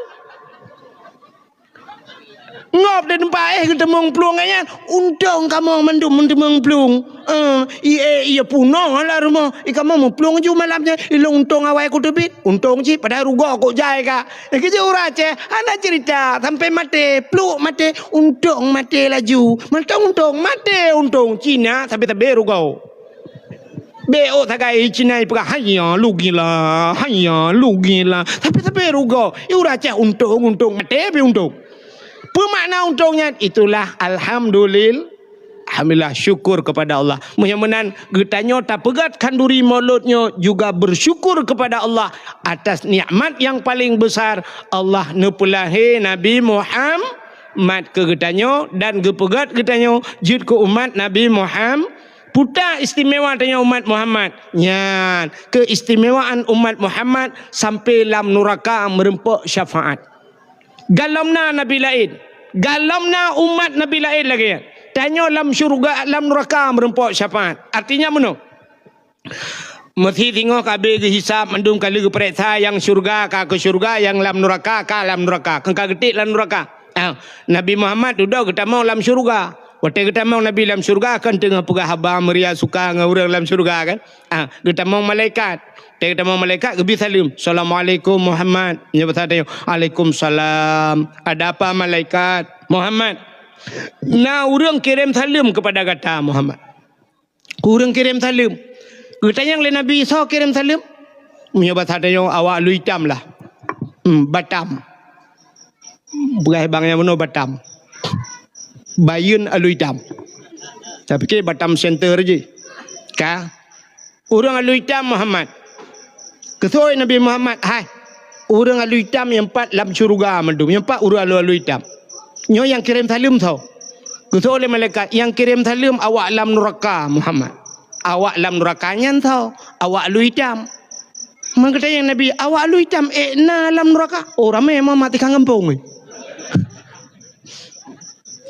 Ngop di teumpat éh geuteumong plueng nyan, untông kamoe mandum meuteumong plueng. Eh, i éh, ié punoh lam rumoh, i kamoe meuplueng ju malam nyan, ilôn untông awai kuteubiet, untông cit padahai rugoe kok jai ka. Eh, keujeuet ureueng Aceh, hana cerita, sampai maté, pluek maté, untông maté laju. Mantong untông, maté untông, Cina sabe-sabe rugoe. Bék ôk sagai Cina ipeugah, "Haiya, lugila, haiya, lugila." Tapi-tapi rugoe, i ureueng Aceh untông, untông, maté pih untông. Peue makna untông nyan? Itulah alhamdulil-, alhamdulillah, syukur kepada Allah. Meunyoe meunan geutanyoe tapeugét khanduri Maulud nyoe juga bersyukur kepada Allah atas nikmat yang paling besar, Allah neupeulahé Nabi Muhammad keu geutanyoe dan geupeugét geutanyoe jeuet keu umat Nabi Muhammad. Peue istimewa tanyoe umat Muhammad? Nyan, keistimewaan umat Muhammad sampai lam nuraka meureumpok syafaat. Galom na nabi laén, galom na umat nabi laén lagée nyan. Tanyoe lam syeuruga, lam nuraka meureumpok syafaat. Artinya meunoe. Meusé singoh ka abéh geuhisab mandum, ka lheueh geupareksa, nyang syeuruga ka keu syeuruga, nyang lam nuraka ka lam nuraka. Kon ka geutiek lam nuraka. Ah, Nabi Muhammad dudoe geutamong lam syeuruga. Watée geutamong Nabi lam syeuruga, kan teungoh peugah haba meuria suka ngon ureuëng lam syeuruga, kan? Ah, geutamong malaikat. Watée geutamong malaikat, geubri saleuem, "Assalamualaikum Muhammad." Nyoe basa tanyoe, "Waalaikumsalam. Ada apa malaikat?" "Muhammad, na ureuëng kirém saleuem keupada gata, Muhammad." Ureuëng kirém saleuem. Geutanyong lé Nabi, "Soe kirém saleuem?" Meunyoe basa tanyoe, "Awak aloe itam lah." Hmm, Batam. Peugah bang nyang meunoe Batam. Bayeuen aloe itam. Tapike Batam Center jih. Ka. Ureuëng aloe itam Muhammad. Keusoe Nabi Muhammad, "Hai, ureuëng aloe itam nyang pat lam syeuruga mandum, nyang pat ureuëng aloe-aloe itam. Nyoe nyang kirém saleuem soe?" Keusoe lé malaikat, "Nyang kirém saleuem awak lam nuraka, Muhammad." "Awak lam nuraka nyan soe?" "Awak aloe itam." Meugeutanyong Nabi, "Awak aloe itam ék na lam nuraka?" "Oh, ramé Muhammad, tikang gampông."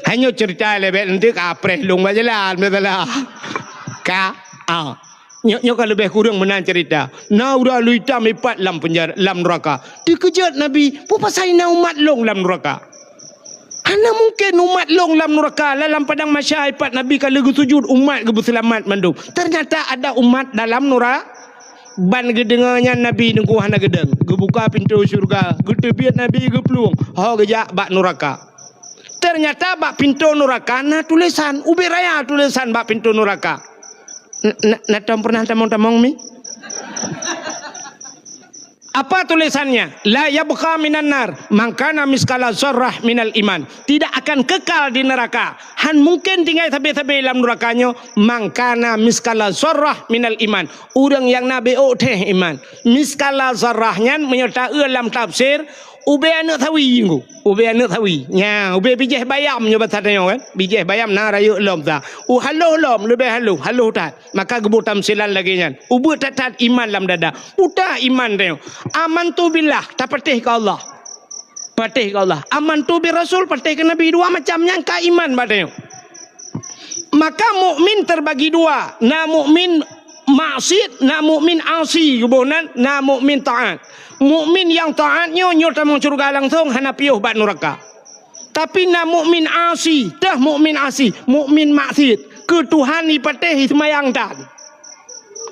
Hanyoe cerita lebih nanti ka preh lung bajalan, beutala. Ka, ah. Nyoe, nyoe ka leubeh kureueng meunan cerita. Na ureuëng aloe itam ipat lam penjara, lam nuraka. Teukeujot Nabi, "Peue pasai na umat lôn lam nuraka?" Hana mungken umat lôn lam nuraka, lam padang mahsyar ipat Nabi ka lheueh geusujud, umat geubeuseulamat mandum. Ternyata ada umat dalam nura-, ban geudeungoe nyan Nabi teungku hana geudong. Geubuka pintoe syeuruga, geuteubiet Nabi geuplueng, ho geujak bak nuraka. Ternyata bak pintoe nuraka na tulésan, ubé raya tulésan bak pintoe nuraka. N-, na, na tom pernah tamong-tamong mi? Apa tulisannya? "La yabqa minan nar man kana miskala zarrah minal iman." Tidak akan kekal di neraka. Han mungken tinggai sabe-sabe lam nuraka nyoe man kana miskala zarrah minal iman. Ureuëng nyang na béok théh iman. Miskala zarrah nyan meunyoe taeu lam tafsir, ubé aneuëk sawi nyoe. Ubé aneuëk sawi. Nya, ubé bijéh bayam nyoe basa tanyoe kan. Bijéh bayam na rayeuk lom sa. U haloh lom, leubeh haloh, haloh that. Maka geuboh tamsilan lagée nyan. Ubeuet that-that iman lam dada. Peue iman tanyoe? Amantu billah, tapatéh keu Allah. Patéh keu Allah. Amantu bir rasul, patéh keu Nabi. Dua macam nyan ka iman bak tanyoe. Maka mukmin terbagi dua. Na mukmin maksiat, na mukmin asi. Geuboh nan, na mukmin taat. Mukmin nyang taat nyoe, nyoe tamong syeuruga langsong, hana piôh bak nuraka. Tapi na mukmin asi, teuh mukmin asi, mukmin maksiat. Keu Tuhan ipatéh seumayang tan.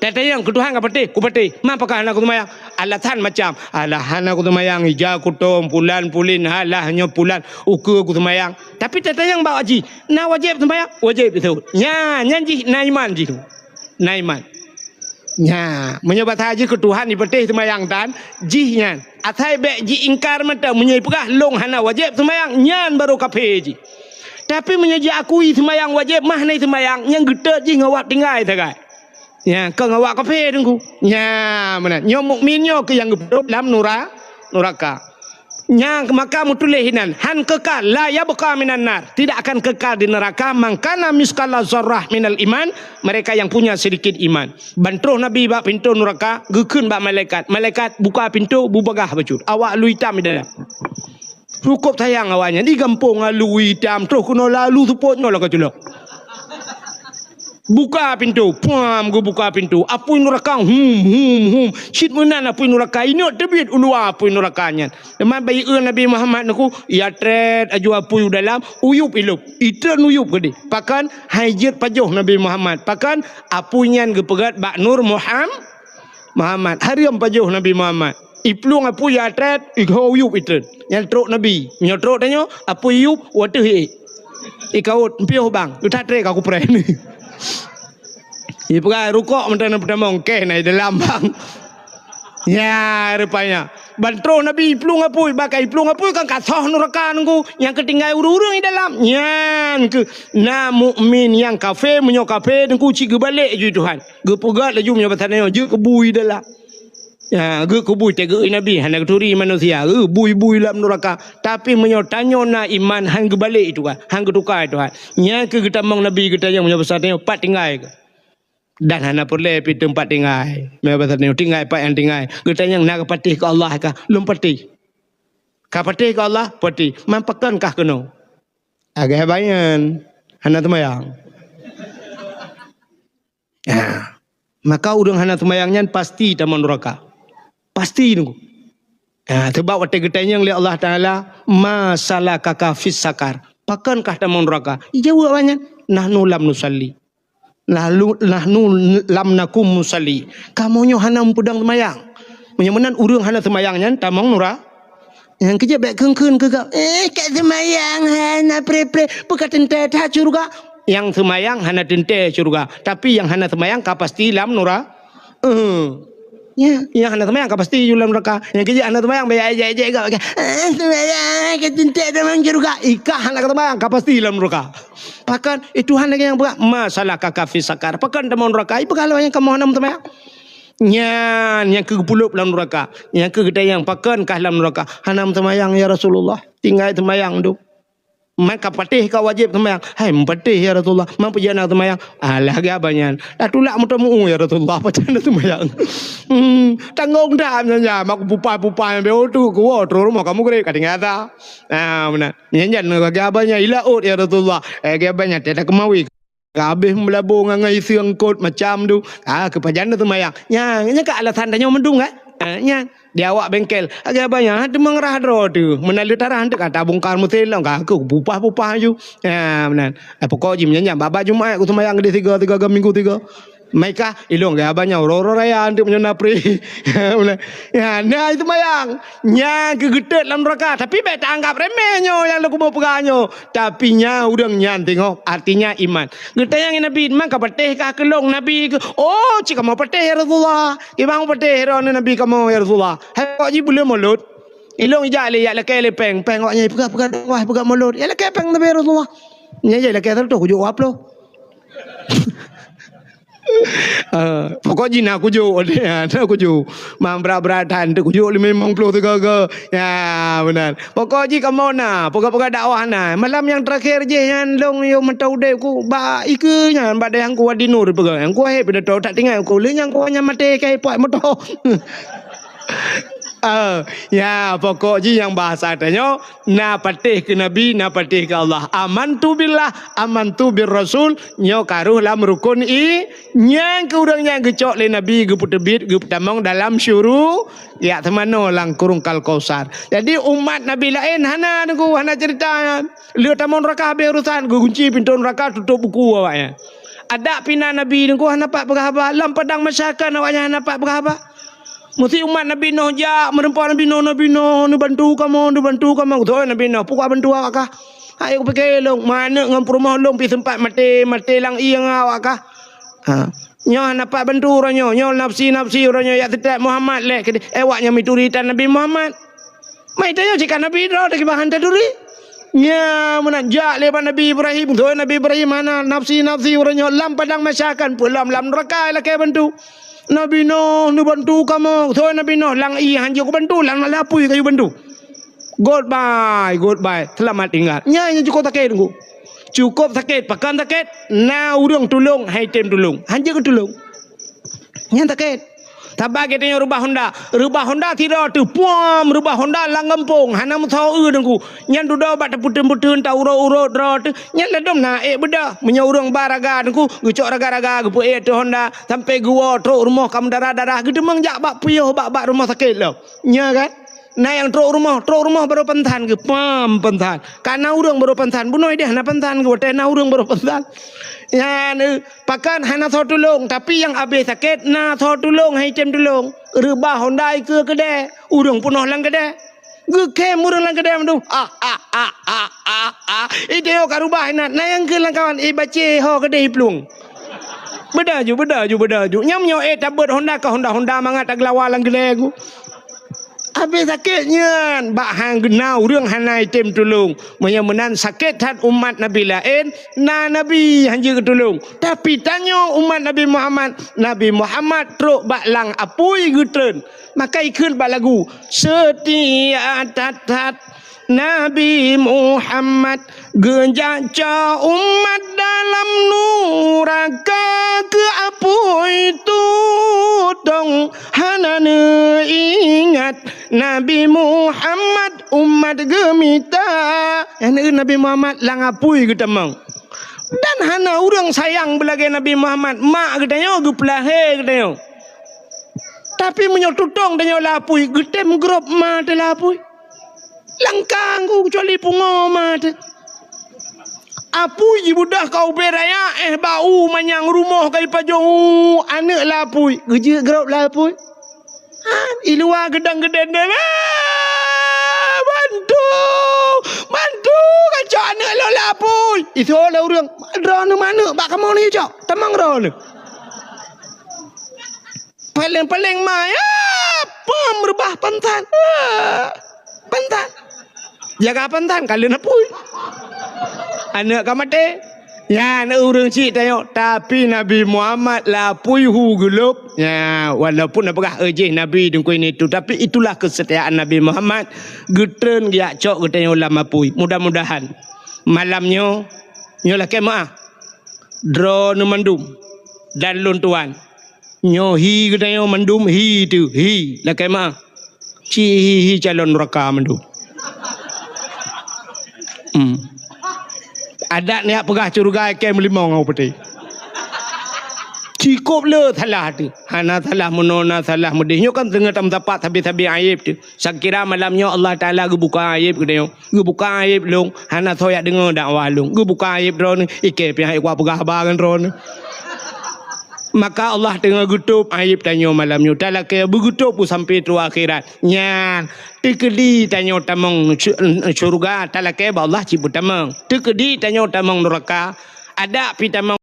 Tatanyong keu Tuhan ka patéh, kupatéh. Ma pakon hana kuseumayang? Alasan macam, alah hana kuseumayang, ija kutom, pulan pulin, alah nyoe pulan, ukeue kuseumayang. Tapi tatanyong bak jih, na wajéb seumayang? Wajéb beutôi. Nya, nyan jih na iman jih tu. Na iman. Nya, meunyoe basa jih keu Tuhan ipatéh seumayang tan, jih nyan. Asai bék jiingkar mantong, meunyoe ipeugah lôn hana wajéb seumayang, nyan barô kafé jih. Tapi meunyoe jiakui seumayang wajéb, mah na seumayang, nyang geutot jih ngon awak tinggai sagai. Nya, kon ngon awak kafé teungku. Nya, meunan. Nyoe mukmin nyoe keuh nyang geupeuduek lam nura-, nuraka. Nyang maka meutuléh inan, han kekal, la yabqa minan nar, tidak akan kekal di neraka, man kana miskala zarrah minal iman, mereka yang punya sedikit iman. Ban troh Nabi bak pintoe nuraka, geukheun bak malaikat, "Malaikat, buka pintoe, bubagaih bacut, awak lu itam di dalam." Cukôp sayang awaknyan, di gampông alu itam, troh keunoe lalu seupôt nyoe lagèe culok. Buka pintoe, puam geubuka pintoe. Apui nuraka, hum, hum, hum. Cit meunan apui nuraka, inok teubiet u luwa apui nuraka nyan. Teuma bak ié Nabi Muhammad nyoe, ya trét aju apui u dalam, uyup ilop. Itreun uyup keudeh. Pakon hai jeuet pajoh Nabi Muhammad. Pakon apui nyan geupeugét bak nur Muham-, Muhammad. Hareuem pajoh Nabi Muhammad. Iplueng apui ya trét, iho uyup itreun. Nyan trok Nabi. Meunyoe trok tanyoe, apui yup, wateuh ié. Ikaut, piôh bang, utat tré ka kupreh. Ipeugah rukok meunan peutamong, keh na i dalam bang. Nya rupanya. Ban troh Nabi iplueng apui, bak iplueng apui kan ka soh nuraka nunggu. Nyang keutinggai ureueng-ureueng i dalam. Nyan keuh na mukmin nyang kafé, meunyoe kafé nunggu cit geubalek ju Tuhan. Geupeugah laju meunyoe basa nyoe, jeuet keu bui dalam. Ya, geuh keu bui teugeue Nabi, hana geuturi manusia. Geuh bui-bui lam nuraka. Tapi meunyoe tanyoe na iman, han geubalek itu kan, han geutuka itu kan. Nyan keuh geutamong Nabi geutanyong meunyoe basa tanyoe pat tinggai keuh. Dan hana peureulée pi teumpat tinggai. Meunyoe basa tanyoe tinggai pat nyang tinggai. Geutanyong na geupatéh keu Allah kah? Lôn patéh. Ka patéh keu Allah? Patéh. Man pakon kah keunoe? Agak banyan. Hana teumayang. Ya. Maka ureuëng hana seumayang nyan pasti tamong nuraka. Pasti nunggu. Ya, sebab watée geutanyong lé Allah Taala, "Ma salakaka fis sakar?" Pakon kah tamong nuraka? Ijaweueb awaknyan, "Nahnu lam nusalli." Lalu, "Nahnu lam nakum musalli." Kamoe nyoe hana meupeudong seumayang. Meunyoe meunan ureuëng hana seumayang nyan tamong nura-, Nyang keujeuet bék kheun-kheun keu gab, "Eh, ka seumayang hana pré-pré, peu ka teuntée that syeuruga?" Nyang seumayang hana teuntée syeuruga, tapi nyang hana seumayang ka pasti lam nura-, eh. Ya, nyang hana seumayang ka pasti ju lam nuraka. Nyang keujeuet hana seumayang bék ejek-ejek gab, "Eh, seumayang ka teuntée tamong syeuruga." Ikah hana seumayang ka pasti lam nuraka. Pakon, eh, Tuhan lagée nyang peugah, "Ma salakaka fi sakar?" Pakon tamong nuraka? Ipeugah lom nyang kamoe hana meuseumayang. Nyan nyang keu geupulop lam nuraka. Nyang keu geutanyong, "Pakon kah lam nuraka?" "Hana meuseumayang, ya Rasulullah. Tinggai seumayang dum." "Man ka patéh ka wajéb seumayang?" "Hai, meupatéh, ya Rasulullah." "Man peue jeuet hana seumayang?" "Alah, lagée abah nyan. Dah tulak meuteumeu, ya Rasulullah. Pajan hana seumayang?" Hmm, tanggong that nyan, nyan. Mak pupah-pupah nyan, "Beu tu, kuwoe, troh rumoh kamoe greb, ka tinggai ata." Ah, meunan. Nyan, nyan, lagée abah nyan, "Ila ôt, ya Rasulullah." Eh, lagée abah nyan, "Teuh dak keumawi." Ka habéh meulabô ngon, ngon iseung kot macam tu. Ah, keu pajan na seumayang. Nyan, nyan ka alasan tanyoe mandum kan? Ah, nyan. Di awak bengkel. Lagée abah nyan, ha, teuma ngeurah droe tu. Meunan le tarah, hanteuk ka tabongkar meusén lom, ka keu pupah-pupah aju. Ah, meunan. Ah, pokok jih meunyan, nyan, babah Jumat ku seumayang keudeh tiga, tiga, tiga minggu tiga. Mai kah, ilong lagée abah nyan, uroe-uroe raya, hanteuk meunyoe na pré. Meunan. Ya, na seumayang. Nyan keuh geutot lam nuraka, tapi bék taanggap remeh nyoe nyang lôn kuboh peugah nyoe. Tapi nyan ureuëng nyan teungoh, artinya iman. Geutanyong Nabi, "Man ka patéh kah keu lôn, Nabi?" "Oh, cit kamoe patéh, ya Rasulullah." "Kiban patéh droeneuh Nabi kamoe, ya Rasulullah?" Hai kok jih buleuen mulod. Ilong ijak lé, jak lakée lé péng. Péng awaknyan peugah-peugah dakwah, peugah mulod. Ya lakée péng tapi, ya Rasulullah. Nyan jak lakée seratus, kujok dua puluh. Ah, pokok jih na kujok, na kujok. Mang brat-brat that, teuk kujok limong ploh tiga-tiga. Ya, meunan. Pokok jih kamoe na, peugah-peugah dakwah na. Malam nyang teurakhé jih nyan, lôn yôh mantong udeb ku bak ikeue nyan, bak dayah ku Wadi Nur peugah. Nyang ku wahé pidato, tak tinggai ku. Lé nyang ku nyan maté kai puak moto. Eh, ya, pokok jih nyang bahasa tanyoe, na patéh keu Nabi, na patéh keu Allah. Amantu billah, amantu bir Rasul, nyoe ka rhoh lam rukun i-, nyang keu ureuëng nyang geucok lé Nabi, geupeuteubiet, geupeutamong dalam syuru-, ya, teumanoe lam kurung Kal Kausar. Jadi, umat Nabi laén hana, Teungku, hana cerita nyan. Lheueh tamong neuraka habéh urusan, geugunci pintoe neuraka, tutôp buku awaknyan. Adak pih na Nabi, Teungku, hana pat peugah haba, lam padang mahsyar awaknyan hana pat peugah haba. Meusi umat Nabi Nuh jak, meurumpok Nabi Nuh, "Nabi Nuh, neubantu kamoe, neubantu kamoe." Beutôi Nabi Nuh, "Peue kubantu awak kah? Hai kupike lôn, manök ngon peurumoh lôn pih seumpat maté, maté lam ié ngon awak kah?" Ha. Nyoe hana pat bantu uroe nyoe, nyoe nafsi-nafsi uroe nyoe, jak seutôt Muhammad lé. Eh, awak nyan mituri tan Nabi Muhammad. Mai tanyoe cit ka Nabi droe, teukiban han taturi. Nya meunan jak lé bak Nabi Ibrahim, beutôi Nabi Ibrahim hana nafsi-nafsi uroe nyoe lam padang mahsyar, peue lom lam neuraka lakée bantu. Nabi Nuh neubantu kamoe, soe Nabi Nuh lam ié han jeuet kubantu, lam, lam apui kayue bantu. Goodbye, goodbye, seulamat tinggal. Nyan nyang cukôp sakét, Teungku. Cukôp sakét, pakon sakét, na ureuëng tulông, han jitem tulông. Han jeuet geutulông. Nyan sakét. Saban geutanyoe reubah honda. Reubah honda sidroe teuh, puam, reubah honda lam gampông, hana meusaho eu, Teungku. Nyan dudoe bak tapeuteun-peuteun, ta urot-urot droe teuh. Nyan ladôm na ék beudôh. Meunyoe ureuëng ba raga, Teungku, geucok raga-raga, geupeuék ateueh honda, sampai geuwoe trok rumoh ka meudarah-darah, geuteumeung jak bak piôh, bak, bak rumoh sakét lom. Nya kan? Na nyang trok rumoh, trok rumoh barô pansan geuh, pam pansan. Ka na ureuëng barô pansan, bunoe deh hana pansan geuh, watée na ureuëng barô pansan. Nyan, eh, pakon hana soe tulông, tapi nyang abéh sakét na soe tulông, han jitem tulông. Reubah honda ikeue keudè, ureuëng peunoh lam keudè. Geukhém ureuëng lam keudè mandum. Ah, ah, ah, ah, ah, ah. Ide ka reubah inan. Na nyang kheun lam kawan, eh, bacé ho keudeh iplueng. Beudôh ju, beudôh ju, beudôh ju. Nyang meunyoe, eh, tabeuet honda ka honda-honda mangat tageulawa lam keudè ku. Abéh sakét nyan, bak han geuna ureuëng hana jitem tulông. Meunyoe meunan sakét that umat Nabi laén, na Nabi han jeuet geutulông. Tapi tanyoe umat Nabi Muhammad, Nabi Muhammad trok bak lam apui geutreun. Maka ikheun bak lagu, "Seutia that-that Nabi Muhammad, geujak cok umat dalam nuraka keu apui tutông, hana neuingat Nabi Muhammad umat geumita." Nyan Nabi Muhammad lam apui geutamong. Dan hana ureuëng sayang beulagée Nabi Muhammad, mak geutanyoe geupeulahé geutanyoe. Tapi meunyoe tutông tanyoe lam apui, geutem grob ma teuh lam apui. Langkang ku kecuali pungo ma teuh. Apui jibeudôh ka ubé raya, eh, bak u manyang rumoh ka jipajôh, u, aneuëk lam apui, geujeuet grob lam apui. Ha, i luwa geudong-geudong deh, "Ah, bantu! Bantu! Kacok aneuëk lôn lam apui!" Isoe lé ureuëng, "Droeneuh manök bak kamoe neucok, tamong droeneuh." Paleng-paleng ma, ya, pam reubah pansan. Ah, pansan. Jaga pansan, ka lheueh apui. Aneuëk ka maté. Nyan ureuëng cit tanyoe, tapi Nabi Muhammad lam apui hu geulôb. Ya, walaupun na peugah, "Eh, jih Nabi dengkui nitu," tapi itulah kesetiaan Nabi Muhammad, geutreun geujak cok geutanyoe lam apui. Mudah-mudahan malam nyoe, nyoe lakée meuah. Droeneuh mandum dan lôn tuan. Nyoe hi geutanyoe mandum hi teuh, hi, lakée meuah. Ci hi, hi calon nuraka mandum. Hmm. Adak neujak peugah syeuruga ikée meulimong ngon peuté. Cikôb le salah teuh. Hana salah meunoe, na salah meudeh. Nyoe kan teungoh tameusapat sabe-sabe ayeb teuh. Sakira malam nyoe Allah Taala geubuka ayeb geutanyoe. Geubuka ayeb lôn, hana soe jak deungoe dakwah lôn. Geubuka ayeb droeneuh, ikée pih han ék kupeugah haba ngon droeneuh. Maka Allah teungoh geutôb ayeb tanyoe malam nyoe. Talakée beugeutôb sampai trok akhirat. Nyan, teukeudi tanyoe tamong sy-, syeuruga, talakée bak Allah cit beutamong. Teukeudi tanyoe tamong nuraka, adak pih tamong.